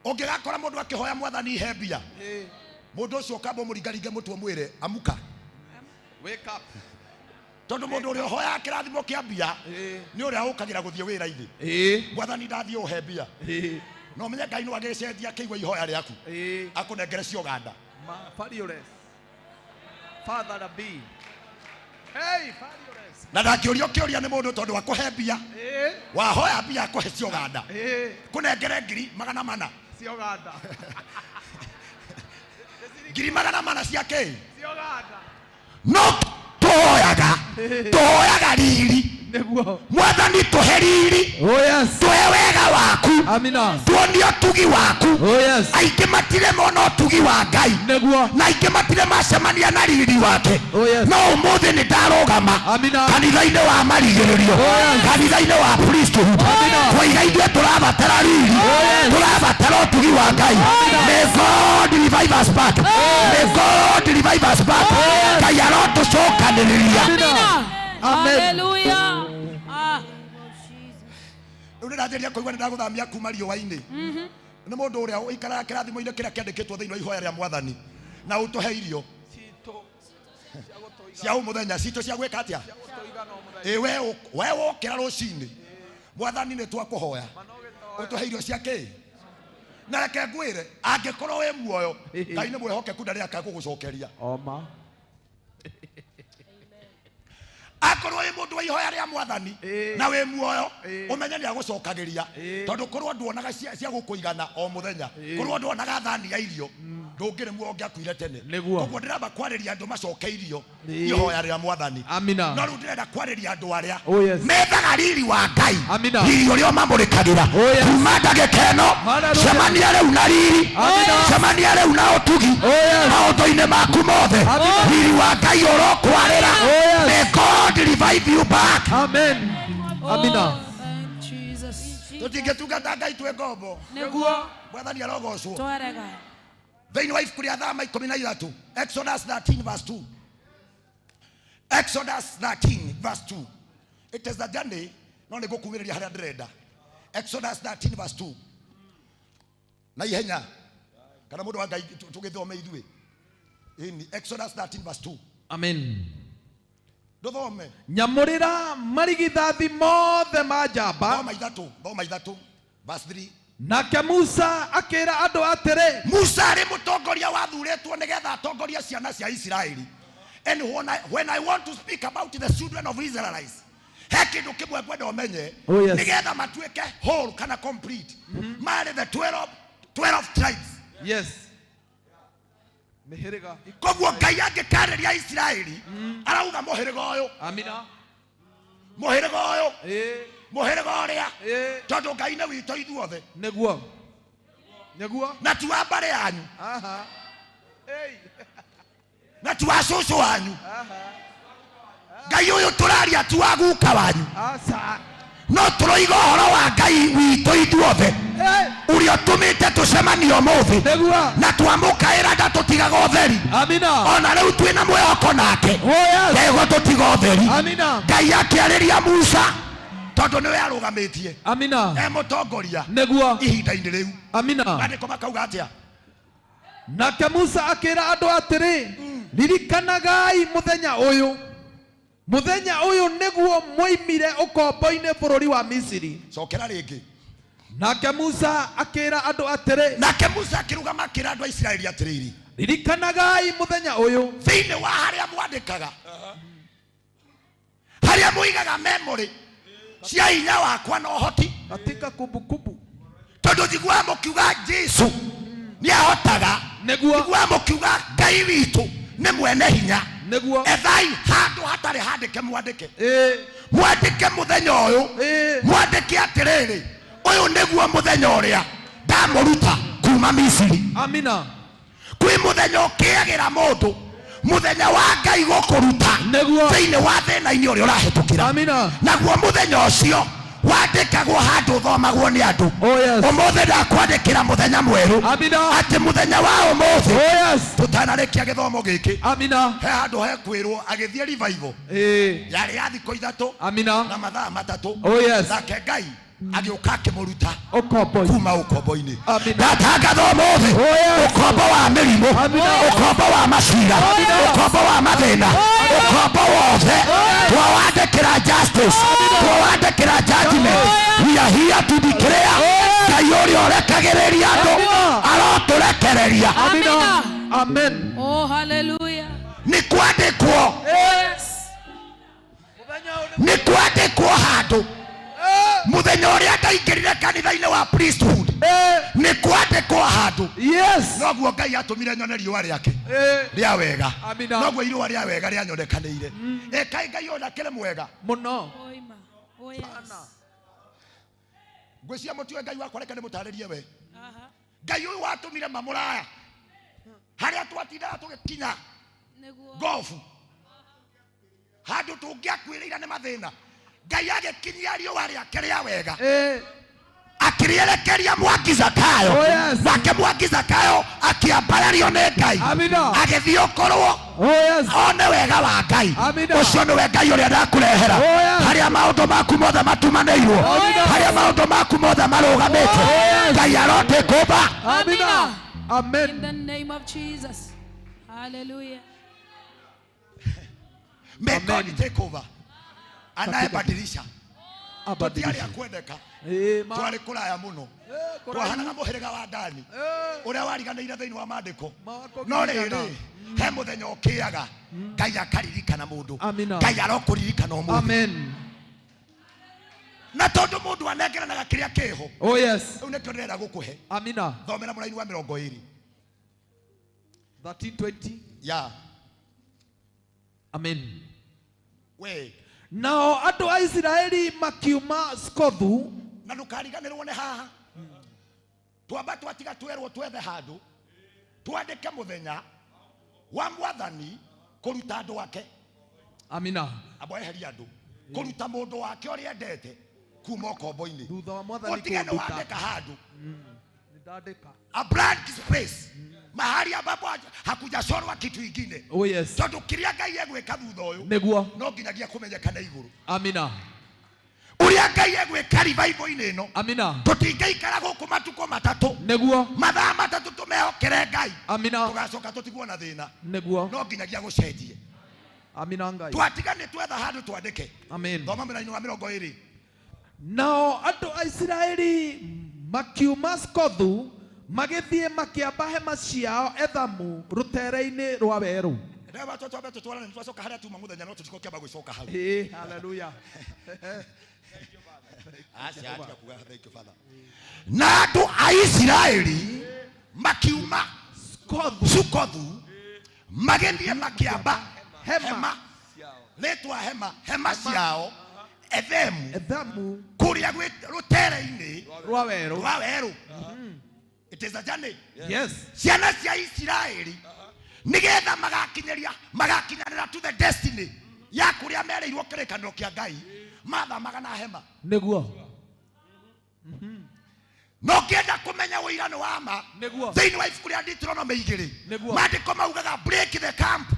Ũngĩgakora mũndũ akĩhoya, mwathani he mbia, Ĩĩ. mũndũ ũcio ũkamba ũmũringaringe mũtwe, mwĩre amuka. Wake up. Tondũ mũndũ ũrĩa ũhoyaga kĩrathimo kĩa mbia Ĩĩ. nĩ ũrĩa ũkagĩra gũthiĩ wĩra-inĩ, Ĩĩ. mwathani ndathiĩ ũhe mbia. Ĩĩ. Na ũmenye Ngai no agĩcenjia akĩigua ihoya rĩaku, Ĩĩ. akũnengere cioganda. Ma. Fariores. Father Rabbi. Hey, Fariores. Na ndangĩũrio kĩũria nĩ mũndũ, tondũ akũhe mbia, Ĩĩ. wahoya mbia akũhe cioganda, Ĩĩ. kũnengere 400,000. Cioganda. 400,000 cia kĩ? Cioganda. No tũhoyaga, tũhoyaga riri. Nĩguo. Mwathani tũhe riri, Oh yes. tũhe wega waku, Amina. tuonie ũtugi waku. Oh yes. Aingĩ matirĩ mona ũtugi wa Ngai, Nĩguo. na aingĩ matirĩ macemania na riri wake. Oh yes. No ũmũthĩ nĩ ndarũgama Amina. kanitha-inĩ wa marigĩrĩrio, Oh, yes. kanitha-inĩ wa priesthood, twoiga ithuĩ tũrabatara riri, tũrabatara ũtugi wa Ngai. May God revive us back. May God revive us back. Ngai arotũcokanĩrĩria. Amina. Amen. Hallelujah. Ah. Rĩu nĩ ndanjĩrĩria kũigua nĩ ndagũthamia kuma riũa-inĩ. Nĩ mũndũ ũrĩa ũikaraga kĩrathimo-inĩ kĩrĩa kĩandĩkĩtwo thĩinĩ wa ihoya rĩa mwathani, na ũtũhe irio Citũ. Cia gũtũiga. cia ũmũthenya, citũ cia gwĩka atĩa? Gũtũiga no mũthenya. Ĩ we wokĩra rũcinĩ, mwathani nĩ twakũhoya ũtũhe irio cia kĩ. Na reke ngwĩre, angĩkorwo wĩ muoyo, Ngai nĩ mwĩhokeku, ndarĩ akagũgũcokeria. Oma. Akorwo wĩ mũndũ wa ihoya rĩa mwathani Ĩĩ. na wĩ muoyo, Ĩĩ. ũmenye nĩ agũcokagĩria, Ĩĩ. tondũ korwo nduonaga cia gũkũigana o mũthenya, korwo nduonaga thani ya irio, ndũngĩrĩ muoyo, ũngĩakuire tene. Nĩguo. Koguo ndĩramba kwarĩria andũ macoke irio Ĩĩ. ihoya rĩa mwathani. Amina. No rĩu ndĩrenda kwarĩria andũ arĩa Oh yes. methaga riri wa Ngai, Amina. riri ũrĩa ũmamũrĩkagĩra. Oh, yes. Kuma ndagĩka ĩno, Hallelujah. cemania rĩu na riri, Amina. cemania rĩu na ũtugi Oh yes. maũndũ-inĩ maku mothe. Amina. Riri wa Ngai ũrokwarĩra. Oh, yes. May God revive you back. Amen. Amina. Oh, thank Jesus. Tũtingĩtungata Ngai twĩ ngombo. Nĩguo. Mwathani arogocwo. Twarega. Thĩinĩ wa ibuku rĩa Thama 13, Exodus 13 verse 2, Exodus 13 verse 2. It is a journey, no nĩ ngũkumĩrĩria harĩa ndĩrenda. Exodus 13 verse 2 na ihenya, kana mũndũ wa Ngai, tũgĩthome ithuĩ. Ĩni, Exodus 13 verse 2. Amen. Ndũthome. Nyamũrĩra marigithathi mothe ma njamba. Thoma ithatũ, thoma ithatũ, verse 3. Nake Musa akĩra andũ atĩrĩ, Musa arĩ mũtongoria wathurĩtwo nĩgetha atongorie ciana cia Isiraeli. And when I want to speak about the children of Israelites, he kĩndũ kĩmwe ngwenda ũmenye. Oh, yes. Nĩgetha matuĩke whole kana complete, marĩ the 12 tribes. Yes, mĩhĩrĩga. Koguo Ngai angĩkarĩria Isiraeli, arauga mũhĩrĩga ũyũ, Amina. mũhĩrĩga ũyũ, Ĩĩ. mũhĩrĩga ũrĩa, Ĩĩ. tondũ Ngai nĩ witũ ithuothe, Nĩguo, nĩguo. Na ti wa mbarĩ yanyu. Aha. Hey. Na ti wa cũcũ wanyu. Ngai ũyũ tũraria ti wa guka wanyu. Aca. No tũroiga ũhoro wa Ngai witũ ithuothe ũrĩa ũtũmĩte tũcemanie ũmũthĩ. Nĩguo. Na twamũkaĩra ndatũtigaga ũtheri. Amina. Ona rĩu twĩna mwĩhoko nake. Oh yes. Ndegũtũtiga ũtheri. Amina. Ngai akĩarĩria Musa tondũ nĩwe arũgamĩtie. Amina. E mũtongoria. Nĩguo. Ihinda-inĩ rĩu. Amina. Maandĩko makauga atĩa? Nake Musa akĩra andũ atĩrĩ, ririkanagai mũthenya ũyũ. Mũthenya ũyũ nĩguo mwoimire ũkombo-inĩ bũrũri wa Misiri. Cokera rĩngĩ. Nake Musa akĩra andũ atĩrĩ, Nake Musa akĩrũgama akĩra andũ a Isiraeli atĩrĩrĩ, ririkanagai mũthenya ũyũ. Thĩinĩ wa harĩa mwandĩkaga, harĩa mũigaga memory cia hinya wakwa na ũhoti. Katika kumbukumbu. Tondũ njiguaga mũkiuga Jesu nĩahotaga. Nĩguo. Njiguaga mũkiuga Ngai witũ nĩ mwene hinya. Nĩguo. Ethai handũ hatarĩ handĩke mwandĩke. Ĩĩ. Mwandĩke mũthenya ũyũ. Ĩĩ. Mwandĩke atĩrĩrĩ, ũyũ nĩguo mũthenya ũrĩa ndamũruta kuma Misiri. Amina. Kwĩ mũthenya ũkĩagĩra mũndũ, mũthenya wa Ngai gũkũruta Nĩguo. thĩinĩ wa thĩna-inĩ ũrĩa ũrahĩtũkĩra. Amina. Naguo mũthenya ũcio wandĩkagwo handũ ũthomagwo nĩ andũ. Oh yes. Ũmũthĩ ndakwandĩkĩra mũthenya mwerũ. Amina. Atĩ mũthenya wa ũmũthĩ. Oh yes. Tũtanarĩkia gĩthomo gĩkĩ. Amina. He handũ hekwĩrwo agĩthiĩ revival. Ĩĩ. Yarĩ ya thikũ ithatũ. Amina. Na mathaa matatũ. Oh yes. Nake Ngai agĩũka akĩmũruta Ũkombo-inĩ. kuma ũkombo-inĩ. Amina. Ndatangatha ũmũthĩ. Oh yes. Ũkombo wa mĩrimũ. Amina. Ũkombo wa macira. Ũkombo wa mathĩna. Ũkombo wothe. Twawandĩkĩra justice. Twawandĩkĩra judgment. We are here to declare. Ngai ũrĩa ũrekagĩrĩria andũ arotũrekereria. Amina. Amen. Oh, hallelujah. Nĩ kwandĩkwo. Yes. Nĩ kwandĩkwo handũ. Mũthenya ũrĩa ndaingĩrire kanitha-inĩ wa priesthood. Nĩ kwandĩkwo handũ. Yes. Noguo Ngai atũmire nyone riũa rĩake rĩa wega. Amina. Noguo irũa rĩa wega rĩanyonekanĩire. Ĩkai Ngai ũyũ ndakĩrĩ mwega. Mũno. Oima. Oh, yes. Ngwĩciria mũtiũĩ Ngai wakwa, reke ndĩmũtarĩrie we. Ngai ũyũ watũmire mamũraya harĩa twatindaga tũgĩkinya Nĩguo. gofu handũ tũngĩakuĩrĩire nĩ mathĩna. Ngai agĩkinyia riũa rĩake rĩa wega. Akĩrĩerekeria Mwangi Zakayo. Oh, yes. Nake Mwangi Zakayo akĩambarario nĩ Ngai. Amina. Agĩthiĩ ũkorwo Oh yes. one wega wa Ngai. Amina. Ũcio nĩwe Ngai ũrĩa ndakũrehera. Oh, yes. Harĩa maũndũ maku mothe matumanĩirwo. Amina. Harĩa maũndũ maku mothe marũgamĩte. Oh, yes. Ngai arotĩkũmba. Amina. Amen. In the name of Jesus. Hallelujah. May God take over. Anayebadilisha. Abadilishe. Tũtiarĩ a kwendeka. Ĩĩ, ma- Twarĩ kũraya mũno. kũraihu. Twahanaga mũhĩrĩga wa Dani. Ũrĩa wariganĩire thĩinĩ wa maandĩko. Mawako No kinyana. rĩrĩ, he mũthenya ũkĩaga Ngai akaririkana mũndũ. Amina. Ngai arokũririkana ũmũthĩ. Amen. Na tondũ mũndũ anengeranaga kĩrĩa kĩho. Oh yes. Rĩu nĩkĩo ndĩrenda gũkũhe. Amina. Thomera mũraini wa mĩrongo ĩrĩ. 1320. Ya. Amen. We. Nao andũ a Isiraeli makiuma Sukothu. Na ndũkariganĩrwo nĩ haha. Twamba twatiga twerwo twethe handũ twandĩke mũthenya wa mwathani kũruta andũ ake. Amina. Amba eheria andũ. Kũruta mũndũ wake ũrĩa endete kuma ũkombo-inĩ. Thutha wa mwathani Ũtige nĩ kũnduta. wandĩka handũ. Nĩndandĩka. A blank space. Mahali ambapo hakujachorwa kitu ingine. Oh yes. Tondũ kĩrĩa Ngai egwĩka thutha ũyũ Nĩguo. no nginyagia kũmenyekana igũrũ. Amina. Ũrĩa Ngai egwĩka revival-inĩ ĩno. Amina. Tũtingĩikara gũkũ matukũ matatũ. Nĩguo. Mathaa matatũ tũmehokere Ngai. Amina. Tũgacoka tũtigwo na thĩna. Nĩguo. No nginyagia gũcenjie. Amina Ngai. Twatiga nĩ twetha handũ twandĩke. Amen. Thoma mũraini wa mĩrongo ĩrĩ. Nao andũ a Isiraeli makiuma Sukothu magĩthiĩ makĩamba hema ciao Ethamu rũteere-inĩ rwa werũ. Rĩu watu twambe tũtwarane nĩ twacoka harĩa tuma mũthenya no tũtigũkĩamba gũcoka hau. Ĩĩ, haleluya. Aca, tiga kuga thank you Father. Na andũ a Isiraeli makiuma Sukothu magĩthiĩ makĩamba hema rĩtwa hema hema ciao Ethemu Ethamu kũrĩa rũteere-inĩ rwa werũ. Rwa werũ. It is a journey. Yes. Ciana cia Isiraeli Nigetha magakinyeria magakinyanira to the destiny ya kuria mereirwo kĩrĩkanĩro kĩa Ngai mathamaga na hema. Nĩguo. No ngĩenda kũmenya ũira nĩ wa ma Nĩguo. thĩinĩ wa ibuku rĩa Deuteronomy 2 Nĩguo. maandĩko maugaga break the camp,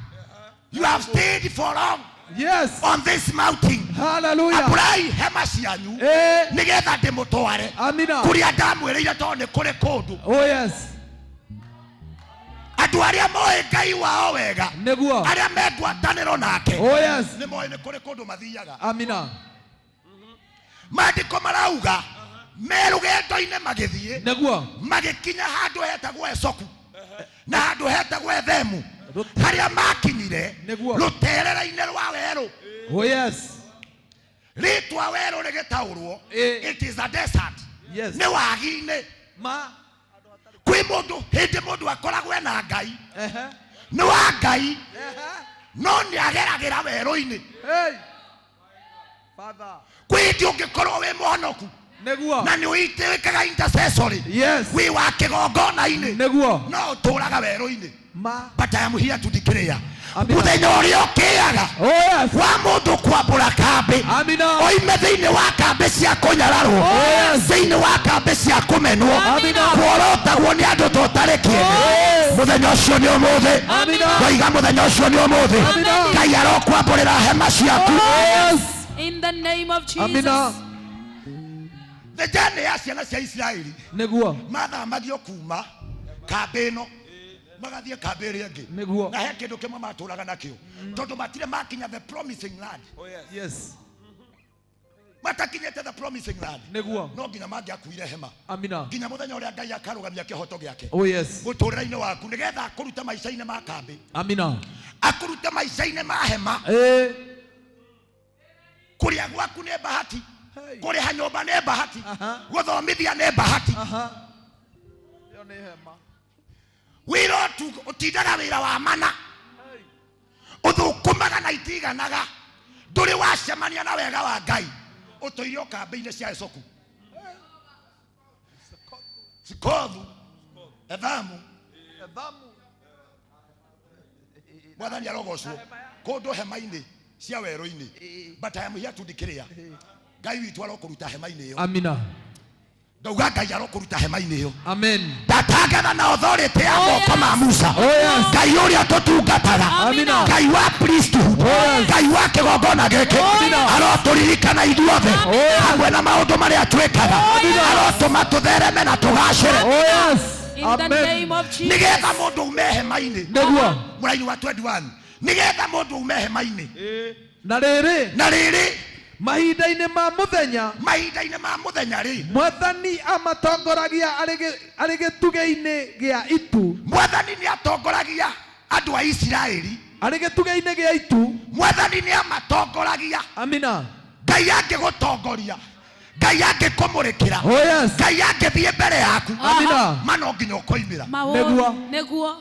you have stayed for long Yes. on this mountain. Hallelujah. Ambũrai hema cianyu Eh. nĩgetha ndĩmũtware Amina. kũrĩa ndamwĩrĩire tondũ nĩ kũrĩ kũndũ. Oh yes. Andũ arĩa moĩ Ngai wao wega, Nĩguo. arĩa me ngwatanĩro nake, Oh yes. nĩ moĩ nĩ kũrĩ kũndũ mathiaga. Amina. Maandĩko marauga me rũgendo-inĩ magĩthiĩ Nĩguo. magĩkinya handũ hetagwo Ecoku na handũ hetagwo Ethemu harĩa makinyire Nĩguo. rũterere-inĩ rwa werũ. Oh yes. Rĩtwa werũ rĩgĩtaũrwo Eh. it is a desert. Yes. Nĩ wagi-inĩ. Ma. Kwĩ mũndũ hĩndĩ mũndũ akoragwo ena Ngai Ehe. nĩ wa Ngai Ehe. no nĩ ageragĩra werũ-inĩ. Hey. Father. Kwĩ hĩndĩ ũngĩkorwo wĩ mũhonoku Nĩguo. na nĩ ũitĩkaga intercessory Yes. wĩ wa kĩgongona-inĩ Nĩguo. no ũtũraga werũ-inĩ. Ma. But I am here to declare Amina. mũthenya ũrĩa ũkĩaga Oh yes. wa mũndũ kwambũra kambĩ Amina. oime thĩinĩ wa kambĩ cia kũnyararwo, Oh, yes. thĩinĩ wa kambĩ cia kũmenwo, Amina. kuorotagwo nĩ andũ ta ũtarĩ kĩene, Yes. mũthenya ũcio nĩ ũmũthĩ. Amina. Ndoiga mũthenya ũcio nĩ ũmũthĩ. Amina. Ngai arokwambũrĩra hema ciaku. Oh yes. In the name of Jesus. Amina. The journey ya ciana cia Isiraeli Nĩguo. mathamagio kuma kambĩ ĩno magathiĩ kambĩ ĩrĩa ĩngĩ. Nĩguo. Na he kĩndũ kĩmwe matũraga nakĩo tondũ matirĩ makinya the promising land. Yes. Matakinyĩte the promising land Nĩguo. no nginya mangĩakuire hema Amina. nginya mũthenya ũrĩa Ngai akarũgamia kĩhoto gĩake Oh yes. mũtũrĩre-inĩ waku nĩgetha akũrute maica-inĩ ma kambĩ, Amina. akũrute maica-inĩ ma hema. Eh. Kũrĩa gwaku nĩ bahati, Hey. kũrĩha nyũmba nĩ bahati, Aha. gũthomithia nĩ bahati. Aha. Ĩyo nĩ hema. Wĩra ũtindaga wĩra wa mana ũthũkũmaga na itiganaga ndũrĩ wacemania na wega wa Ngai ũtũire o kambĩ-inĩ cia Ecoku, Sikothu, Ethamu. Mwathani arogocwo kũndũ hema-inĩ cia werũ-inĩ. But I am here to declare Ngai witũ arokũruta hema-inĩ ĩyo. Amina. Ndauga Ngai arokũruta hema-inĩ ĩyo. Amen. Ndatangatha na authority ya moko ma Musa. Oh yes. Ngai ũrĩa tũtungataga, Amina. Ngai wa priesthood, Oh yes. Ngai wa kĩgongona gĩkĩ Amina. arotũririkana ithuothe Oh yes. hamwe na maũndũ marĩa twĩkaga, arotũma tũthereme na tũgacĩre Oh yes. In the Amen. name of Jesus. nĩgetha mũndũ ume hema-inĩ. Nĩguo. Mũraini wa 21 nĩgetha mũndũ ume hema-inĩ. Na rĩrĩ, Na rĩrĩ, mahinda-inĩ ma mũthenya, mahinda-inĩ ma mũthenya rĩ, Mwathani amatongoragia arĩ gĩtugĩ-inĩ gĩa itu. Mwathani nĩ atongoragia andũ a Isiraeli. Arĩ gĩtugĩ-inĩ gĩa itu. Mwathani nĩ amatongoragia. Amina. Ngai angĩgũtongoria, Ngai angĩkũmũrĩkĩra, Oh yes. Ngai angĩthiĩ mbere yaku, Amina. ma no nginya ũkoimĩra. Nĩguo. Nĩguo.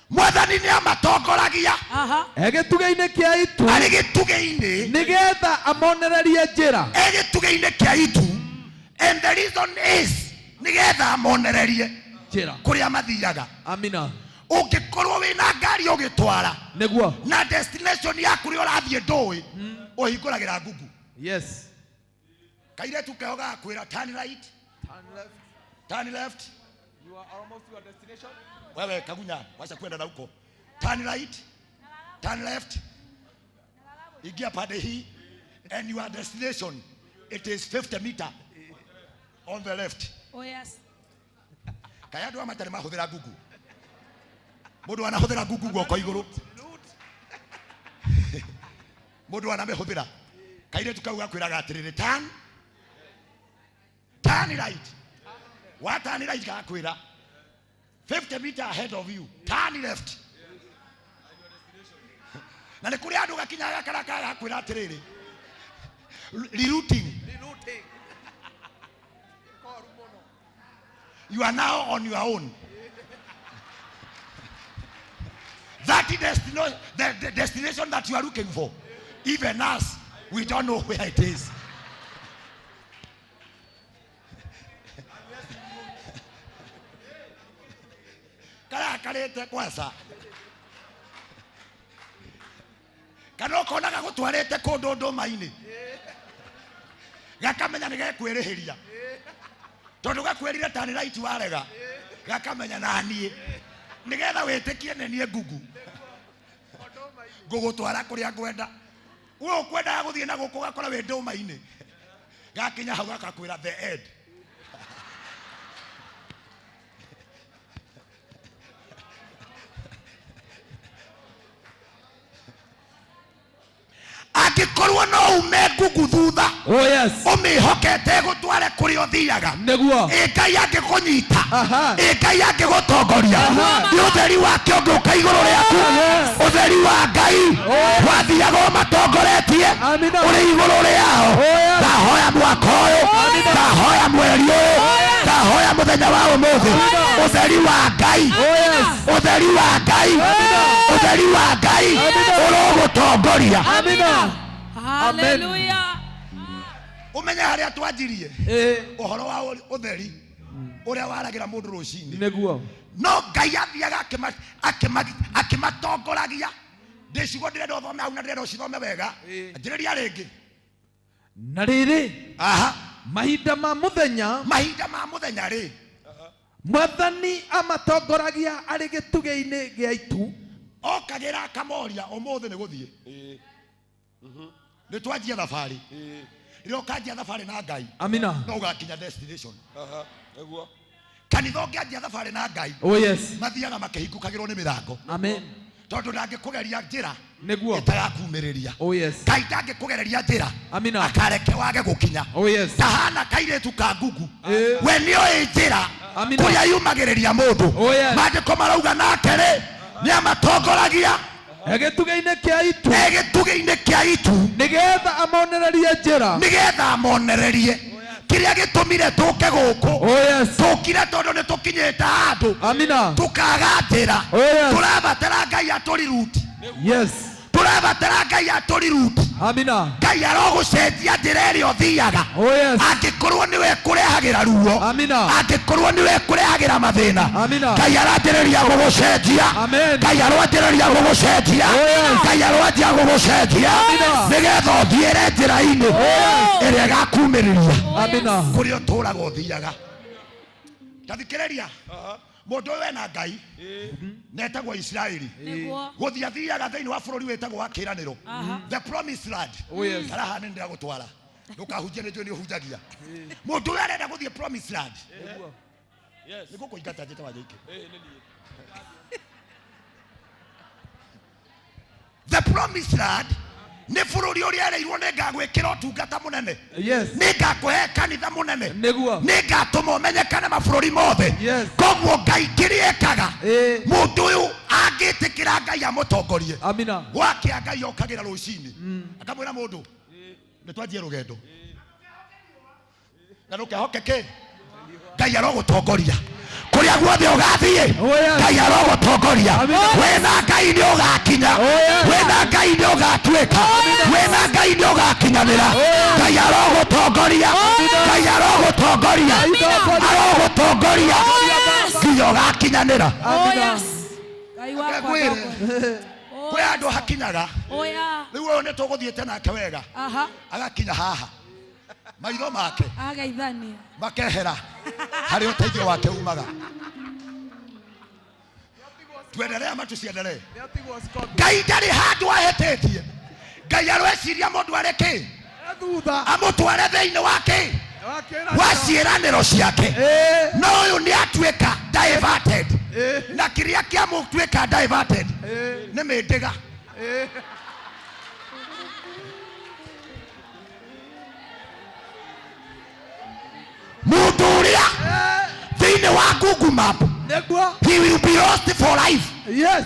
Mwathani nĩ amatongoragia Aha. E gĩtugĩ-inĩ kĩa itu arĩ gĩtugĩ-inĩ, nĩgetha amonererie njĩra. E gĩtugĩ-inĩ kĩa itu, and the reason is nĩgetha amonererie Njĩra. kũrĩa mathiaga. Amina. Ũngĩkorwo wĩna ngari ũgĩtwara Nĩguo. na destination yaku rĩa ũrathiĩ ndũĩ, ũhingũragĩra Google. Yes. Kairĩtu keho gagakwĩra turn right, turn left. You are almost to your destination. Wewe Kagunya, wacha kwenda na huko. Turn right, turn left, ingia pande hii, and your destination it is 50 meter on the left. Oh yes. Kaya andũ aya matarĩ mahũthĩra Google. Mũndũ anahũthĩra Google guoko igũrũ. Mũndũ anamĩhũthĩra. Kairĩtu kau gakwĩraga atĩrĩrĩ, turn right. Wa turn right gakwĩra 50 meter ahead of you, turn left. Na nĩ kũrĩ andũ gakinyaga gakaraka gakwĩra atĩrĩrĩ, rerouting. You are now on your own. That the destination that you are looking for, even us, we don't know where it is. Kara karete kwanza. Kana ũkona gagũtwarĩte kũndũ ndũma-inĩ, gakamenya nĩ gekwĩrĩhĩria tondũ gakwĩrire tani right warega, gakamenya na niĩ nĩgetha wĩtĩkie nĩ niĩ ngungu ngũgũtwara kũrĩa ngwenda. We ũkwendaga gũthiĩ na gũkũ ũgakora wĩ ndũma-inĩ, gakinya hau gakakwĩra the end. Angĩkorwo no ume ngungu thutha, Oh yes. ũmĩhokete gũtware kũrĩa ũthiaga, Nĩguo. ĩ Ngai angĩkũnyita, Aha. ĩ Ngai angĩgũtongoria, Aha. nĩ ũtheri wake ũngĩũka igũrũ rĩaku. Ũtheri wa Ngai wathiaga ũmatongoretie Amina. ũrĩ igũrũ rĩao. Oh yes. Ndahoya mwaka ũyũ, ndahoya mweri ũyũ, ndahoya mũthenya wa ũmũthĩ, ũtheri wa Ngai, Oh yes. ũtheri wa Ngai, ũtheri wa Ngai ũrogũtongoria. Amina. Hallelujah. Ũmenye harĩa twanjirie Eh. ũhoro wa ũtheri ũrĩa waragĩra mũndũ rũcinĩ. Nĩguo. No Ngai athiaga akĩmatongoragia. Ndĩ ciugo ndĩrenda ũthome hau na ndĩrenda ũcithome wega. Anjĩrĩria rĩngĩ. Na rĩrĩ, Aha. mahinda ma mũthenya, mahinda ma mũthenya rĩ, Mwathani amatongoragia arĩ gĩtugĩ-inĩ gĩa itu. Okagĩra akamoria ũmũthĩ nĩ gũthiĩ, nĩ twanjia thabarĩ. Rĩrĩa ũkanjia thabarĩ na Ngai, Amina. no ũgakinya destination. Aha, nĩguo. Kanitha ũngĩanjia thabarĩ na Ngai, Oh yes. mathiaga makĩhingũkagĩrwo nĩ mĩrango, Amen. tondũ ndangĩkũgeria njĩra Nĩguo. ĩtagakumĩrĩria. Oh yes. Ngai ndangĩkũgereria njĩra Amina. akareke wage gũkinya. Oh yes. Tahana kairĩtu ka ngungu, Eh. we nĩoĩ njĩra Amina. kũrĩa yumagĩrĩria mũndũ. Oh yes. Maandĩko marauga nake rĩ, nĩ amatongoragia Gĩtugĩ-inĩ kĩa itu, e gĩtugĩ-inĩ kĩa itu, nĩgetha amonererie njĩra. Nĩgetha amonererie kĩrĩa gĩtũmire tũke gũkũ. Oh yes. Tũkire tondũ nĩ tũkinyĩte handũ Amina. tũkaga njĩra. Oh yes. Tũrabatara Ngai atũriruti. Yes. Tũrabatara Ngai atũriruti. Amina. Ngai arogũcenjia njĩra ĩrĩa ũthiaga. Oh yes. Angĩkorwo nĩwe kũrehagĩra ruo, Amina. angĩkorwo nĩwe kũrehagĩra mathĩna, Amina. Ngai aranjĩrĩria gũgũcenjia. Amen. Ngai aranjĩrĩria gũgũcenjia. Oh yes. Ngai aranjia gũgũcenjia Amina. nĩgetha ũthiĩre njĩra-inĩ ĩrĩa ĩgakumĩrĩria Amina. kũrĩa ũtũraga ũthiaga. Tathikĩrĩria, mũndũ ũyũ wena Ngai netagwo Isiraeli, Nĩguo. gũthiĩ athiaga thĩinĩ wa bũrũri wĩtagwo wa kĩĩranĩro, the promised land. Oh yes. Karaha nĩ ndĩragũtwara, ndũkahunjie, nĩ njũĩ nĩ ũhunjagia. Mũndũ ũyũ arenda gũthiĩ promised land. Yes. Nĩ gũkũingata njĩte wa Njaikĩ. Nĩ niĩ. The promised land nĩ bũrũri ũrĩa erĩirwo nĩ ngagwĩkĩra ũtungata mũnene, Yes. nĩ ngakũhe kanitha mũnene, Nĩguo. nĩ ngatũma ũmenyekane mabũrũri mothe. Yes. Koguo Ngai kĩrĩa ekaga, Eh. mũndũ ũyũ angĩtĩkĩra Ngai amũtongorie, Amina. gwakĩa Ngai okagĩra rũcinĩ akamwĩra mũndũ nĩ twanjie rũgendo na ndũkehoke kĩ, Ngai arogũtongoria kũrĩa guothe ũgathiĩ. Oh yes. Ngai arogũtongoria. Amina. Wĩna Ngai nĩ ũgakinya. Oh yes. Wĩna Ngai nĩ ũgatuĩka. Wĩna Ngai nĩ ũgakinyanĩra. Ngai arogũtongoria. Ngai arogũtongoria, arogũtongoria nginya ũgakinyanĩra. Oh yes. Ngai wakwa Ngwĩre, ndongoria. kwĩ handũ hakinyaga. Oh yeah. Rĩu ũyũ nĩ tũgũthiĩte nake wega, Aha. agakinya haha, maitho make Ageithania. makehera harĩa ũteithio wake umaga. Tuendelee ama tusiendelee? Ngai ndarĩ handũ ahĩtĩtie. Ngai arweciria mũndũ arĩ kĩ, Thutha. amũtware thĩinĩ wa kĩ, wa ciĩranĩro ciake. Eh. No ũyũ nĩ atuĩka diverted, Eh. na kĩrĩa kĩamũtuĩka diverted Eh. nĩ mĩndĩga. Eh. Mũndũ ũrĩa thĩinĩ wa Google Map, Nĩguo. he will be lost for life. Yes.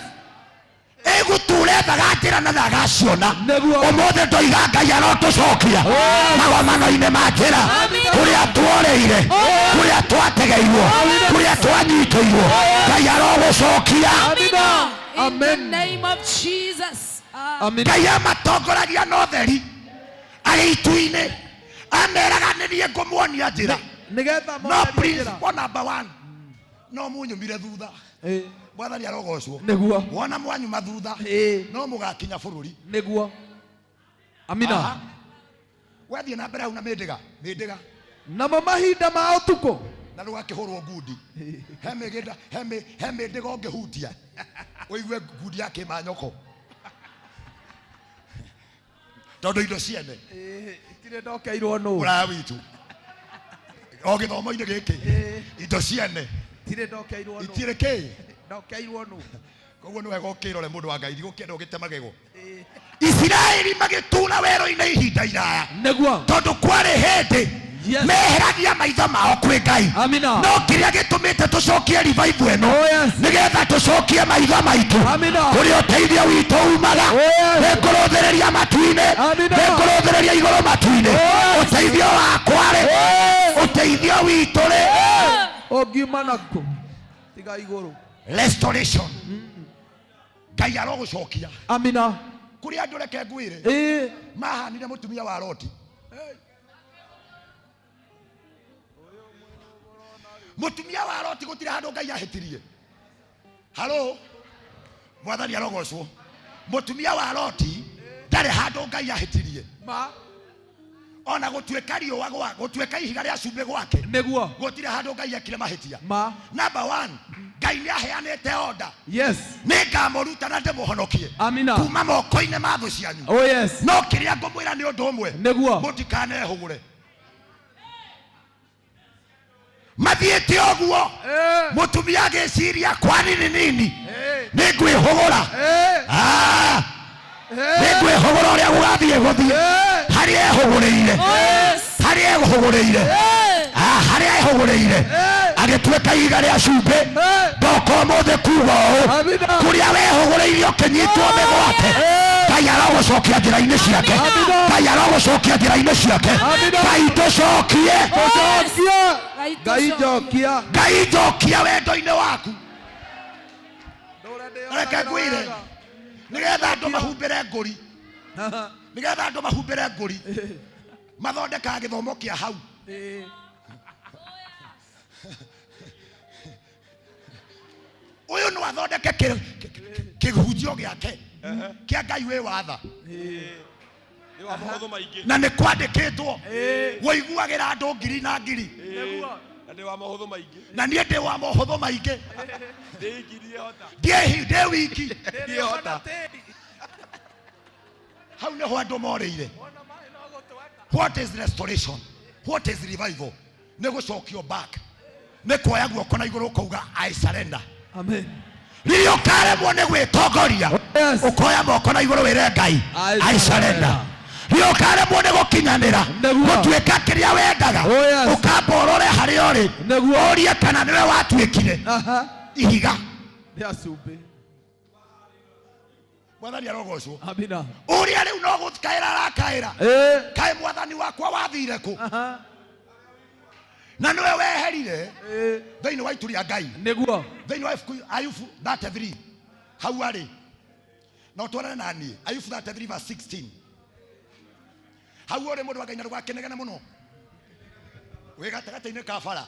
Ĩgũtũra ethaga njĩra na ndagaciona. Nĩguo. Ũmũthĩ ndoiga Ngai arotũcokia magomano-inĩ ma njĩra, kũrĩa tuorĩire, kũrĩa twategeirwo, kũrĩa twanyitĩirwo. Ngai arogũcokia. Amina. In the Amen. name of Jesus. Ah. Amina. Ngai amatongoragia na ũtheri arĩ itu-inĩ, ameraga nĩ niĩ ngũmuonia njĩra. Nĩgetha No monerie njĩra. principle number one, no munyumire thutha. Eh. Mwathani arogocwo. Nĩguo. Wona mwanyuma thutha, Eh. no mũgakinya bũrũri. Nĩguo. Amina. Aha. Wathiĩ na mbere hau na mĩndĩga mĩndĩga. Namo mahinda ma ũtukũ. Na rũgakĩhũrwo ngundi. He mĩgĩnda he mĩ he mĩndĩga ũngĩhutia ũigue ngundi ya kĩmanyoko tondũ indo ciene Itirĩ ndokeirwo nũ. Ũraya witũ o gĩthomo-inĩ gĩkĩ indo ciene Itirĩ ndokeirwo nũ. Itirĩ kĩ ndokeirwo nũ. Koguo nĩ wega ũkĩrore mũndũ wa Ngai, ndigũkĩenda ũgĩte magego. Isiraeli magĩtũũra werũ-inĩ ihinda iraya. Nĩguo. Tondũ kwarĩ hĩndĩ Yes. meheragia maitho mao kwĩ Ngai. Amina. No kĩrĩa gĩtũmĩte tũcokie revival ĩno Oh, yes. nĩgetha tũcokie maitho maitũ Amina. kũrĩa ũteithio witũ umaga. Oh, yes. Nĩngũrũthĩrĩria matu-inĩ. Amina. Nĩngũrũthĩrĩria igũrũ matu-inĩ. Oh, yes. Ũteithio wakwa rĩ, ũteithio witũ rĩ, Ũngiuma nakũ tiga igũrũ. Restoration. Ngai arogũcokia. Amina. Kũrĩ andũ reke ngwĩre Ĩĩ. mahanire mũtumia wa Loti. Mũtumia wa Loti gũtirĩ handũ Ngai ahĩtirie. Halo, mwathani arogocwo. Mũtumia wa Loti ndarĩ handũ Ngai ahĩtirie. Ma. Ona gũtuĩka riũa gwa gũtuĩka ihiga rĩa cumbĩ gwake. Nĩguo. Gũtirĩ handũ Ngai ekire mahĩtia. Ma. Number 1, Ngai nĩ aheanĩte order. Yes. Nĩngamũruta na ndĩmũhonokie. Amina. Kuma moko-inĩ ma thũ cianyu. Oh yes. No kĩrĩa ngũmwĩra nĩ ũndũ ũmwe. Nĩguo. Mũtikanehũgũre. Mathiĩte ũguo. Mũtumia agĩciria kwa nini nini. Nĩngwĩhũgũra. Nĩngwĩhũgũra ũrĩa gũgathiĩ gũthiĩ. Harĩa ehũgũrĩire. Harĩa ehũgũrĩire. Harĩa ehũgũrĩire. Agĩtuĩka ihiga rĩa cumbĩ. Ndoka ũmũthĩ kuga ũũ. Kũrĩa wehũgũrĩire ũkĩnyitwo mĩgwate. Ngai arogũcokia njĩra-inĩ ciake. Ngai arogũcokia njĩra-inĩ ciake. Ngai tũcokie. Tũcokie. Ngai njokia. Ngai njokia wendo-inĩ waku. Reke ngwĩre nĩgetha andũ mahumbĩre ngũri. Nĩgetha andũ mahumbĩre ngũri. Mathondekaga gĩthomo kĩa hau. Ũyũ no athondeke kĩhunjio gĩake kĩa Ngai wĩ watha. Na nĩ kwandĩkĩtwo wũiguagĩra andũ ngiri na ngiri. Na ndĩ wa mahũthũ maingĩ. Na niĩ ndĩ wa mohũthũ maingĩ. Ndĩ ngiri hota. Ndĩ wiki. Ndiĩhota. Hau nĩho andũ morĩire. What is restoration? What is revival? Nĩ gũcokio back. Nĩ kuoya guoko na igũrũ ũkauga I surrender. Amen. Rĩrĩa ũkaremwo nĩ gwĩtongoria, ũkoya moko na igũrũ wĩre Ngai I surrender. Rĩrĩa ũkaremwo nĩ gũkinyanĩra, gũtuĩka kĩrĩa wendaga, ũkamba ũrore harĩa ũrĩ, ũrie kana nĩwe watuĩkire ihiga rĩa cumbĩ. Mwathani arogocwo. Amina. Ũrĩa rĩu no gũkaĩra arakaĩra. Kaĩ mwathani wakwa wathire kũ? Na nĩwe weherire thĩinĩ wa itu rĩa Ngai. Nĩguo. Thĩinĩ wa ibuku Ayubu 33 hau arĩ. Na ũtwarane na niĩ. Ayubu 33 verse 16. Hau ũrĩ mũndũ wa Ngai na ndũgakĩnegene mũno. Wĩ gatagatĩ-inĩ ka bara.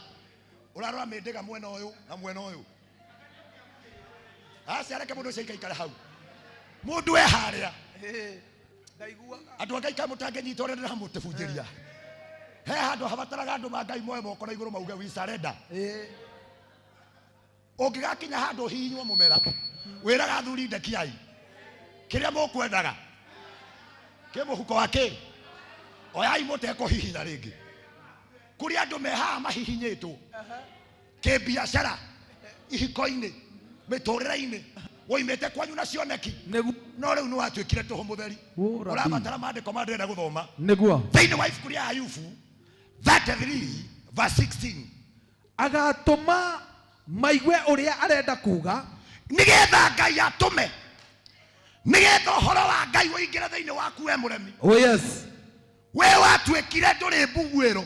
Ũrarora mĩndĩga mwena ũyũ na mwena ũyũ. Aca reke mũndũ ũcio aikaikare hau. Mũndũ e harĩa. Andũ a Ngai kaĩ mũtangĩnyita ũrĩa ndĩramũtĩbunjĩria. He handũ habataraga andũ ma Ngai moe moko na igũrũ mauge we surrender. Ũngĩgakinya handũ ũhihinywo mũmera, wĩraga athuri ndekiai. Kĩrĩa mũkwendaga. Kĩ mũhuko wa kĩ? Oyai mũtekũhihinya rĩngĩ. Kũrĩ andũ me haha mahihinyĩtwo. Kĩbiacara, ihiko-inĩ, mĩtũrĩre-inĩ, woimĩte kwanyu na cioneki. No rĩu nĩ watuĩkire tũhũ mũtheri. Ũrabatara maandĩko ma ndĩrenda gũthoma. Nĩguo. Thĩinĩ wa ibuku rĩa Ayubu 33 verse 16. Agatũma maigue ũrĩa arenda kuga. Nĩgetha Ngai atũme. Nĩgetha ũhoro wa Ngai ũingĩre thĩinĩ waku we mũremi. Oh yes. We watuĩkire ndũrĩ mbuguĩro.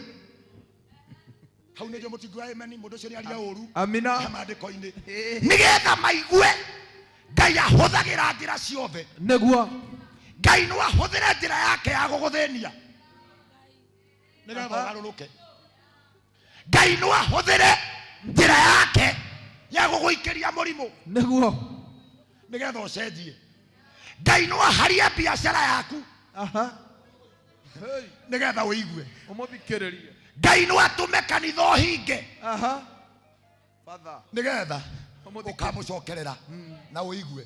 Hau nĩguo mũtingiuga amen, mũndũ ũcio nĩaria ũru. Amina. He maandĩko-inĩ. Nĩgetha maigue Ngai ahũthagĩra njĩra ciothe. Nĩguo. Ngai no ahũthĩre njĩra yake ya gũgũthĩnia. Nĩgetha ũgarũrũke. Ngai no ahũthĩre njĩra yake ya gũgũikĩria mũrimũ. Nĩguo. Nĩgetha ũcenjie. Ngai no aharie biacara yaku. Nĩgetha ũigue. Ũmũthikĩrĩrie. Ngai no atũme kanitha ũhinge. Aha. Father. Nĩgetha Ũmũthikĩrĩrie. ũkamũcokerera na ũigue.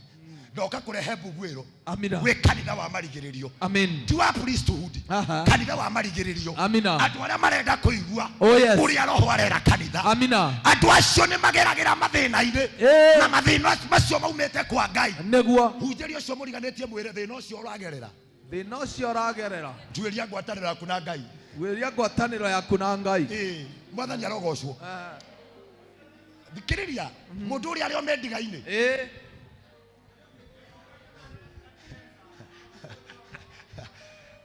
Ndoka kũrehe mbuguĩro Amina. gwĩ kanitha wa marigĩrĩrio. Amen. Ti wa priesthood. Aha. Kanitha wa marigĩrĩrio. Amina. Andũ arĩa marenda kũigua Oh, yes. ũrĩa roho arera kanitha. Amina. Andũ acio nĩ mageragĩra mathĩna-inĩ Eh. na mathĩna macio maumĩte kwa Ngai. Nĩguo. Hunjĩria ũcio mũriganĩtie mwĩre thĩna ũcio ũragerera. Thĩna ũcio ũragerera. Tuĩria ngwatanĩro yaku na Ngai. Wĩria ngwatanĩro yaku na Ngai. Ĩĩ, Mwathani arogocwo. Thikĩrĩria mũndũ ũrĩa arĩ o mendiga-inĩ. Ĩĩ.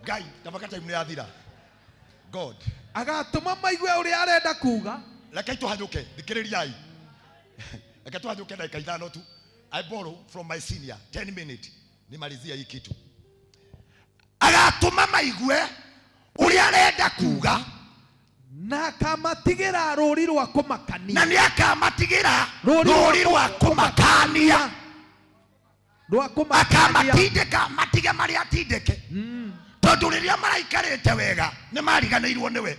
Ngai, tabaka time nĩ yathira. God. Agatũma maigue ũrĩa arenda kuga. Reke tũhanyũke, thikĩrĩriai. Reke tũhanyũke ndagĩka ithano tu. I borrow from my senior 10 minute nimalizie hii kitu. Agatũma maigue ũrĩa arenda kuga Na akamatigĩra rũũri rwa kũmakania. na nĩ akamatigĩra Rũũri rwa rũũri rwa kũmakania. Rwa kũmakania. Akamatindĩka matige marĩa atindĩke tondũ rĩrĩa maraikarĩte wega nĩ mariganĩirwo nĩwe.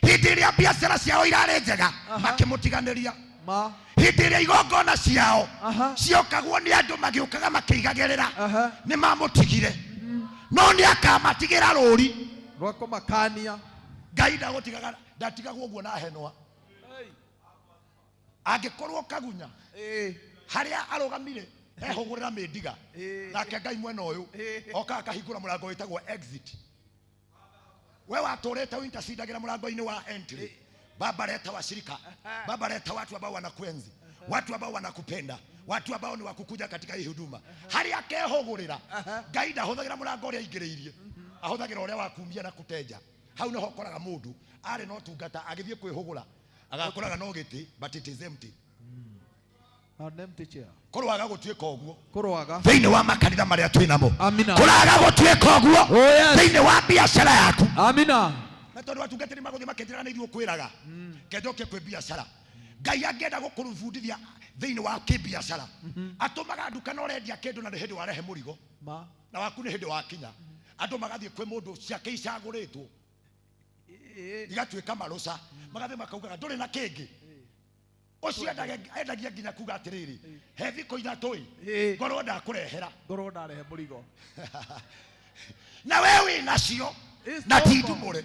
Hĩndĩ ĩrĩa biacara ciao irarĩ njega makĩmũtiganĩria. Ma. Hĩndĩ ĩrĩa igongona ciao Aha. ciokagwo nĩ andũ magĩũkaga makĩigagĩrĩra Aha. nĩ mamũtigire no nĩ akamatigĩra rũũri. Rwa kũmakania. Ngai ndagũtigaga ndatigagwo ũguo na henwa. Angĩkorwo kagunya Ĩĩ. harĩa arũgamire ehũgũrĩra mĩndiga Ĩĩ. nake Ngai mwena ũyũ Ĩĩ. okaga akahingũra mũrango wĩtagwo exit. We watũrĩte ũintacindagĩra mũrango-inĩ wa entry. Baba leta washirika, baba leta watu ambao wanakuenzi, watu ambao wanakupenda, watu ambao ni wakukuja katika hii huduma. Harĩa akehũgũrĩra Ngai ndahũthagĩra mũrango ũrĩa aingĩrĩirie, ahũthagĩra ũrĩa wa kumia na kũtenja. Hau nĩho ũkoraga mũndũ arĩ na ũtungata agĩthiĩ kwĩhũgũra agakoraga no gĩtĩ but it is empty. An empty chair. Kũroaga gũtuĩka ũguo Kũroaga. thĩinĩ wa makanitha marĩa twĩ namo. Amina. Kũraga gũtuĩka ũguo Oh, yes. thĩinĩ wa biacara yaku. Amina. Na tondũ atungatĩri magũthiĩ makĩnjĩra nĩ ithuĩ ũkwĩraga kenjoke kwĩ biacara. Ngai angĩenda gũkũbundithia thĩinĩ wa kĩbiacara atũmaga nduka na ũrendia kĩndũ na nĩ hĩndĩ warehe mũrigo Ma. na waku nĩ hĩndĩ wakinya andũ magathiĩ kwĩ mũndũ ciake icagũrĩtwo igatuĩka marũca magathiĩ makaugaga ndũrĩ na kĩngĩ ũcio endagia nginya kuga atĩrĩrĩ he thikũ ithatũ ĩ Ĩĩ. ngorwo ndakũrehera Ngorwo ndarehe mũrigo. na we wĩ nacio It's na ti over. ndumũre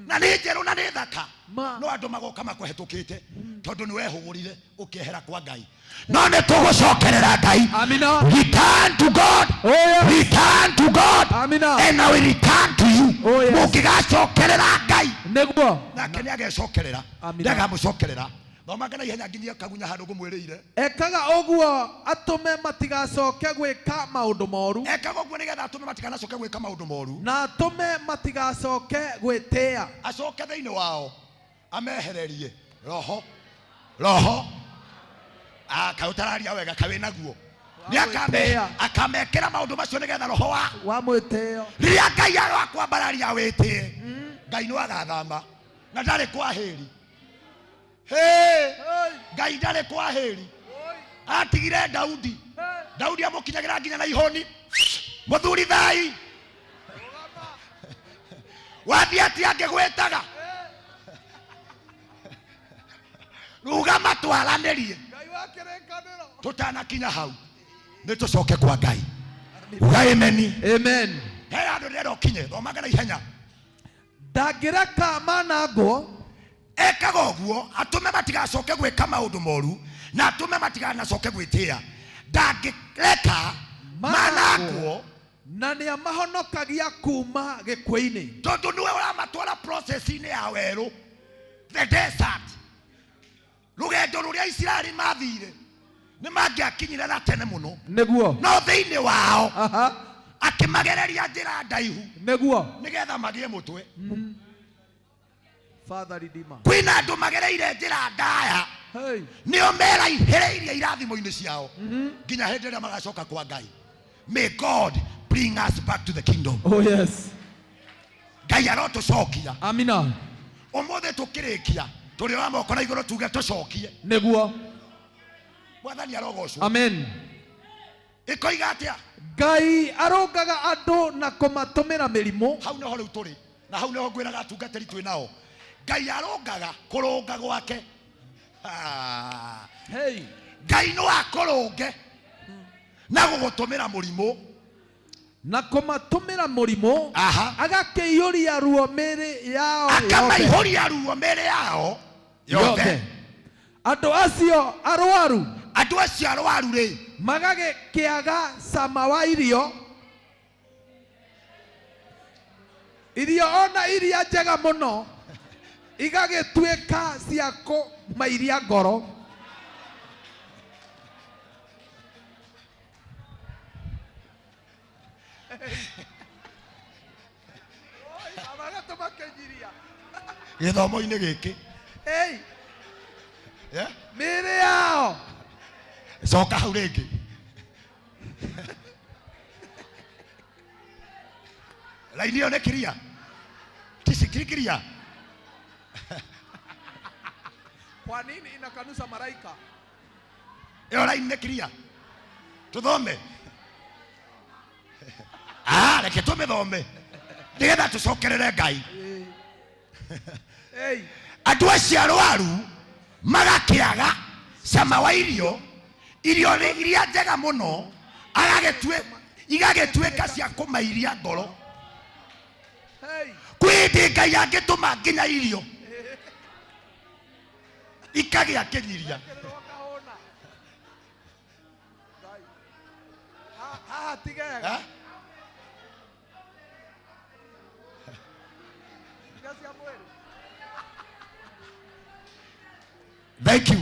na nĩ njerũ na nĩ thaka Ma. no andũ magoka makũhetũkĩte tondũ nĩ wehũgũrire ũkĩehera kwa Ngai no nĩ tũgũcokerera Ngai. Amina. Return to God. Oh, yes. Return to God. Amina. And I will return to you. Oh, yes. Mũngĩgacokerera Ngai Nĩguo. nake nĩ agecokerera. Amina. Nĩagamũcokerera. Thomanga na ihenya nginyie kagunya handũ ngũmwĩrĩire. Ekaga ũguo atũme matigacoke gwĩka maũndũ moru. Ekaga ũguo nĩgetha atũme matikanacoke gwĩka maũndũ moru. Na atũme matigacoke gwĩtĩa. Acoke thĩinĩ wao amehererie roho roho kaĩ ũtararia wega kaĩ wĩ naguo. Nĩ Wamwĩtĩa. akamekĩra maũndũ macio nĩgetha roho wa Wa mwĩtĩo. rĩrĩa Ngai aroakwambararia wĩtĩe Ngai no agathama na ndarĩ kwahĩri. Hey, Ngai ndarĩ kwahĩri. Atigire Daudi. Daudi amũkinyagĩra nginya na ihoni. Mũthuri thai wathiĩ atĩa ngĩgwĩtaga rugama twaranĩrie Ngai wa kĩrĩkanĩro. tũtanakinya hau nĩ tũcoke kwa Ngai. Uga ameni. Amen. He handũ ndĩrenda ũkinye thomanga na ihenya. Ndangĩreka manangwo. Ekaga ũguo atũme matigacoke gwĩka maũndũ moru na atũme matiganacoke gwĩtĩa. Ndangĩreka manangwo Na nĩamahonokagia kuma gĩkuũ-inĩ. tondũ nĩwe ũramatwara process-inĩ ya werũ, the desert. Rũgendo rũrĩa Isiraeli mathire nĩ mangĩakinyire na tene mũno Nĩguo. no thĩinĩ wao Aha. akĩmagereria njĩra ndaihu Nĩguo. nĩgetha magĩe mũtwe. Father Redeemer. Kwĩna andũ magereire njĩra ndaya Hey. nĩo meraihĩrĩirie irathimo-inĩ ciao nginya hĩndĩ ĩrĩa magacoka kwa Ngai. May God bring us back to the kingdom. Oh yes. Ngai arotũcokia. Amina. Ũmũthĩ tũkĩrĩkia tũrĩoya moko na igũrũ tuge tũcokie. Nĩguo. Mwathani arogocwo. Amen. Ĩkoiga atĩa? Ngai arũngaga andũ na kũmatũmĩra mĩrimũ. Hau nĩho rĩu tũrĩ, na hau nĩho ngwĩraga atungatĩri twĩ nao. Ngai arũngaga kũrũnga gwake. Ah. Hey. Ngai no akũrũnge na gũgũtũmĩra mũrimũ. Na kũmatũmĩra mũrimũ. Aha. Agakĩiyũria ruo mĩĩrĩ yao yothe. Akamaihũria ruo mĩĩrĩ yao yothe. Andũ acio arwaru. Andũ acio arwaru rĩ. Magagĩkĩaga cama wa irio. Irio ona iria njega mũno igagĩtuĩka cia kũmairia ngoro. Gĩthomo-inĩ gĩkĩ. Hey. Yeah? Mĩĩrĩ yao. Coka hau rĩngĩ. Laini ĩyo nĩ kiria. Tici kiria. Kwa nini inakanusa maraika? Ĩyo laini nĩ kiria. Tũthome. Ah, reke tũmĩthome. Nĩgetha tũcokerere Ngai. Hey. Andũ acio arwaru magakĩaga cama wa irio, irio iria njega mũno, igagĩtuĩka cia kũmairia ngoro. Hey. Kwĩ hĩndĩ Ngai angĩtũma nginya irio ikagĩa kĩnyiria. Haha tigega. Eh? Thank you.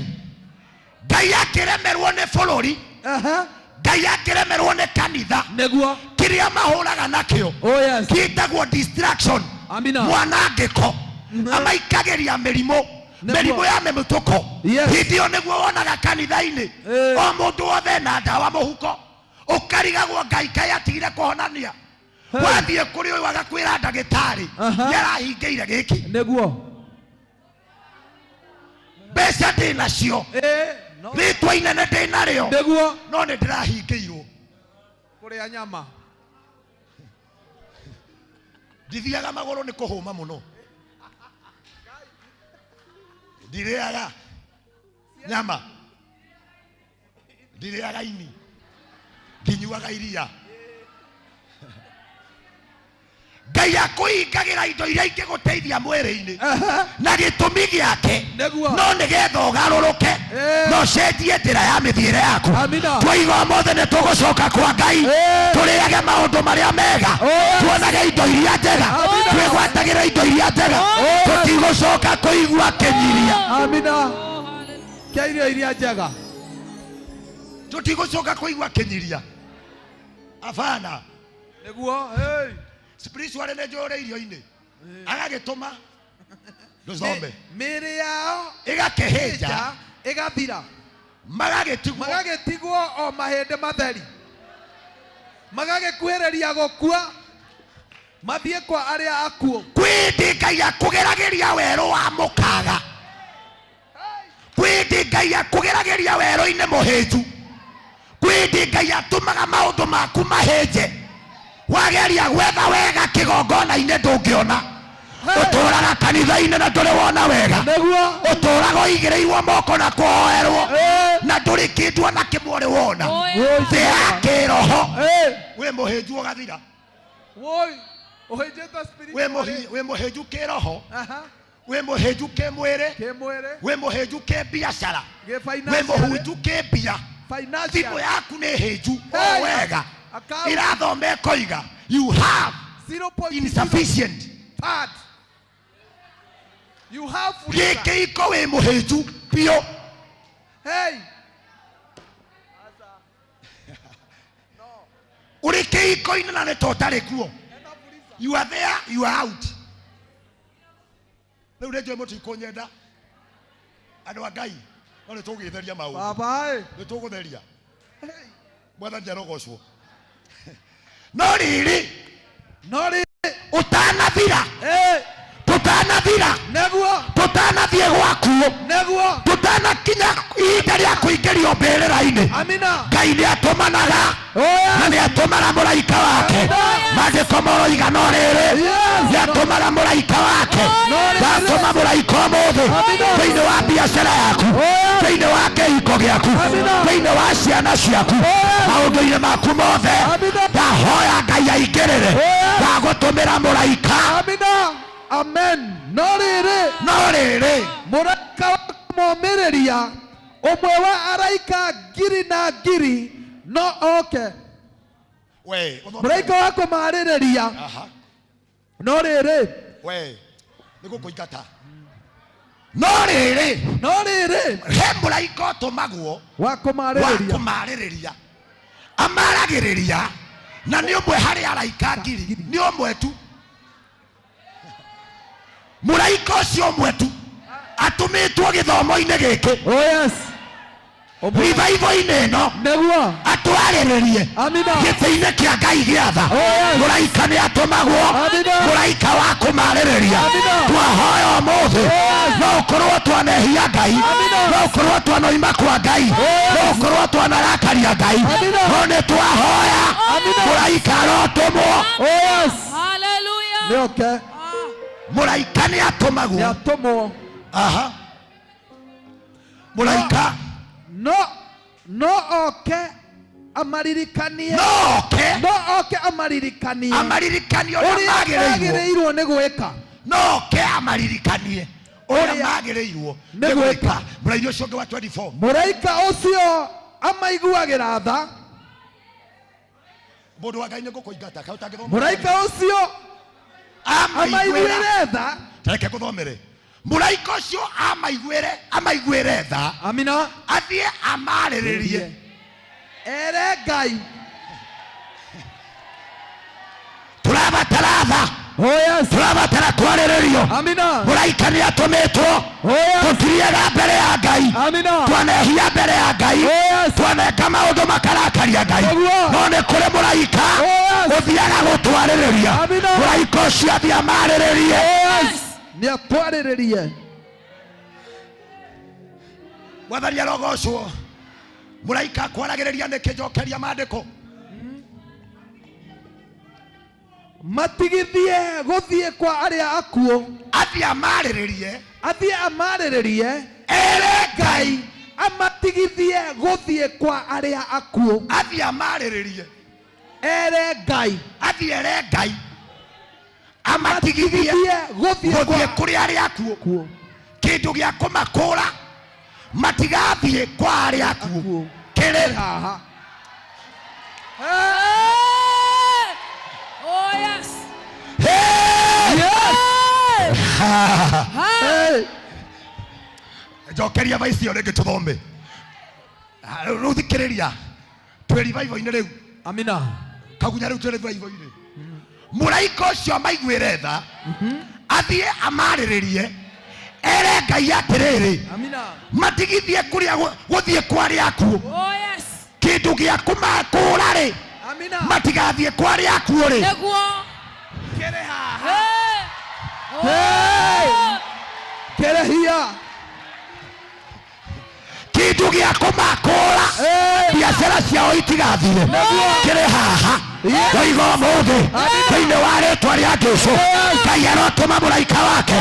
Ngai akĩremerwo nĩ bũrũri. Aha. Ngai akĩremerwo nĩ kanitha. Nĩguo. Kĩrĩa mahũraga nakĩo. Oh yes. Kĩtagwo distraction. Amina. Mwanangĩko. Amaikagĩria mĩrimũ. Nĩguo. Mĩrimũ ya mĩmũtũko. Yes. Hĩndĩ ĩyo nĩguo wonaga kanitha-inĩ. Eh. O mũndũ wothe na ndawa mũhuko. Ũkarigagwo Ngai kaĩ atigire kũhonania. Hey. Wathiĩ kũrĩ ũyũ agakwĩra ndagĩtarĩ. Aha. Nĩarahingĩire gĩkĩ. Nĩguo. Mbeca ndĩ nacio. Eh, no. Rĩtwa inene ndĩ narĩo. Nĩguo. No nĩ ndĩrahingĩirwo. Kũrĩa nyama. Ndithiaga magũrũ nĩ kũhũma mũno. Ndirĩaga nyama. Ndirĩaga ini. Ndinyuaga iria. Ngai akũhingagĩra indo iria ingĩgũteithia mwĩrĩ-inĩ. Aha. Na gĩtũmi gĩake. Nĩguo. No nĩgetha ũgarũrũke. Eh. Na ũcenjie njĩra ya mĩthiĩre yaku. Amina. Twaiga ũmũthĩ nĩ tũgũcoka kwa Ngai. Eh. Tũrĩage maũndũ marĩa mega. Oh, yes. Tuonage indo iria njega. Amina. Twĩgwatagĩre indo iria njega. Oh, yes. Tũtigũcoka kũigua kĩnyiria. Amina. Kĩa irio iria njega. Tũtigũcoka kũigua kĩnyiria. Abana. Nĩguo. Hey. Spiritually nĩ njũrĩ irio-inĩ. Agagĩtũma ndũthome. Mĩĩrĩ yao Ĩgakĩhĩnja. ĩgathira. Magagĩtigwo. Magagĩtigwo o mahĩndĩ matheri. Magagĩkuhĩrĩria gũkua. Mathiĩ kwa arĩa akuũ. Kwĩ hĩndĩ Ngai akũgeragĩria werũ wa mũkaga. Kwĩ hĩndĩ Ngai akũgeragĩria werũ-inĩ mũhĩnju. Kwĩ hĩndĩ Ngai atũmaga maũndũ maku mahĩnje. Wageria gwetha wega kĩgongona-inĩ ndũngĩona. Ũtũraga kanitha-inĩ na ndũrĩ wona wega. Nĩguo. Ũtũraga ũigĩrĩirwo moko na kũhoerwo. Eh. Na ndũrĩ kĩndũ ona kĩmwe ũrĩ wona. Woi. Thĩ ya kĩroho. Eh. Wĩ mũhĩnju ũgathira. Woi. Ũhĩnjĩte spiritually. Wĩ mũhĩnju kĩroho. Aha. Wĩ mũhĩnju kĩmwĩrĩ. Kĩmwĩrĩ. Wĩ mũhĩnju kĩbiacara. Gĩ Wĩ financially. mũhĩnju kĩmbia. Financial. Thimũ yaku nĩ hĩnju o Hey. wega. Account. Irathoma ĩkoiga you have 0.0 insufficient. Part. You have fuliza. Gĩkĩiko wĩ mũhĩnju biũ. Hey. Ũrĩ kĩhiko-inĩ na nĩ ta ũtarĩ kuo. You are there, you are out. Rĩu nĩ njũĩ mũtikũnyenda. Andũ a Ngai, no nĩ tũgũgĩtheria maũndũ. Baba ĩ. Nĩ tũgũtheria. Mwathani arogocwo. No rĩrĩ, No rĩrĩ. ũtanathira, Eh. tũtanathira. Gũtanathira, Nĩguo. tũtanathiĩ gwakuo, Nĩguo. tũtanakinya ihinda rĩa kũingĩrio mbĩrĩra-inĩ, Amina. Ngai nĩ atũmanaga Oh yes. na nĩ atũmana mũraika wake. Maandĩko moroiga no rĩrĩ, nĩ atũmana mũraika wake. Ndatũma mũraika ũmũthĩ thĩinĩ wa biacara yaku, thĩinĩ wa kĩhiko gĩaku, thĩinĩ wa ciana ciaku, maũndũ-inĩ maku mothe. Ndahoya Ngai aingĩrĩre, ndagũtũmĩra mũraika. Amina. Amen. No rĩrĩ, no rĩrĩ, mũraika wa kũmomĩrĩria, ũmwe wa araika ngiri na ngiri, no oke. We Mũraika wa kũmarĩrĩria. Aha. No rĩrĩ, we nĩ gũkũingata. No rĩrĩ, no rĩrĩ, he mũraika ũtũmagwo wa wa kũmarĩrĩria, kũmarĩrĩria, amaragĩrĩria, na nĩ ũmwe harĩ araika ngiri, nĩ ũmwe tu. Mũraika ũcio ũmwe tu atũmĩtwo gĩthomo-inĩ gĩkĩ, Oh yes. revival-inĩ ĩno, Nĩguo. atwarĩrĩrie Amina. gĩtĩ-inĩ kĩa Ngai gĩa tha. Oh yes. Mũraika nĩ atũmagwo, Amina. mũraika wa kũmarĩrĩria. Amina. Twahoya ũmũthĩ, no ũkorwo twanehia Ngai, no ũkorwo twanoima kwa Ngai, no ũkorwo twanarakaria Ngai, Amina. no nĩ twahoya mũraika arotũmwo. Oh yes. Hallelujah. Nĩ oke. Mũraika nĩ atũmagwo. Nĩ atũmwo. Aha. Mũraika No oke amaririkanie. No oke. No oke amaririkanie. Amaririkanie ũrĩa Ũrĩa magĩrĩirwo. magĩrĩirwo nĩ gwĩka. No oke amaririkanie ũrĩa magĩrĩirwo nĩ nĩ gwĩka. gwĩka. Mũraika ũcio ũngĩ wa 24. Mũraika ũcio amaiguagĩra tha. Mũndũ wa Ngai nĩ ngũkũingata kaĩ ũtangĩthoma. Mũraika ũcio amaiguĩre tha. Reke ngũthomere. Mũraika ũcio amaiguĩre tha. Amina. Athiĩ amarĩrĩrie. Ere Ngai. Tũrabatara tha. Oh yes. Tũrabatara kwarĩrĩrio. Amina. Mũraika nĩ atũmĩtwo. Oh yes. Tũtiriaga mbere ya Ngai. Amina. Twanehia mbere ya Ngai. Oh yes. Twaneka maũndũ makarakaria Ngai. Nĩguo. No nĩ kũrĩ mũraika Oh yes. ũthiaga gũtwarĩrĩria. Amina. Mũraika ũcio athiĩ amarĩrĩrie. Oh yes. Nĩ atwarĩrĩrie. Mwathani arogocwo. Mũraika akwaragĩrĩria nĩkĩ? Njokeria maandĩko. Matigithie gũthiĩ kwa arĩa akuũ. Athiĩ amarĩrĩrie. Athiĩ amarĩrĩrie. Ere Ngai. Amatigithie gũthiĩ kwa arĩa akuũ. Athiĩ amarĩrĩrie. Ere Ngai. Athiĩ ere Ngai. Amatigithie gũthiĩ gũthiĩ kũrĩ arĩa akuũ. Kĩndũ gĩa kũmakũra matigathiĩ kwa arĩa akuũ kĩrĩ haha. Hey! Oh yes. Hey! Hey! Hey! Njokeria vaici ĩyo rĩngĩ tũthome. Rĩu thikĩrĩria, twĩ revival-inĩ rĩu. Amina. Kagunya rĩu twĩ revival-inĩ. Mũraika ũcio amaiguĩre tha, athiĩ amarĩrĩrie, ere Ngai atĩrĩrĩ, Amina. matigithie kũrĩa gũthiĩ kwa arĩa akuũ. Oh yes. Kĩndũ gĩa kũmakũra rĩ, Amina. matigathiĩ kwa arĩa akuũ rĩ. Nĩguo. Kĩrĩ haha. Hey! Oh. Hey! Kĩrĩ hinya. Kĩndũ gĩa kũmakũra biacara ciao itigathire kĩrĩ haha. Ndoiga ũmũthĩ thĩinĩ wa rĩtwa rĩa Jesũ, Ngai arotũma mũraika wake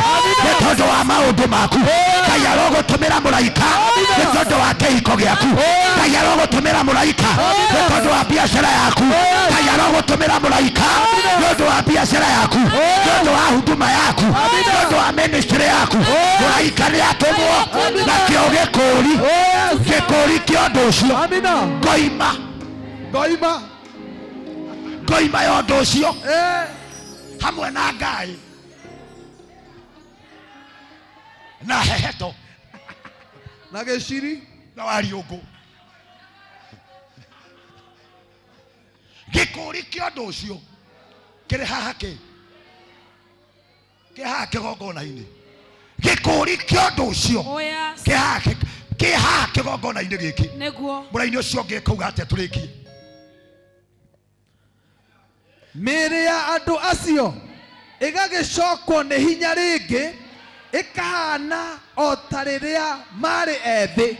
nĩ tondũ wa maũndũ maku. Ngai arogũtũmĩra mũraika nĩ tondũ wa kĩhiko gĩaku. Ngai arogũtũmĩra mũraika nĩ tondũ wa biacara yaku. Ngai arogũtũmĩra mũraika nĩ ũndũ wa biacara yaku, nĩ ũndũ wa huduma yaku, nĩ ũndũ wa ministry yaku. Mũraika nĩ atũmwo nakĩo gĩkũri, gĩkũri kĩa ũndũ ũcio. Amina. Ngoima. Ngoima. Ngoima ya ũndũ ũcio hamwe na Ngai na heheto na gĩciri na wariũngũ. Gĩkũri kĩa ũndũ ũcio kĩrĩ haha kĩ? Kĩ haha kĩgongona-inĩ. Gĩkũri kĩa ũndũ ũcio Oh yes. kĩ haha kĩ haha kĩgongona-inĩ gĩkĩ. Nĩguo. Mũraini ũcio ũngĩ kauga atĩa tũrĩkie? Mĩĩrĩ ya andũ acio Ĩgagĩcokwo nĩ hinya rĩngĩ, ĩkahana o ta rĩrĩa marĩ ethĩ.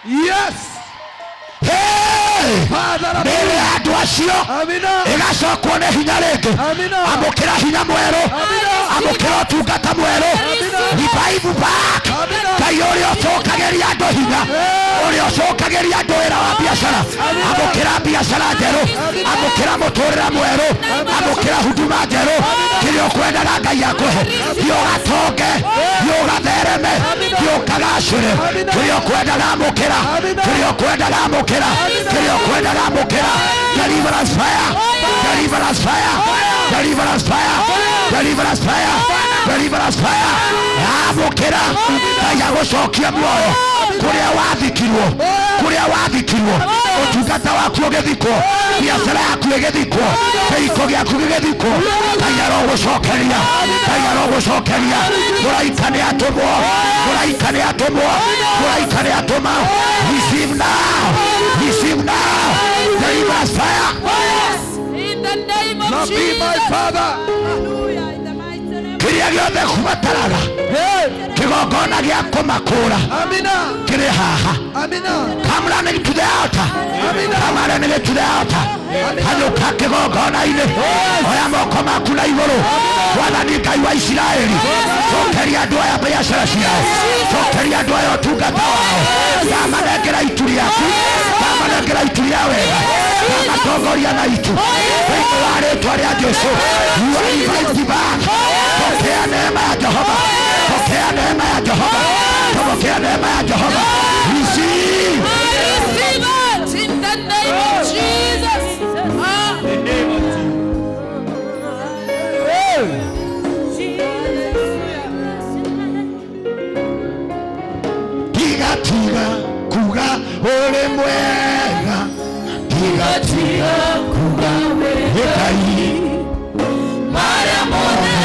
Yes. Hey! Father, Mĩĩrĩ ya andũ acio Amina. ĩgacokwo nĩ hinya rĩngĩ. Amina. Amũkĩra hinya mwerũ, Amina. amũkĩra ũtungata mwerũ. Amina. Revive back. Amina. Ngai ũrĩa ũcokagĩria andũ hinya, ũrĩa ũcokagĩria andũ wĩra wa biacara, amũkĩra biacara njerũ, amũkĩra mũtũrĩre mwerũ, amũkĩra huduma njerũ, kĩrĩa ũkwendaga Ngai akũhe. Thiĩ ũgatonge, thiĩ ũgathereme, thiĩ ũkagacĩre. Kĩrĩa ũkwendaga amũkĩra, kĩrĩa ũkwendaga amũkĩra, kĩrĩa ũkwendaga amũkĩra. Deliverance fire, deliverance fire, deliverance fire, deliverance fire, deliverance fire. Amũkĩra Ngai agũcokia muoyo kũrĩa wathikirwo, kũrĩa wathikirwo, ũtungata waku ũgĩthikwo, biacara yaku ĩgĩthikwo, kĩhiko gĩaku gĩgĩthikwo. Ngai arogũcokeria, Ngai arogũcokeria. Mũraika nĩ atũmwo, mũraika nĩ atũmwo, mũraika nĩ atũma. Receive now, receive now, deliverance fire. In the name of Lord, be my Jesus. Father. Hallelujah. In the mighty name. Kĩrĩa gĩothe kubataraga Hey. kĩgongona gĩa kũmakũra Amina. kĩrĩ haha. Amina. Come running to the altar. Amina. Come running to the altar. Hanyũka kĩgongona-inĩ, oya moko maku na igũrũ. Mwathani Ngai wa Isiraeli, cokeria andũ aya biacara ciao, cokeria andũ aya ũtungata wao. Ndamanengera itu rĩaku, ndamanengera itu rĩa wega, ndamatongoria na itu thĩinĩ wa rĩtwa rĩa Jesu. You are revived back. Pokea neema ya Jehova, pokea neema ya Jehova, pokea neema ya Jehova. Receive. I receive it in the name of Jesus. Ah. Tiga tiga kuga uri mwega, tiga tiga kuga Ngai Marĩa mothe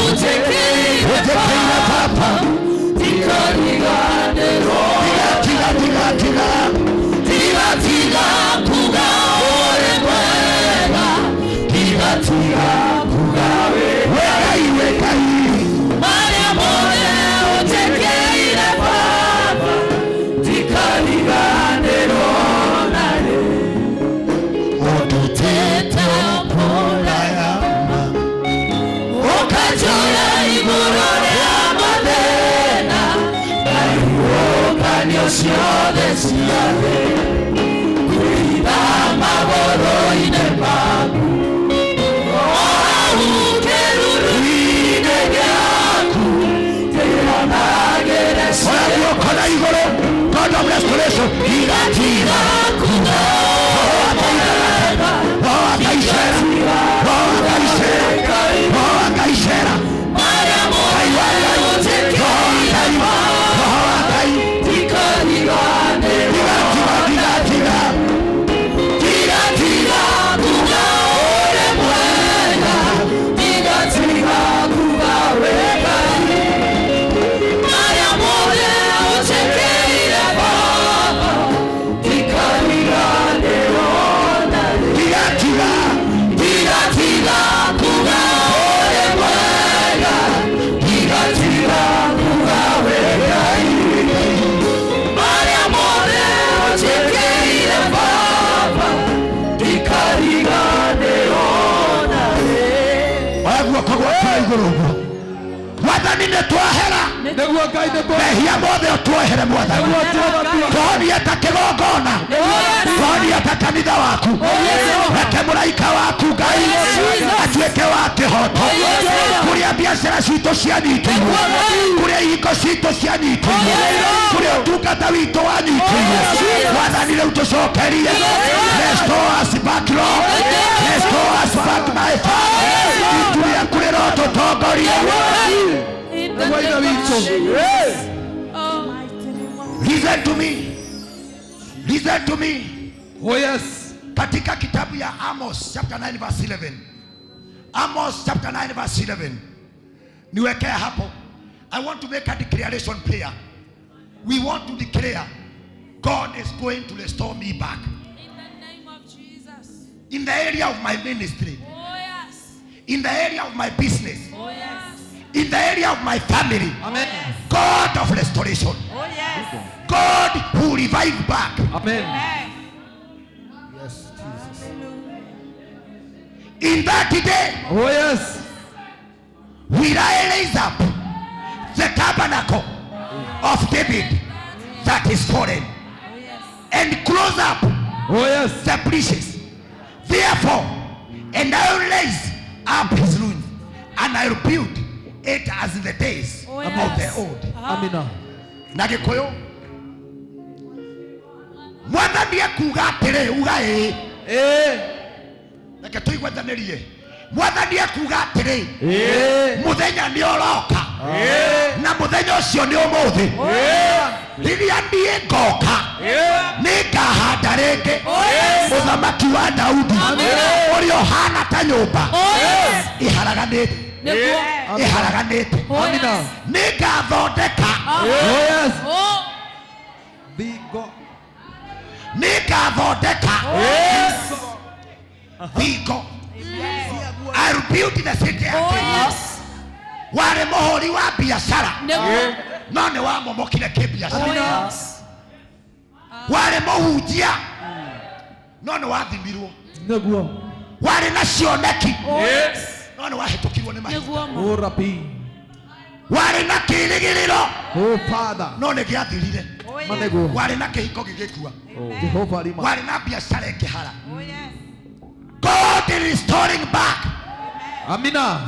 ũnjĩkĩire, ũnjĩkĩire Baba. ndikariganĩrwo. Tiga tiga tiga tiga Tiga tiga kuga ũrĩ mwega, tiga tiga kuga we Ngai, we Ngai. Marĩa mothe ũnjĩkĩire Baba, ndikariganĩrwo narĩ. Ũndutĩte kũraya, ũkanjoya igũrũ rĩa mathĩna, ngariũkanio ciothe cia thĩ, kwĩhitha magũrũ-inĩ maku, o hau kĩruru-inĩ gĩaku, ndĩronagĩre Oya guoko na igũrũ. God of restoration. Tiga tiga kuga Roho akaicera, Roho akaicera, Roho akaicera. marĩa Ngai wa mothe Ngai, Roho wa ũnjĩkĩire Ngai, Roho wa Ngai. ndikariganĩrwo. Tiga tiga tiga tiga Tiga tiga kuga ũrĩ mwega, tiga tiga kuga wĩ Ngai. Marĩa mothe ũnjĩkĩire Baba, ndikariganĩrwo narĩ. tiga tiga Tiga tiga kuga ũrĩ mwega, tiga tiga kuga wĩ Ngai. Marĩa mothe ũnjĩkĩire Baba, ndikariganĩrwo narĩ. Oya guoko gwaku na igũrũ ũguo. Mwathani nĩ twahera Nĩguo Ngai nĩguo. mehia mothe, ũtuohere Mwathani. Nĩguo Jehova tuohere. Tũhonie ta kĩgongona, tũhonie ta kanitha waku. Reke mũraika waku Ngai atuĩke wa kĩhoto kũrĩa biacara citũ cianyitĩirwo, kũrĩa ihiko citũ cianyitĩirwo, kũrĩa ũtungata witũ wanyitĩirwo. Mwathani rĩu tũcokerie. Restore us back, Lord. Restore us back, my Father. Itu rĩaku rĩrotũtongoria. In the Nĩguo Ithe name of witũ. Jesus. Hey. Oh. Listen to me. Listen to me. Oh yes. Katika kitabu ya Amos chapter 9 verse 11. Amos chapter 9 verse 11. Niwekee hapo. I want to make a declaration prayer. We want to declare God is going to restore me back In the name of Jesus. in the area of my ministry, Oh yes. In the area of my business, Oh, yes. in the area of my family. Amen. God of restoration. Oh, yes. God who revive back. Amen. Amen. Yes, Jesus. In that day, Oh yes. will I raise up the tabernacle of David that is fallen, and close up Oh yes. the breaches. Therefore, and I will raise up his ruins, and I will build it as in the days Oh, of yes. the old. Amina. Na Gĩkũyũ, Mwathani ekuga atĩrĩ, uga ĩĩ. Eh. Reke tũiguithanĩrie. Mwathani ekuga atĩrĩ, Eh. mũthenya nĩ ũroka, na mũthenya ũcio nĩ ũmũthĩ, rĩrĩa niĩ ngoka nĩ ngahanda rĩngĩ ũthamaki wa Daudi ũrĩa ũhana ta nyũmba ĩharaganĩte, Nĩguo. ĩharaganĩte. Amina. Nĩ ngathondeka, Oh yes. Oh. Thingo. nĩ ngathondeka thingo. I'll build the city Oh, again. yes. Warĩ mũhũri wa biacara, Nĩguo. no nĩ wamomokire kĩbiacara. Oh, yes. Warĩ mũhunjia, no nĩ wathimirwo. Nĩguo. Warĩ na cioneki, Oh, yes. no nĩ wahĩtũkirwo nĩ mahinda. Nĩguo ma. Oh Rabbi. Warĩ na kĩrĩgĩrĩro, Oh Father. no nĩ gĩathirire. Manĩguo. Warĩ na kĩhiko gĩgĩkua. Jehova rima. Warĩ na biacara ĩkĩhara. Oh, yes. God is restoring back. Amina.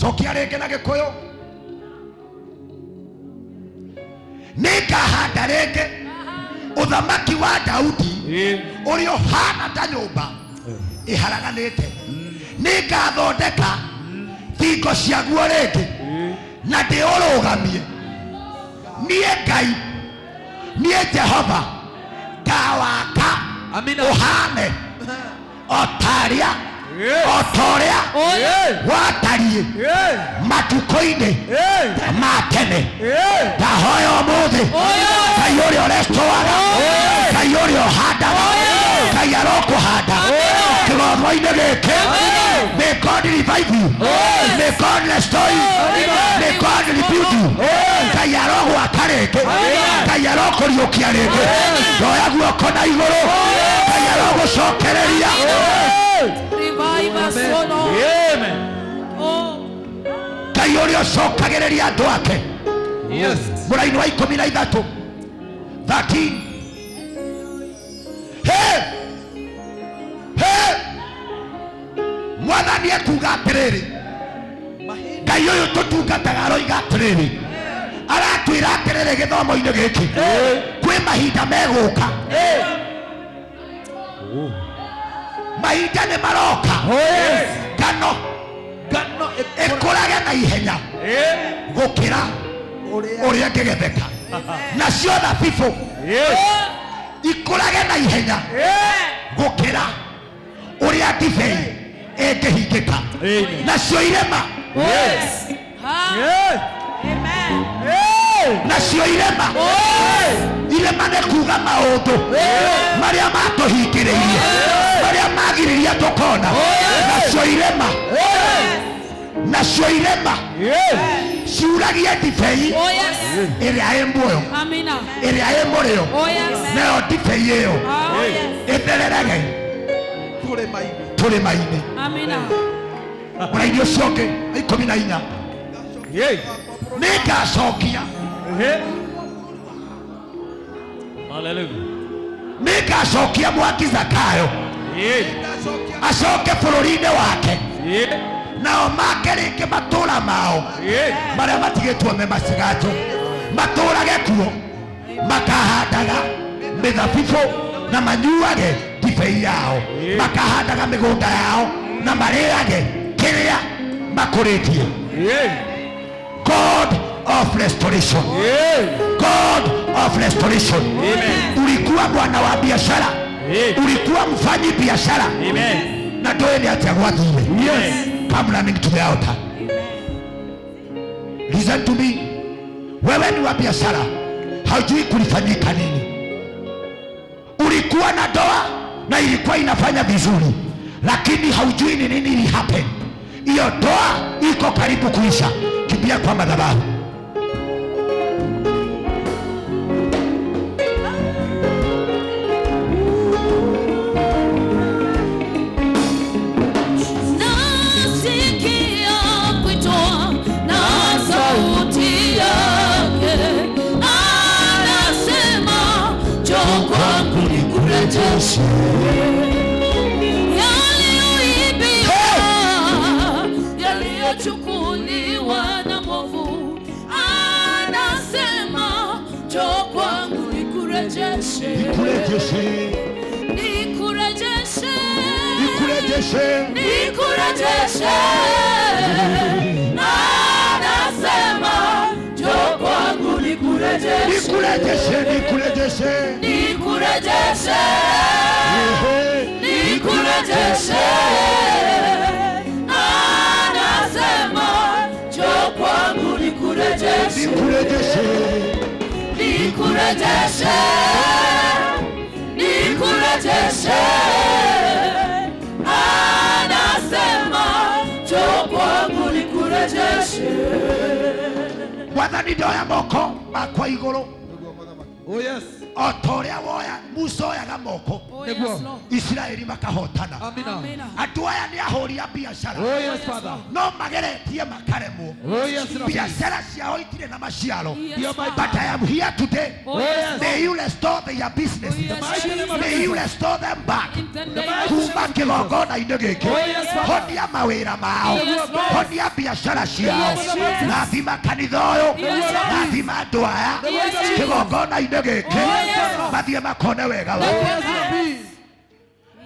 Cokia rĩngĩ na Gĩkũyũ. Nĩ ngahanda rĩngĩ ũthamaki wa Daudi ũrĩa ũhana ta nyũmba ĩharaganĩte, nĩ ngathondeka thingo ciaguo rĩngĩ na ndĩũrũgamie. Niĩ Ngai, niĩ Jehova, ngawaka Amina. ũhane o tarĩa o ta ũrĩa watariĩ matukũ-inĩ ma tene. Ndahoya ũmũthĩ, Ngai ũrĩa ũrestoaga, Ngai ũrĩa ũhandaga, Ngai arokũhanda kĩgongona-inĩ gĩkĩ. May God revive you. May God restore you. May God rebuild you. Ngai arogwaka rĩngĩ. Ngai arokũriũkia rĩngĩ. Ndoya guoko na igũrũ. Ngai arogũcokereria. Revive us, oh Lord. Oh. Ngai ũrĩa ũcokagĩrĩria andũ ake. Yes. Mũraini wa 13, 13. He he, Mwathani ekuga atĩrĩrĩ, Ngai ũyũ tũtungataga aroiga atĩrĩrĩ, aratwĩra atĩrĩrĩ gĩthomo-inĩ gĩkĩ, kwĩ mahinda megũka, mahinda nĩ maroka, Oh yes. ngano Ngano ĩkũrage na ihenya gũkĩra ũrĩa ĩngĩgetheka, nacio thabibũ ikũrage na ihenya gũkĩra ũrĩa ndibei ĩngĩhingĩka, nacio irema, Yes. Ha. Amen. nacio irema, irema nĩ kuga maũndũ marĩa matũhingĩrĩirie, marĩa magiririe tũkona, nacio irema, nacio irema ciuragie ndibei Oh, yes. ĩrĩa ĩ muoyo, Amina. ĩrĩa ĩ mũrĩo, Oh, yes. nayo ndibei ĩyo Oh, yes. ĩthererage Tũrĩma-inĩ. tũrĩma-inĩ. Amina. Mũraini ũcio ũngĩ 14, nĩ ngacokia, nĩ ngacokia mwaki Zakayo acoke bũrũri-inĩ wake, nao make rĩngĩ matũũra mao marĩa matigĩtwo me maciganjo, matũũrage kuo, makahandaga mĩthabibũ na manyuage ndibei yao, makahandaga mĩgũnda yao na marĩage kĩrĩa makũrĩtie. God of restoration. God of restoration. Ulikuwa bwana wa biashara, ulikuwa mfanyi biashara, na ndũĩ nĩ atĩa gwathire. Come running to the altar. Listen to me. Wewe ni wa biashara, haujui kulifanyika nini. Ulikuwa na ndoa na Na ilikuwa inafanya vizuri, lakini haujui ni nini ili happen. Hiyo ndoa iko karibu kuisha. Kimbia kwa madhabahu. Nasikia kuitwa na sauti yake, anasema njoo kwangu nikurejeshe yaliyoibiwa, yaliyochukuliwa na mwovu. Anasema njoo kwangu nikurejeshe, Nikurejeshe, nikurejeshe, nikurejeshe, nikurejeshe. Anasema njoo kwangu nikurejeshe, nikurejeshe, nikurejeshe, nikurejeshe, nikurejeshe. Anasema njoo kwangu nikurejeshe, nikurejeshe, nikurejeshe, nikurejeshe. Anasema njoo kwangu nikurejeshe. Mwathani ndoya moko makwa igũrũ. Oh yes. O ta ũrĩa woya Musa oyaga moko, Oh, yes, Lord. Isiraeli makahotana. Amina. Amina. Andũ aya nĩ ahũri a biacara, Oh yes, Father. no mageretie makaremwo. Oh yes, Lord. Biacara ciao itirĩ na maciaro. Yes, Father. But I am here today. Oh, yes. May you restore their business. Oh, yes, Jesus. May you restore them back. In the name of Kuma kĩgongona-inĩ gĩkĩ, Oh, yes, Father. honia mawĩra mao, Yes, Lord. honia biacara ciao, Yes, Jesus. rathima kanitha ũyũ, Yes, Lord. rathima andũ aya Yes, Jesus. kĩgongona-inĩ gĩkĩ, Oh, yes, Lord. mathiĩ makone wega Oh waku. yes, Lord.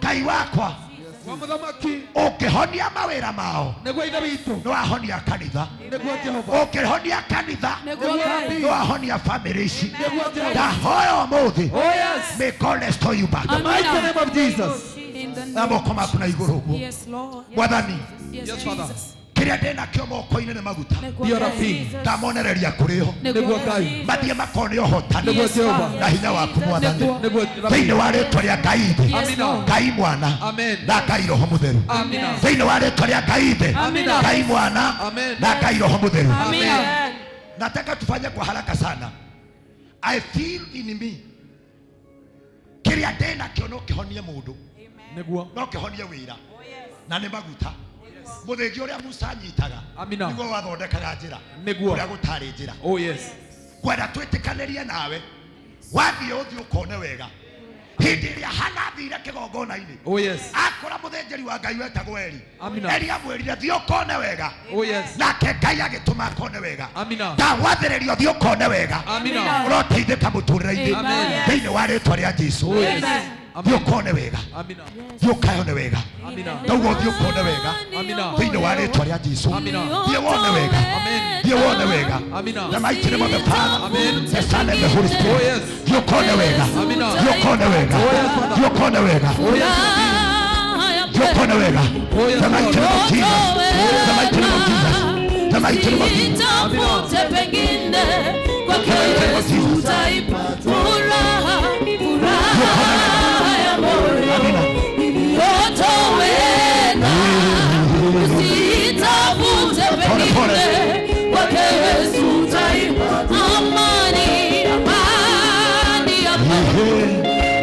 Ngai wakwa, Wa mũthamaki. ũngĩhonia mawĩra mao, Nĩguo Ithe witũ. nĩ wahonia kanitha. Nĩguo Jehova. Ũngĩhonia kanitha, Nĩguo Ngai. nĩ wahonia famĩlĩ ici. Nĩguo Jehova. Ndahoya ũmũthĩ, Oh yes. may God restore you back. The mighty name of Jesus. In the Na name. moko maku na igũrũ ũguo. Yes, Lord. Mwathani, Yes, Yes, Father. Jesus. kĩrĩa ndĩnakĩo moko-inĩ nĩ maguta. Nĩguo Ndio Ngai. Rabi. Ndamonereria kũrĩ o, Nĩguo Ngai. mathiĩ makone ũhotani Nĩguo Jehova. na hinya waku Mwathani, Nĩguo Rabi. thĩinĩ wa rĩtwa rĩa Ngai Ithe, Yes, Lord. Ngai Mwana Amen. na Ngai Roho Mũtheru. Amina. Thĩinĩ wa rĩtwa rĩa Ngai Ithe, Amina. Ngai Mwana Amen. na Ngai Roho Mũtheru. Amen. Nataka tufanye kwa haraka sana. I feel in me kĩrĩa ndĩnakĩo no kĩhonie mũndũ, Nĩguo. no kĩhonie wĩra, na nĩ maguta. Mũthĩgi ũrĩa Musa anyitaga Amina. nĩguo wathondekaga njĩra Nĩguo. kũrĩa gũtarĩ njĩra. Oh yes. Kwenda twĩtĩkanĩrie nawe, wathiĩ ũthiĩ ũkone wega. Hĩndĩ ĩrĩa Hana athire kĩgongona-inĩ, Oh yes. akora mũthĩnjĩri wa Ngai wetagwo Eli. Amina. Eli amwĩrire thiĩ ũkone wega, Oh yes. nake Ngai agĩtũma akone wega. Amina. Ndagwathĩrĩria ũthiĩ ũkone wega, Amina. ũroteithĩka mũtũrĩre-inĩ Amen. thĩinĩ wa rĩtwa rĩa Jesũ. Oh yes. Thiĩ ũkone wega, Amina. thiĩ ũkayone wega, Amina. ndauga ũthiĩ ũkone wega Amina. thĩinĩ wa rĩtwa rĩa Jesũ. Amina. Thiĩ wone wega, Amen. thiĩ wone wega. Amina. The mighty name of the Father, Amen. the Son and the Holy Spirit. Oh yes. Thiĩ ũkone wega, Amina. thiĩ ũkone wega, Oh yes, Father. thiĩ ũkone wega, Oh yes. thiĩ ũkone wega. Oh yes, The mighty name of Jesus, the mighty name of Jesus, the mighty name of Jesus. Itafute pengine kwake Yesu utaipata furaha, furaha ya moyo Amina. iliyotoweka. Usitafute pengine kwake Yesu utaipata amani, amani ya moyo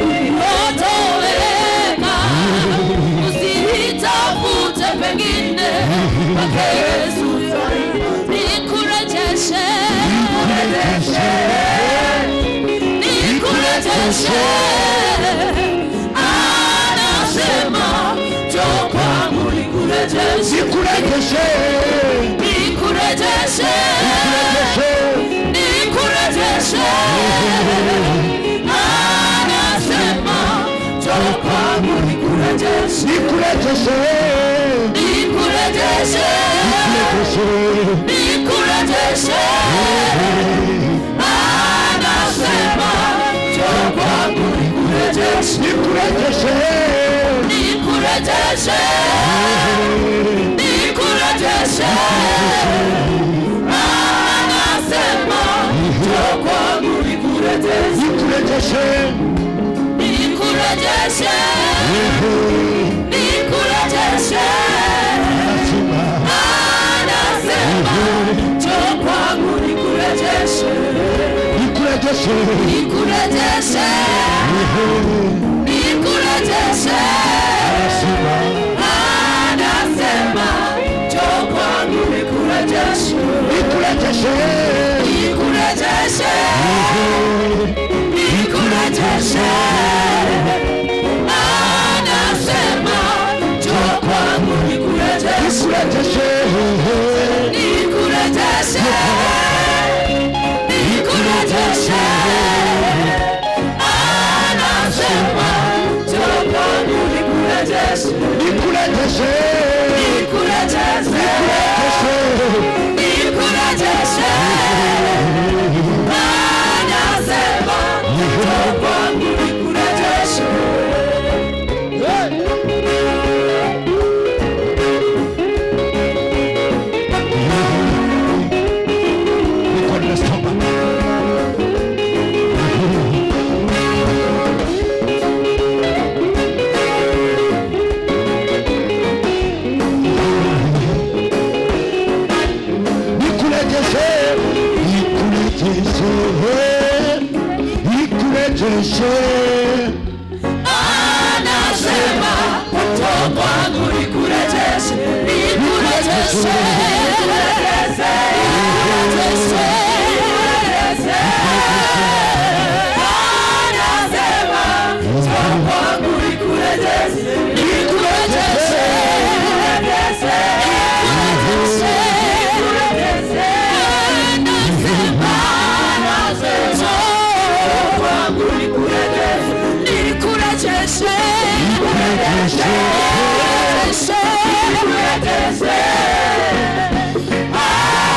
iliyotoweka. Usitafute pengine kwake Yesu utaipata. Nikurejeshe, nikurejeshe. Anasema njoo kwangu nikurejeshe, Nikurejeshe, nikurejeshe, nikurejeshe. Anasema njoo kwangu nikurejeshe, nikurejeshe, nikurejeshe, nikurejeshe. Anasema njoo kwangu nikurejeshe, nikurejeshe, nikurejeshe, nikurejeshe. Anasema njoo kwangu nikurejeshe, nikurejeshe, nikurejeshe. Nikurejeshe, nikurejeshe. Anasema njoo kwangu nikurejeshe, Nikurejeshe, nikurejeshe, nikurejeshe. Anasema njoo kwangu nikurejeshe, nikurejeshe, nikurejeshe, nikurejeshe. Anasema njoo kwangu nikurejeshe, nikurejeshe, nikurejeshe, nikurejeshe. Anasema njoo kwangu nikurejeshe, nikurejeshe, nikurejeshe, nikurejeshe. Anasema njoo kwangu nikurejeshe. Niko nimestop. Nikurejeshe, nikurejeshe, nikurejeshe. Anasema njoo kwangu nikurejeshe, nikurejeshe, nikurejeshe, nikurejeshe. Anasema njoo kwangu nikurejeshe, nikurejeshe, nikurejeshe, nikurejeshe. Anasema njoo kwangu nikurejeshe, nikurejeshe, nikurejeshe, nikurejeshe.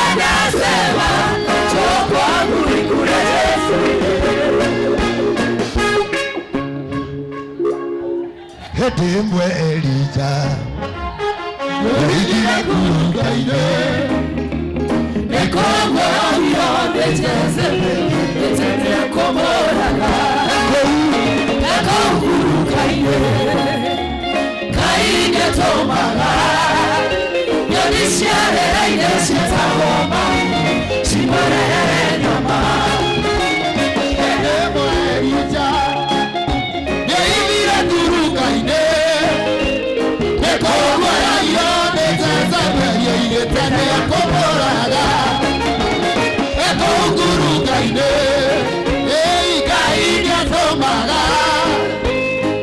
Anasema njoo kwangu nikurejeshe. Hĩndĩ ĩmwe Elija nĩoigire ngurunga-inĩ Hĩndĩ ĩmwe Elija nĩoigire ngurunga-inĩ nĩkũguoyohio nĩ Jezebeli oigĩte nĩekũmũraga ekũu ngurunga-inĩ ĩĩ Ngai nĩatũmaga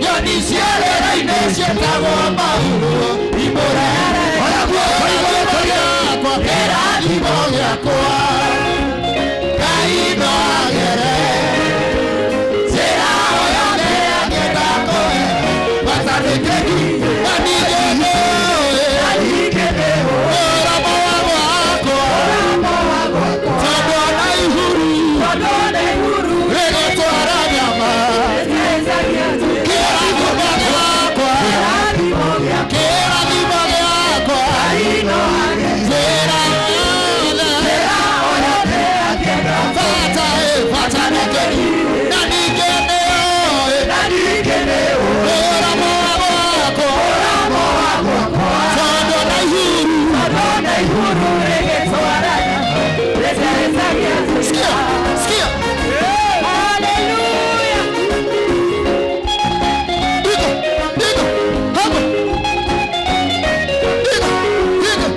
nyoni cia rĩera-inĩ ciĩtagwo mauru imũrehere Oya guoko igũrũ yakwa kĩrathimo gĩakwa Ngai no agere njĩra o yothe angĩenda kũhe bata nĩ kĩgi na ningĩ nĩũĩ ũramo wa gwakwa tondũ ona ihuru rĩgũtwara nyama kĩrathimo gĩakwa kĩrathimo gĩakwa njĩra yothe bata ĩ bata nĩ kĩgi na ningĩ nĩũĩ ũramo wa gwakwa tondũ ona ihuru Sikia, sikia. Digo, digo, hapo. Digo, digo.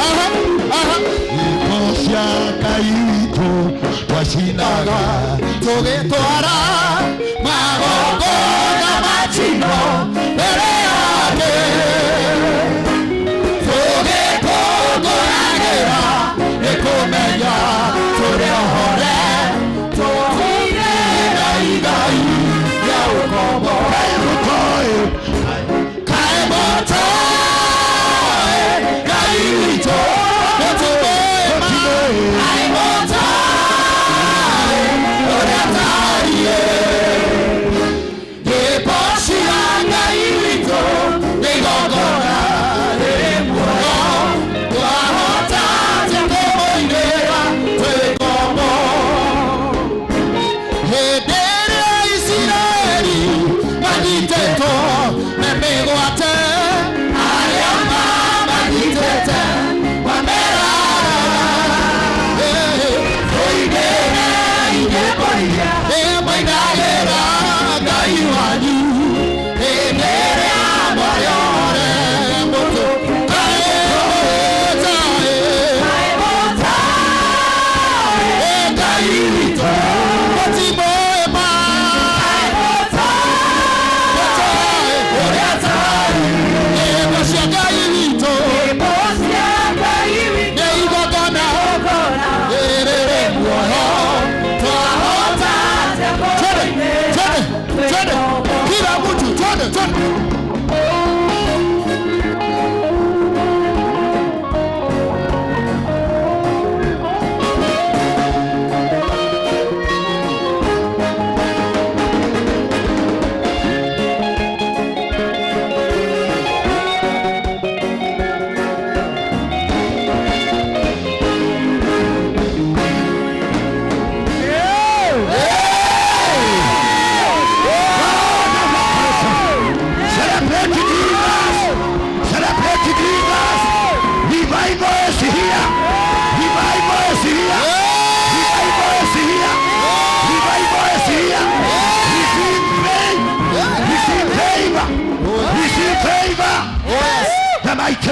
Aha, aha. Nyĩmbo cia Ngai witũ twacinaga tũgĩtwara magongona ma njino mbere yake tũgĩkũngũyagĩra nĩ kũmenya tũrĩ ohore tũtũire na igai rĩa ũkombo. Kaĩ mũtoĩ Ngai witũ mũtũmũĩ ma kaĩ mũtoĩ ũrĩa tariĩ nyĩmbo cia Ngai witũ nĩ igongona rĩrĩ muoyo twahota atĩa kũmũinĩra twĩ ngombo hĩndĩ ĩrĩa Isiraeli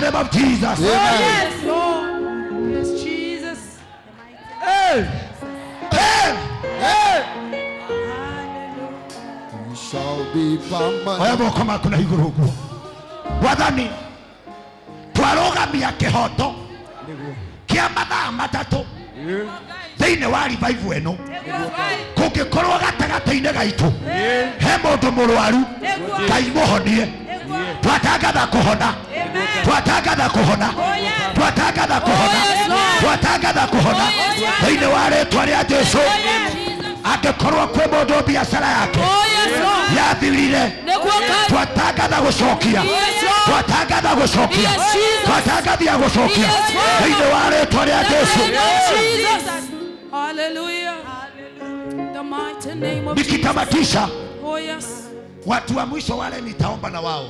name of Jesus. Oh, yes, Lord. Yes, Jesus. Hey! Hey! Hey! You shall be permanent. Oya moko maku na igũrũ ũguo. Mwathani, twarũgamia kĩhoto kĩa mathaa matatũ thĩinĩ wa revival ĩno. Kũngĩkorwo gatagatĩ-inĩ gaitũ he mũndũ mũrwaru, Ngai mũhonie. Twatangatha kũhona, twatangatha kũhona, twatangatha kũhona, twatangatha kũhona thĩinĩ wa rĩtwa rĩa Jesũ. Angĩkorwo kwĩ mũndũ biacara yake yathirire, twatangatha gũcokia, twatangatha gũcokia, twatangathia gũcokia thĩinĩ wa rĩtwa rĩa Jesũ. Hallelujah. The mighty name of Jesus. Nikitamatisha, Oh yes. watu wa mwisho wale nitaomba na wao.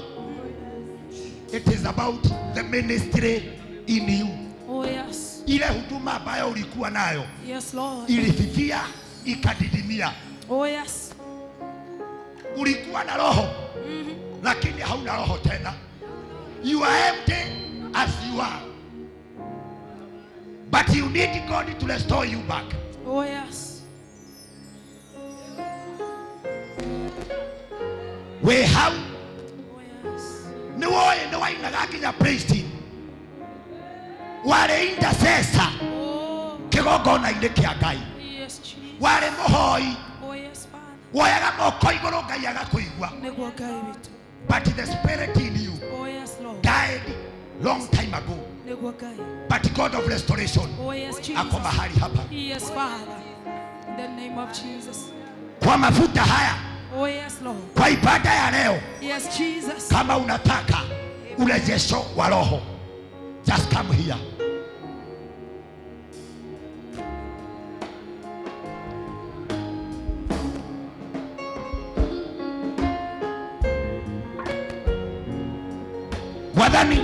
It is about the ministry in you. Oh yes. Ile huduma ambayo ulikuwa nayo Yes, Lord. ilififia ikadidimia. Oh yes. Ulikuwa na roho, lakini hauna roho tena. You are empty as you are, but you need God to restore you back. Oh yes. We hau Oh yes. ni woe ni wainaga nginya praise team, warĩ intercessor Oh kĩgongona-inĩ kĩa Ngai, yes, Jesus. warĩ mũhoi, Oh yes, Father. woyaga moko igũrũ Ngai agakũigua. Nĩguo Ngai witũ. But the spirit in you Oh yes, Lord. died long time ago, Nĩguo Ngai. but God of restoration Oh yes, Jesus. ako mahali hapa. Yes, Father. In the name of Jesus. Kwa mafuta haya, Oh yes, Lord. kwa ibada ya leo, Yes, Jesus. kama unataka urejesho wa roho, just come here. Mwathani,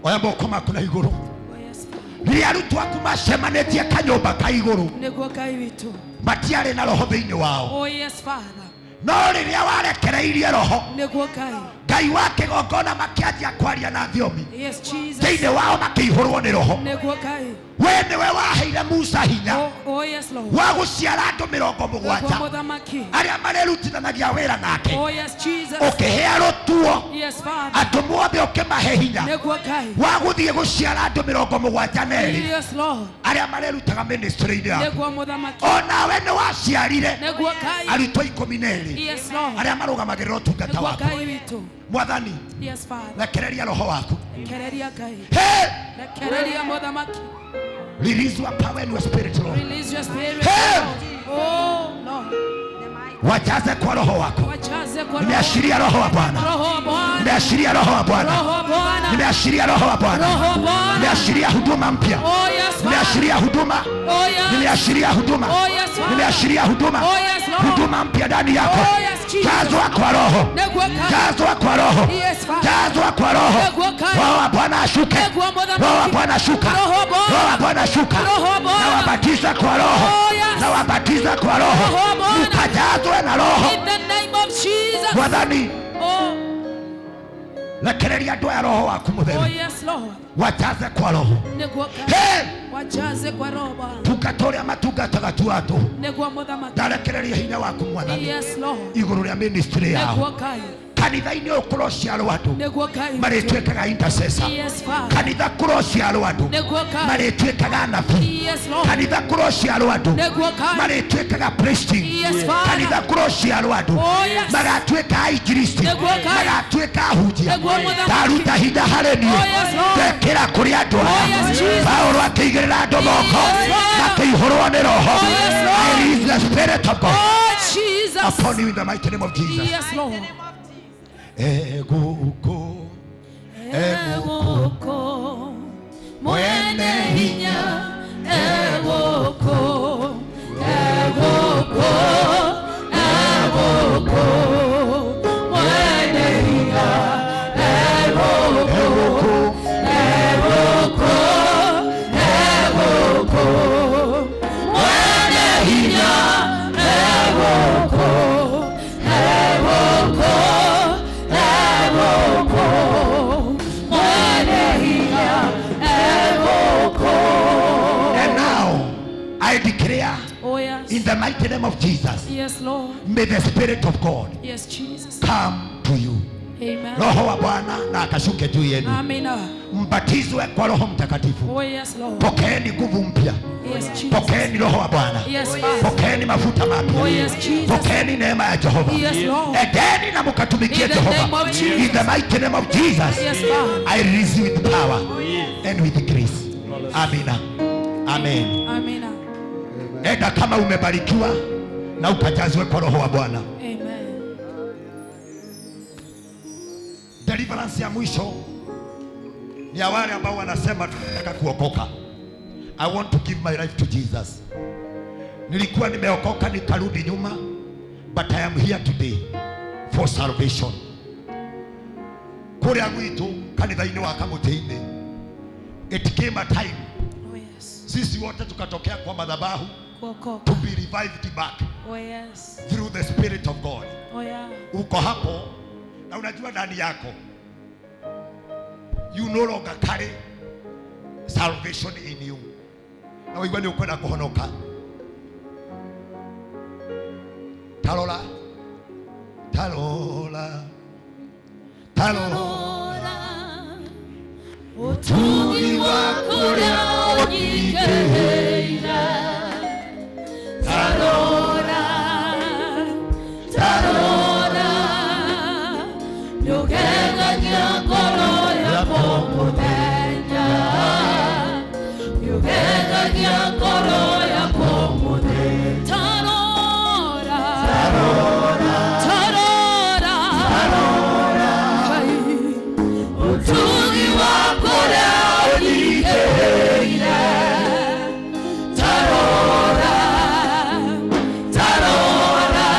oya moko maku na igũrũ. Oh yes, Father. Rĩrĩa arutwo aku macemanĩtie kanyũmba ka igũrũ, Nĩguo Ngai witũ. matiarĩ na roho thĩinĩ wao. Oh yes, Father. No rĩrĩa warekereirie roho, Nĩguo Ngai. Ngai wa kĩgongona makĩanjia kwaria na thiomi, Yes, Jesus. thĩinĩ wao makĩihũrwo nĩ roho. Nĩguo Ngai. We nĩwe waheire Musa hinya Oh, oh yes, Lord. wa gũciara andũ mĩrongo Nĩguo mũgwanja mũthamaki. arĩa marĩrutithanagia wĩra nake, Oh yes, Jesus. ũkĩhe rũtuo Yes, Father. atũmwo othe ũkĩmahe hinya Nĩguo Ngai. wa gũthiĩ gũciara andũ mĩrongo mũgwanja na erĩ Yes, Lord. arĩa marĩrutaga ministry-inĩ yaku. Nĩguo mũthamaki. Onawe nĩ waciarire Nĩguo Ngai. arutwo ikũmi na erĩ Yes, Lord. arĩa marũgamagĩrĩra ũtungata Nĩguo waku. Ngai witũ. Mwathani, Yes, Father. rekereria roho waku. Rekereria Ngai. Hey! Rekereria mũthamaki. Release your power and your spirit, Lord. Release your spirit. Hey! Lord. Oh, Lord. Wajaze kwa roho wako. Wajaze kwa roho. Nimeashiria roho wa Bwana. Roho wa Bwana. Nimeashiria roho wa Bwana. Roho wa Bwana. Nimeashiria roho wa Bwana. Roho wa Bwana. Nimeashiria huduma mpya. Oh, yes, Father. Nimeashiria huduma. Oh, yes. Nimeashiria huduma. Oh, yes, Father. Nimeashiria huduma. Oh, yes, Lord. Huduma mpya ndani yako. Oh, yes, Jesus. Jazwa kwa roho. Nĩguo Ngai. Jazwa kwa roho. Yes, Father. Jazwa kwa roho. Nĩguo Ngai. Roho wa Bwana ashuke. Nĩguo mũthamaki. Roho wa Bwana shuka. Roho wa Bwana. Roho wa Bwana shuka. Roho wa Bwana. Na wabatiza kwa roho. Oh, yes. Na wabatiza kwa roho. Roho wa Bwana. Mkajazwe na roho. In the name of Jesus. Mwathani, Oh, rekereria andũ aya roho waku oh mũtheru. yes, Lord. Wajaze kwa roho. Nĩguo Ngai. Hey! Wajaze kwa roho Bwana. Tungata ũrĩa matungataga tu andũ. Nĩguo mũthamaki. Ndarekereria hinya waku Mwathani Yes, Lord. igũrũ rĩa ministry yao. Nĩguo Ngai. Kanitha-inĩ ũyũ kũrociarwo andũ Nĩguo Ngai. marĩtuĩkaga intercessor. Yes, Father. Kanitha kũrociarwo andũ Nĩguo Ngai. marĩtuĩkaga anabii. Yes, Lord. Kanitha kũrociarwo andũ Nĩguo Ngai. marĩtuĩkaga priesting. Yes, Father. Kanitha kũrociarwo andũ Oh, yes. magatuĩka ainjilisti, Nĩguo Ngai. magatuĩka ahunjia. Nĩguo mũthamaki. Ndaruta hinya harĩ niĩ, Oh, yes, Lord. ndekĩra kũrĩ andũ Oh, aya. yes, Jesus. Paulo akĩigĩrĩra andũ moko, Yes, Lord. makĩihũrwo nĩ roho. Oh, yes, Lord. I release the spirit of God Oh, Jesus. upon you in the mighty name of Jesus. Yes, Lord. Eguko Ewoko mwene hinya, ewoko, ewoko, ewoko mwene hinya, ewoko, ewoko, ewoko mwene hinya, ewoko, ewoko, ewoko. mighty name of Jesus, Yes, Lord. may the Spirit of God Yes, Jesus. come to you. Amen. Roho wa Bwana na akashuke juu yenu, Amina. mbatizwe kwa Roho Mtakatifu. Oh, yes, Lord. Pokeeni nguvu mpya, Yes, Jesus. pokeeni Roho wa Bwana, Yes, Father. pokeeni mafuta Oh, mapya, yes, Jesus. pokeeni neema ya Jehova. Yes, Lord. Endeni na mukatumikie In the Jehova. name of Jesus. In the mighty name of Jesus. Yes, Father. I release you with power and with grace. Amina. Amen. Amina. Enda kama umebarikiwa na ukajazwe kwa Roho wa Bwana. Amen. Deliverance ya mwisho ni ya wale ambao wanasema tunataka kuokoka. I want to give my life to Jesus. Nilikuwa nimeokoka nikarudi nyuma, but I am here today for salvation. Kuria gwitu kanitha-inĩ wa Kamũtĩ-inĩ, it came a time Oh, yes. sisi wote tukatokea kwa madhabahu Kuokoka. to be revived back Oh, yes. through the Spirit of God. Oh, yeah. Uko hapo na unajua ndani yako you no longer carry salvation in you, na waigua nĩ ũkwenda kũhonoka. Tarora, tarora, tarora Utugi waku ũrĩa ũnyingĩhĩire. Tarora, tarora, nĩũgegagia ngoro yakwa mũthenya. Nĩũgegagia ngoro yakwa mũthenya. Tarora, tarora, utugi waku ũrĩa ũnyingĩhĩire. Tarora, tarora,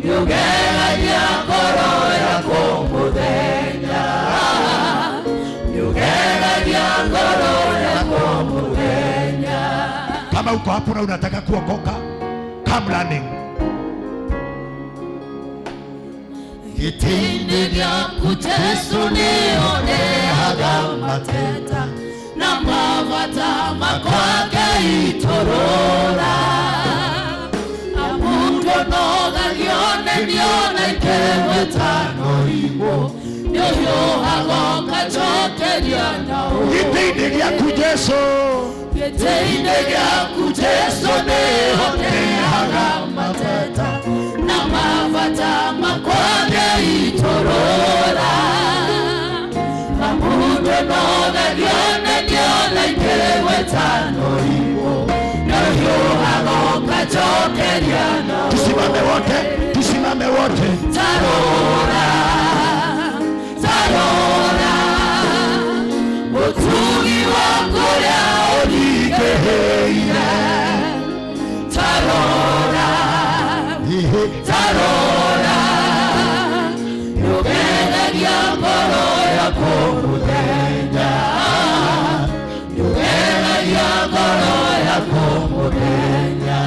nĩũgegagia ngoro yakwa mũthenya. Nĩũgegagia ngoro yakwa mũthenya. Kama uko hapo na unataka kuokoka, come running. Gĩtĩ-inĩ gĩaku Jesũ nĩonehaga mateta na mabata makwa ngeitũrũra. Amu ndũnogagio nĩ niona ikĩhĩtano imwo, nĩũhiũhaga ũkanjokeria na ũũru. Gĩtĩ-inĩ gĩaku Jesũ, Gĩtĩ-inĩ gĩaku Jesũ nĩhonehaga mateta na mabata makwa ngeitũrũra. Amu ndũnogagio nĩ niona ikĩhĩtano imwo, nĩũhiũhaga ũkanjokeria na ũũru. Tusimame wote, tusimame wote. Tarora, tarora, utugi waku ũrĩa ũnyingĩhĩire. Tarora, tarora, nĩũgegagia ngoro yakwa mũthenya. Nĩũgegagia ngoro yakwa mũthenya.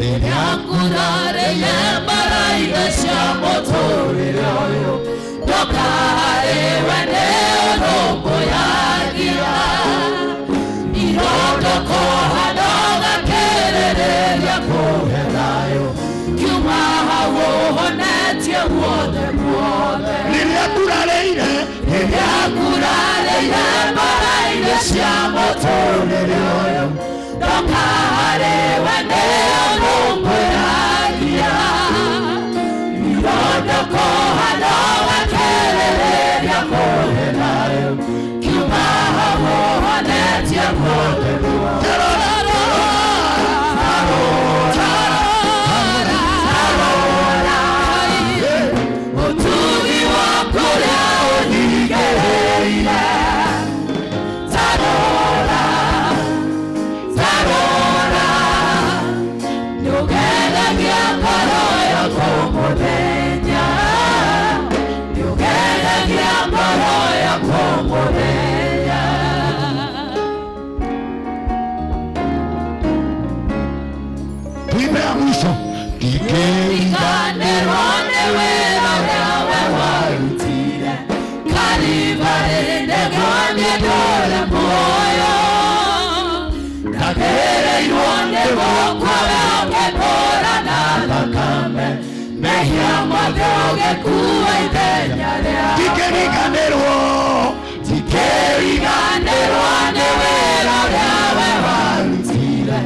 Rĩrĩa ngurarĩire mbara-inĩ cia mũtũrĩre ũyũ, ndoka harĩ we nĩũrũmbũyagia. Irondoko hano gakĩrĩrĩria kũhe thayũ, kiuma hau ũhonetie guothe guothe. Rĩrĩa ngurarĩire, Rĩrĩa ngurarĩire mbara-inĩ cia mũtũrĩre ũyũ, ndoka harĩ we nĩũrũmbũyagia. Irondoko hano gakĩrĩrĩria kũhe thayũ, kiuma hau ũhonetie guothe guothe. Tarora, tarora, utugi waku ũrĩa ũnyingĩhĩire. Tarora, tarora, nĩũgegagia ngoro yakwa mũthenya. Nĩũgegagia ngoro yakwa mũthenya. Tuimbe ya mwisho. Ngĩkĩriganĩrwo nĩ wĩra ũrĩa we warutire Kalivarĩ nĩguo Ndagĩrĩirwo nĩ gũkua ũkĩkũra na thakame mehia mothe ũgĩkua ithenya rĩa Ndikĩriganĩrwo Ndikĩriganĩrwo nĩ wĩra ũrĩa we warutire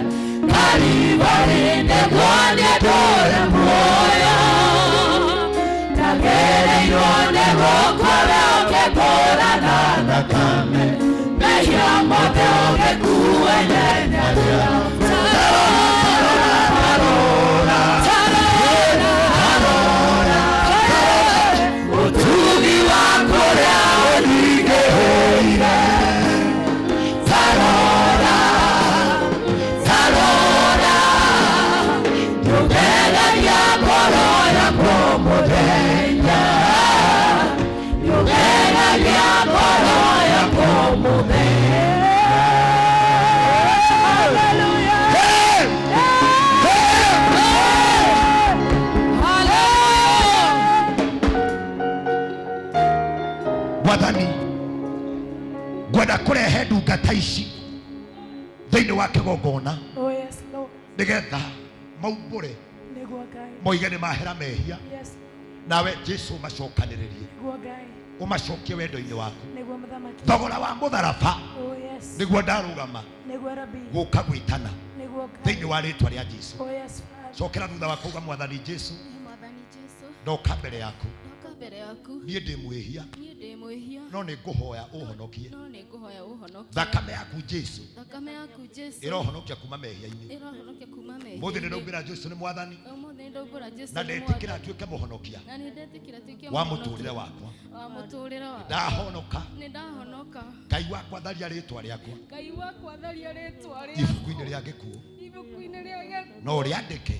Kalivari nĩguo niĩ ndũre muoyo. Ndagĩrĩirwo nĩ gũkua ũkĩkũra na thakame mehia mothe ũgĩkua ithenya rĩa Utugi waku ũrĩa ũnyingĩhĩire. Tarora, tarora, nĩũgegagia ngoro yakwa mũthenya, nĩũgegagia ngoro yakwa mũthenya. Mwathani ngwenda kũrehe ndungata ici thĩinĩ wa kĩgongona Oh yes, Lord. nĩgetha maumbũre Nĩguo Ngai. moige nĩ mahera mehia Yes, nawe Jesu ũmacokanĩrĩrie nĩguo Ngai. ũmacokie wendo-inĩ waku Nĩguo Mũthamaki. thogora wa mũtharaba Oh yes. nĩguo ndarũgama Nĩguo Rabi. gũka gwĩtana Nĩguo Ngai. thĩinĩ wa rĩtwa rĩa Jesu. Oh yes, Father. Cokera thutha wa kuuga Mwathani Jesu Mwathani Jesu, ndoka mbere yaku ndoka mbere yaku niĩ ndĩ mwĩhia niĩ ndĩ mwĩhia no nĩ ngũhoya ũhonokie no nĩ ngũhoya ũhonokie thakame yaku Jesu thakame yaku Jesu ĩrohonokia kuma mehia-inĩ ĩrohonokia kuma mehia-inĩ. Mũthĩ nĩ ndaũmbĩra Jesu nĩ Mwathani Ũmũthĩ nĩ ndaumbũra Jesu na nĩ ndetĩkĩra Mwathani. atuĩke mũhonokia na nĩ ndetĩkĩra atuĩke wa mũhonokia mũtũrĩre wakwa wa mũtũrĩre wakwa. Ndahonoka Nĩ ndahonoka. Ngai wakwa tharia rĩtwa rĩakwa Ngai wakwa tharia rĩtwa rĩakwa ibuku-inĩ rĩa gĩkuũ ibuku-inĩ rĩa gĩkuũ no rĩandĩke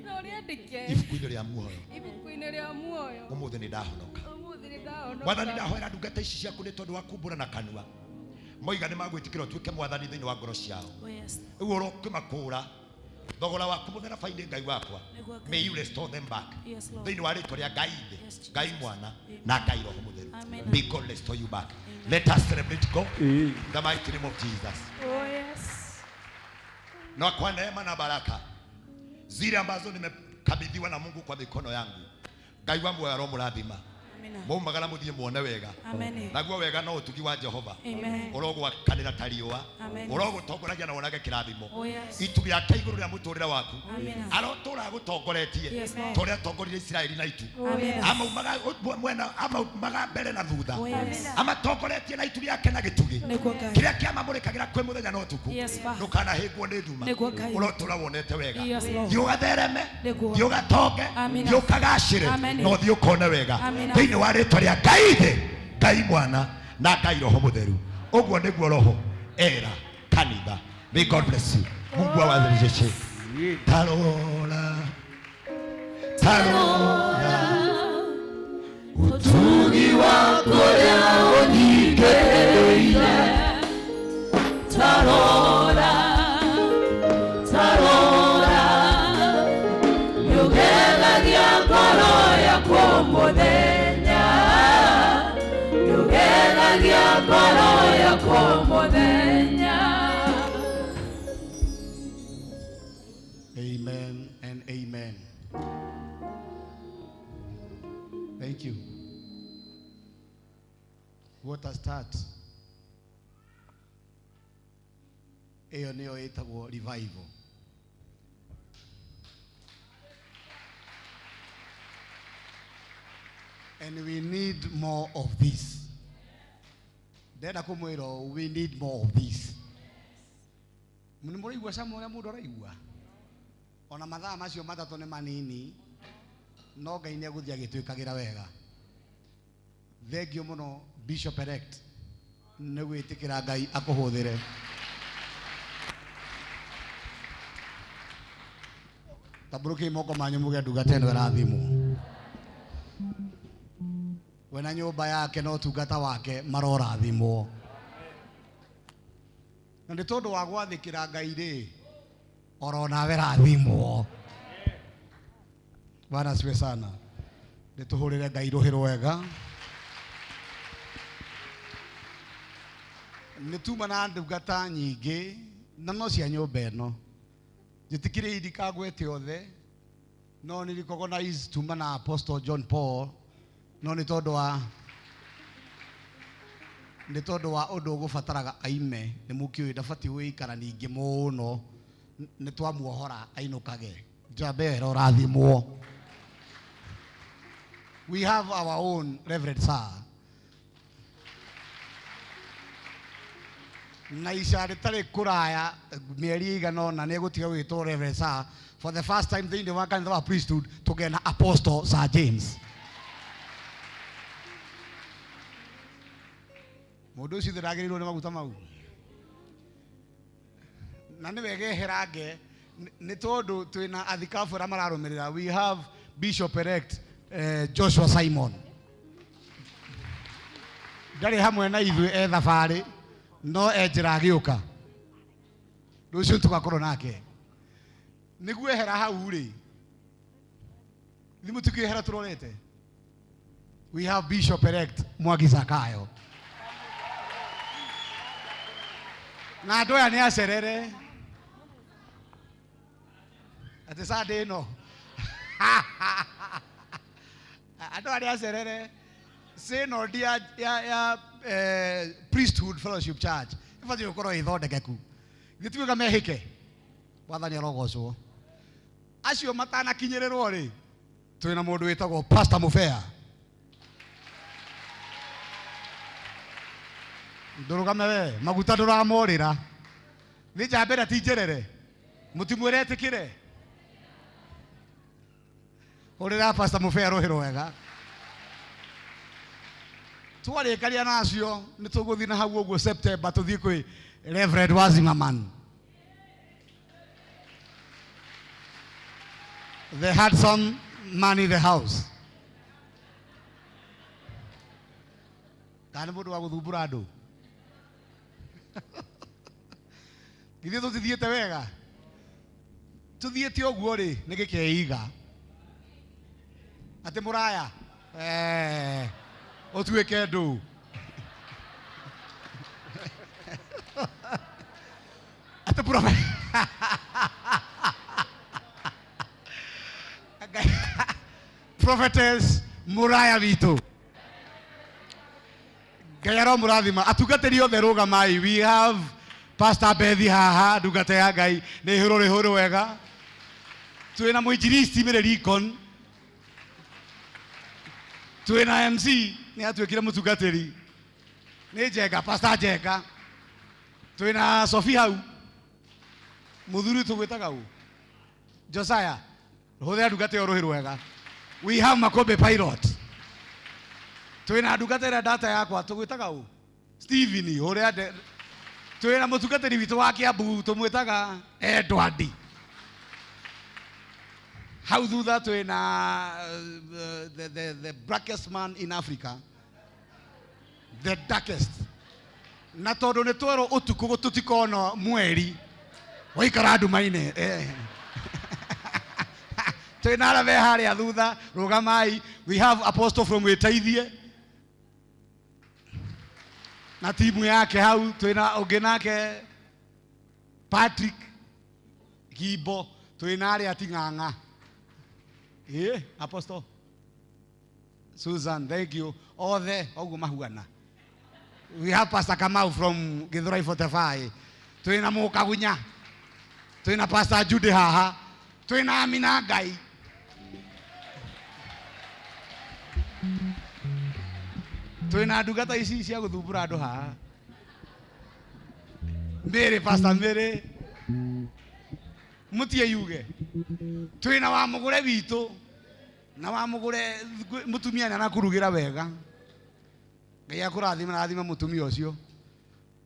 no rĩandĩke ibuku-inĩ rĩa muoyo ibuku-inĩ rĩa muoyo. Ũmũthĩ nĩ ndahonoka. Ũmũthĩ nĩ ndahonoka. Mwathani ndahoera ndungata ici ciaku nĩ tondũ wa kumbũra na kanua moiga nĩ magwĩtĩkĩra ũtuĩke Mwathani thĩinĩ wa ngoro ciao Oh yes. rĩu ũrokĩmakũũra thogora waku mũtharaba-inĩ Ngai wakwa Nĩguo Ngai. may you restore them back Yes, Lord. thĩinĩ wa rĩtwa rĩa Ngai Ithe Yes, Jesus. Ngai Mwana na Ngai Roho Mũtheru. Amen. May God restore you back. Let us celebrate God in the mighty name of Jesus. Oh yes. Na kwa neema na baraka zile ambazo nimekabidhiwa na Mungu kwa mikono yangu Ngai wa muoyo aromũrathima Amina. maumagara mũthiĩ muone wega Amen. naguo wega no ũtugi wa Jehova Amen. ũrogwakanĩra ta riũa Amen. ũrogũtongoragia na wonage kĩrathimo Oh yes. itu rĩake igũrũ rĩa mũtũrĩre waku Amina. arotũra agũtongoretie Yes, Lord. ta ũrĩa atongoririe Isiraeli na itu Oh yes. amaumaga mwena amaumaga mbere na thutha Oh yes. amatongoretie na itu rĩake na gĩtugĩ Nĩguo Ngai. kĩrĩa kĩamamũrĩkagĩra kwĩ mũthenya na ũtukũ Yes, Father. ndũkanahĩngwo nĩ nduma Nĩguo Ngai. ũrotũra wonete wega Yes, Lord. thiĩ ũgathereme Nĩguo. thiĩ ũgatonge Amina. thiĩ ũkagacĩre Amen. na ũthiĩ ũkone wega Amina. thĩinĩ wa rĩtwa rĩa Ngai Ithe Ngai Mwana na Ngai Roho Mũtheru ũguo nĩguo Roho era kanitha. May God bless you. Mungu awarejeshe. Tarora tarora Utugi waku ũrĩa ũnyingĩrĩire. Tarora, tarora, nĩũgegagia ngoro yakwa mũthenya, nĩũgegagia ngoro yakwa mũthenya. Amen and amen. Thank you. What a start. Ĩyo nĩyo ĩtagwo revival. And we need more of this. Ndenda kũmwĩra ũũ, we need more of this. Nĩ mũraigua cama ũrĩa mũndũ araigua? Ona mathaa macio matatũ nĩ manini, no Ngai nĩ egũthiĩ agĩtwĩkagĩra wega. Thengiũ mũno Bishop elect nĩ gwĩtĩkĩra Ngai akũhũthĩre. Tambũrũkiai moko manyu muge ndungata ĩno ĩrathimwo. We na nyũmba yake na ũtungata wake marorathimwo. Na nĩ tondũ wa gwathĩkĩra Ngai rĩ, oro nawe rathimwo. Bwana asifiwe sana. Nĩ tũhũrĩre Ngai rũhĩ rwega. Nĩ tuma na ndungata nyingĩ Na no cia nyũmba ĩno. Njĩtĩkĩrie ndikagwete othe, no nĩ recognize tuma na Apostle John Paul, no nĩ tondũ wa nĩ tondũ wa ũndũ ũgũbataraga aime nĩ mũkĩũĩ ndabatiĩ gũikara ningĩ mũno nĩ twamuohora ainũkage njamba ĩyo ũrathimwo. We have our own Reverend Sir na ica rĩtarĩ kũraya mĩeri ĩigana ũna nĩ egũtiga gwĩtwo Reverend Sir. For the first time thĩinĩ wa kanitha wa priesthood tũgĩe na Apostle Sir James. Mũndũ ũcio ndagĩrĩirwo nĩ maguta mau na nĩ wega eherange nĩ tondũ twĩna athikabu arĩa mararũmĩrĩra. We have Bishop elect Joshua Simon ndarĩ hamwe na ithuĩ e thabarĩ no e njĩra agĩũka rũciũ tũgakorwo nake nĩguo ehera hau rĩ thimũ tikĩehera tũrorete. We have Bishop elect Mwangi Zakayo na andũ aya nĩ acerere atĩ Sunday ĩno andũ aya nĩ acerere synod ya priesthood fellowship church ĩbatiĩ gũkorwo ĩthondekeku gĩtuĩka mehĩke wathani arogocwo acio matanakinyĩrĩrwo rĩ twĩna mũndũ wĩtagwo Pastor Mubea ndũrũgame we maguta ndũramorĩra nĩ njambĩra ti njerere mũtimwĩre etĩkĩre hũrĩra Pastor Mubea rũhĩ rwega twarĩkaria nacio nĩ tũgũthiĩ na hau ũguo September tũthiĩ kwĩ Reverend Wazimaman the handsome man in the house kana nĩ mũndũ wa gũthumbũra andũ githĩ tũtithiĩte wega tũthiĩte ũguo rĩ nĩ gĩkeiga atĩ mũraya ũtuĩke ndũ atĩ prophetess mũraya witũ Ngai aromũrathima atungatĩri othe rũgamai. We have Pastor Bethi haha ndungata ya Ngai nĩ hũrũ rĩhũrũ wega twĩna mũinjilisti Mary Lincoln twĩna MC nĩ atuĩkire mũtungatĩri nĩ Njenga Pastor Njenga twĩna Sophie hau mũthuri tũgwĩtaga ũ Josiah hũthĩra ndungata ĩyo rũhĩ rwega. We have Makombe pilot twĩna ndungata ĩrĩa data yakwa tũgwĩtaga ũ Steven ũrĩa twĩna mũtungatĩri witũ wa Kiambu tũmwĩtaga Edward hau thutha twĩna the blackest man in Africa the darkest na tondũ nĩ twerwo ũtukũ tũtikona mweri waikara nduma-inĩ twĩna arĩa me harĩa thutha rũgamai. We have Apostle from Wĩteithie na timu yake hau twĩna ũngĩ nake Patrick Gimbo twĩna arĩa Ting'ang'a Apostle Susan thank you othe ũguo mahuana. We have Pastor Kamau from Githurai 45 twĩna Mũkagunya twĩna Pastor Jude haha twĩna Amina Ngai twĩna ndungata ici cia gũthumbũra andũ haha Mary Pastor Mary mũtie yuge twĩna wa mũgũre witũ na wa mũgũre mũtumia nĩ arakũrugĩra wega Ngai akũrathime na rathime mũtumia ũcio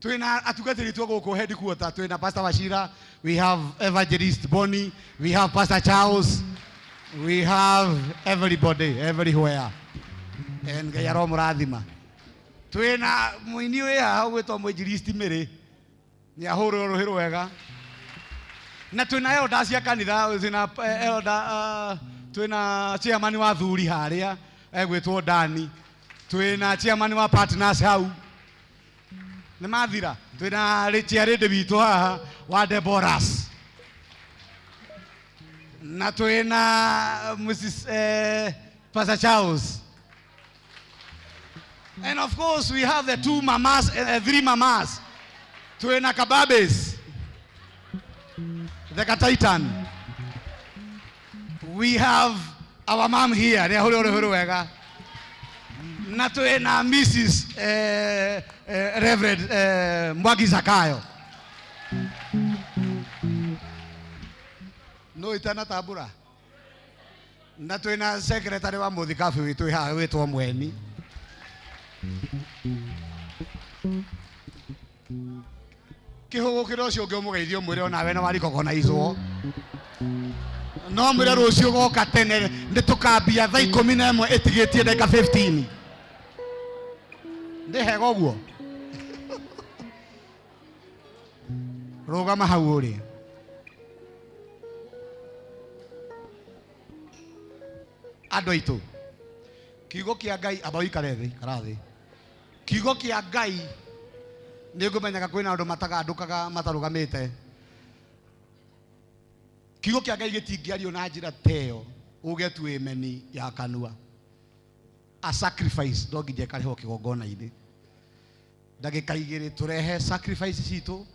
twĩna atungatĩri twa gũkũ headquarter twĩna Pastor Wachira we have Evangelist Bonnie we have Pastor Charles we have everybody everywhere and Ngai aromũrathima twĩna mũini wĩ haha ũgwĩtwo mũinjilisti Mary nĩ ahũrwo rũhĩ rwega na twĩna elder cia kanitha twĩna elder twĩna chairman wa thuri harĩa egwĩtwo Dani twĩna chairman wa partners hau Nĩ mathira. Twĩna chairlady witũ haha wa Deborahs. Na twĩna Mrs. Pastor Charles. And of course we have the two mamas, three mamas. Twĩna Kababes, the Titan. We have our mom here, nĩ ahũrĩ ũrĩ wega. Na twĩna Mrs. Reverend Mwangi Zakayo. No itanatambũra. Na twĩna secretary wa mũthikabu witũ haha wĩtwo Mweni. Kĩhũgũkĩro ũcio ũngĩ ũmũgeithie ũmwĩre onawe nĩ warikogonaizwo. No mwĩre rũciũ goka tene nĩ tũkambia thaa 11 ĩtigĩtie ndagĩka 15. Ndĩ hega ũguo? Rũgama hau ũrĩ. Andũ aitũ, kiugo kĩa Ngai, amba ũikare thĩ, ikara thĩ. Kiugo kĩa Ngai nĩ ngũmenyaga kwĩna andũ matagandũkaga matarũgamĩte. Kiugo kĩa Ngai gĩtingĩario na njĩra ta ĩyo uge tu ĩmeni ya kanua. A sacrifice no nginya ĩkarĩhwo kĩgongona-inĩ. Ndagĩka igĩrĩ tũrehe sacrifice citũ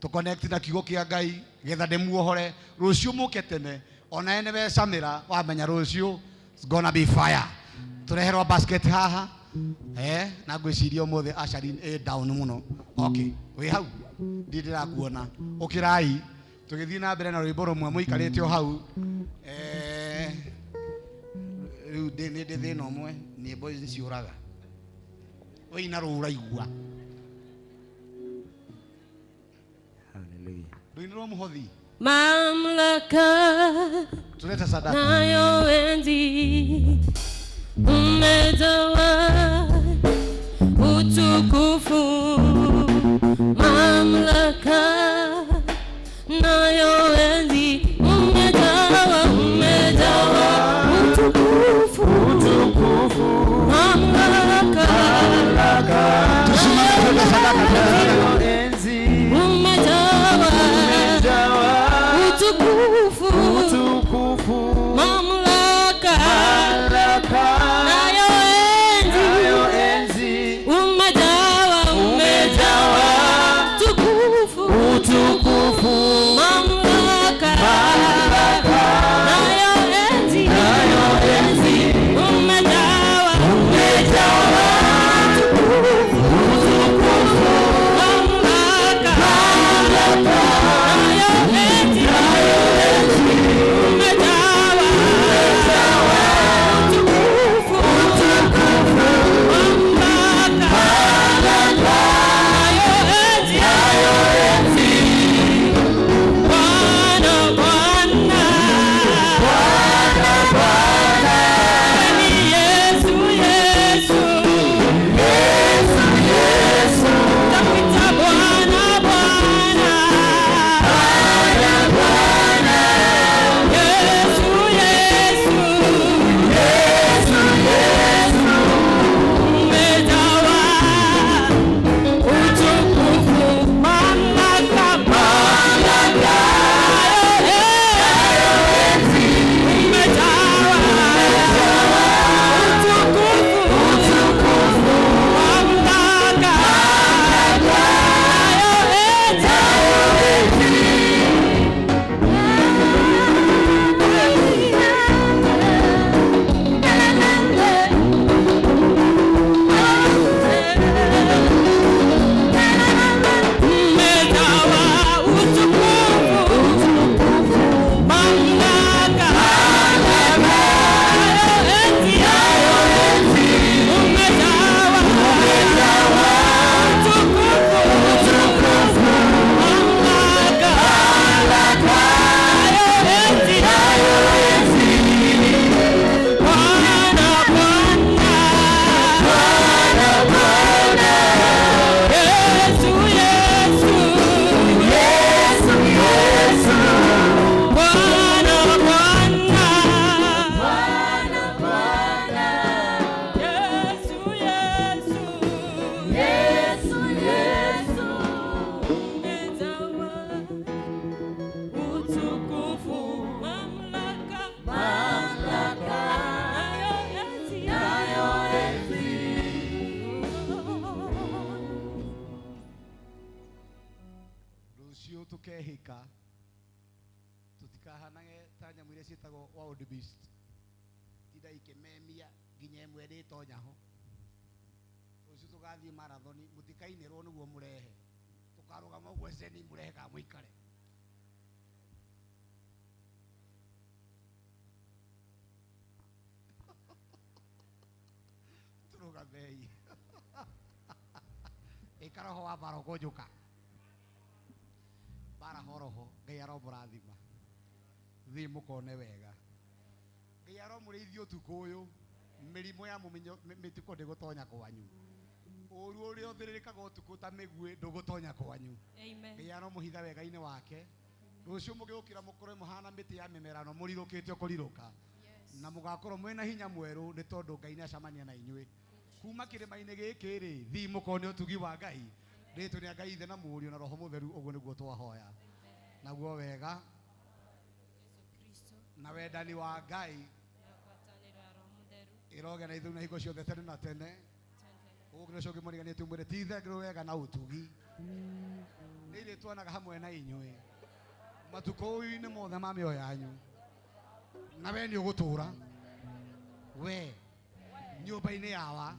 tũ connect na kiugo kĩa Ngai getha ndĩmuohore rũciũ mũke tene ona ene wecamĩra wamenya rũciũ it's gonna be fire. Tũreherwo basket haha na ngwĩciria ũmũthĩ Asharin ĩ down mũno. Okay, wĩ hau ndirĩ ndĩrakuona. Ũkĩrai tũgĩthiĩ na mbere na rwĩmbo rũmwe mũikarĩte o hau. Rĩu nĩ ndĩ thĩna ũmwe, nyĩmbo ici ciũraga wĩina rũu ũraigua. Rũinĩrwo mũhothi. Mamlaka Tulete sadaka. nayo enzi umejawa utukufu. Mamlaka nayo enzi umejawa, umejawa utukufu. Mamlaka Tusimame tulete sadaka, tulete sadaka. umejawa utukufu. Mamlaka nayo enzi umejawa, umejawa utukufu. Mamlaka nayo enzi umejawa, umejawa utukufu. Rũciũ tũkehĩka tũtikahanage ta nyamũ iria ciĩtagwo wild beast tinda ikĩmemia nginya ĩmwe ĩrĩtonya ho. Rũciũ tũgathiĩ marathoni mũtikainĩrwo nĩguo mũrehe tũkarũgama ũguo ceni mũrehe kana mũikare. Tũrũgamei. Ĩka roho wa mbara ũkũnjũka mbara horoho. Ngai aromũrathima, thiĩ mũkone wega. Ngai aromũrĩithia ũtukũ ũyũ, mĩrimũ ya mũmenyo mĩtukũ ndĩgũtonya kwanyu, ũru ũrĩa ũthĩrĩrĩkaga ũtukũ ta mĩguĩ ndũgũtonya kwanyu. Amen. Ngai aromũhitha wega-inĩ wake. Rũciũ mũgĩũkĩra mũkorwe mũhana mĩtĩ ya mĩmerano mũrirũkĩte kũrirũka na mũgakorwo mwĩna hinya mwerũ nĩ tondũ Ngai nĩacemania na inyuĩ kuma kĩrĩma-inĩ gĩkĩ rĩ, thiĩ mũkone ũtugi wa Ngai. Rĩtwa rĩa Ngai Ithe na Mũriũ na Roho Mũtheru, ũguo nĩguo twahoya. Naguo wega na wendani wa Ngai ĩrogĩa na ithuĩ na hingo ciothe tene na tene. Ũguo nĩcio ngĩmũrigania tumwĩre ti itherũ wega na ũtugi nĩ irĩtwanaga hamwe na inyuĩ matukũ-inĩ mothe ma mĩoyo yanyu, na we nĩ ũgũtũũra we nyũmba-inĩ yawa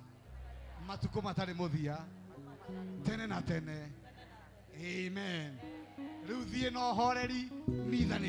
matukũ matarĩ mũthia tene na tene. Amen. Rĩu thiĩ na ũhoreri mitha nĩ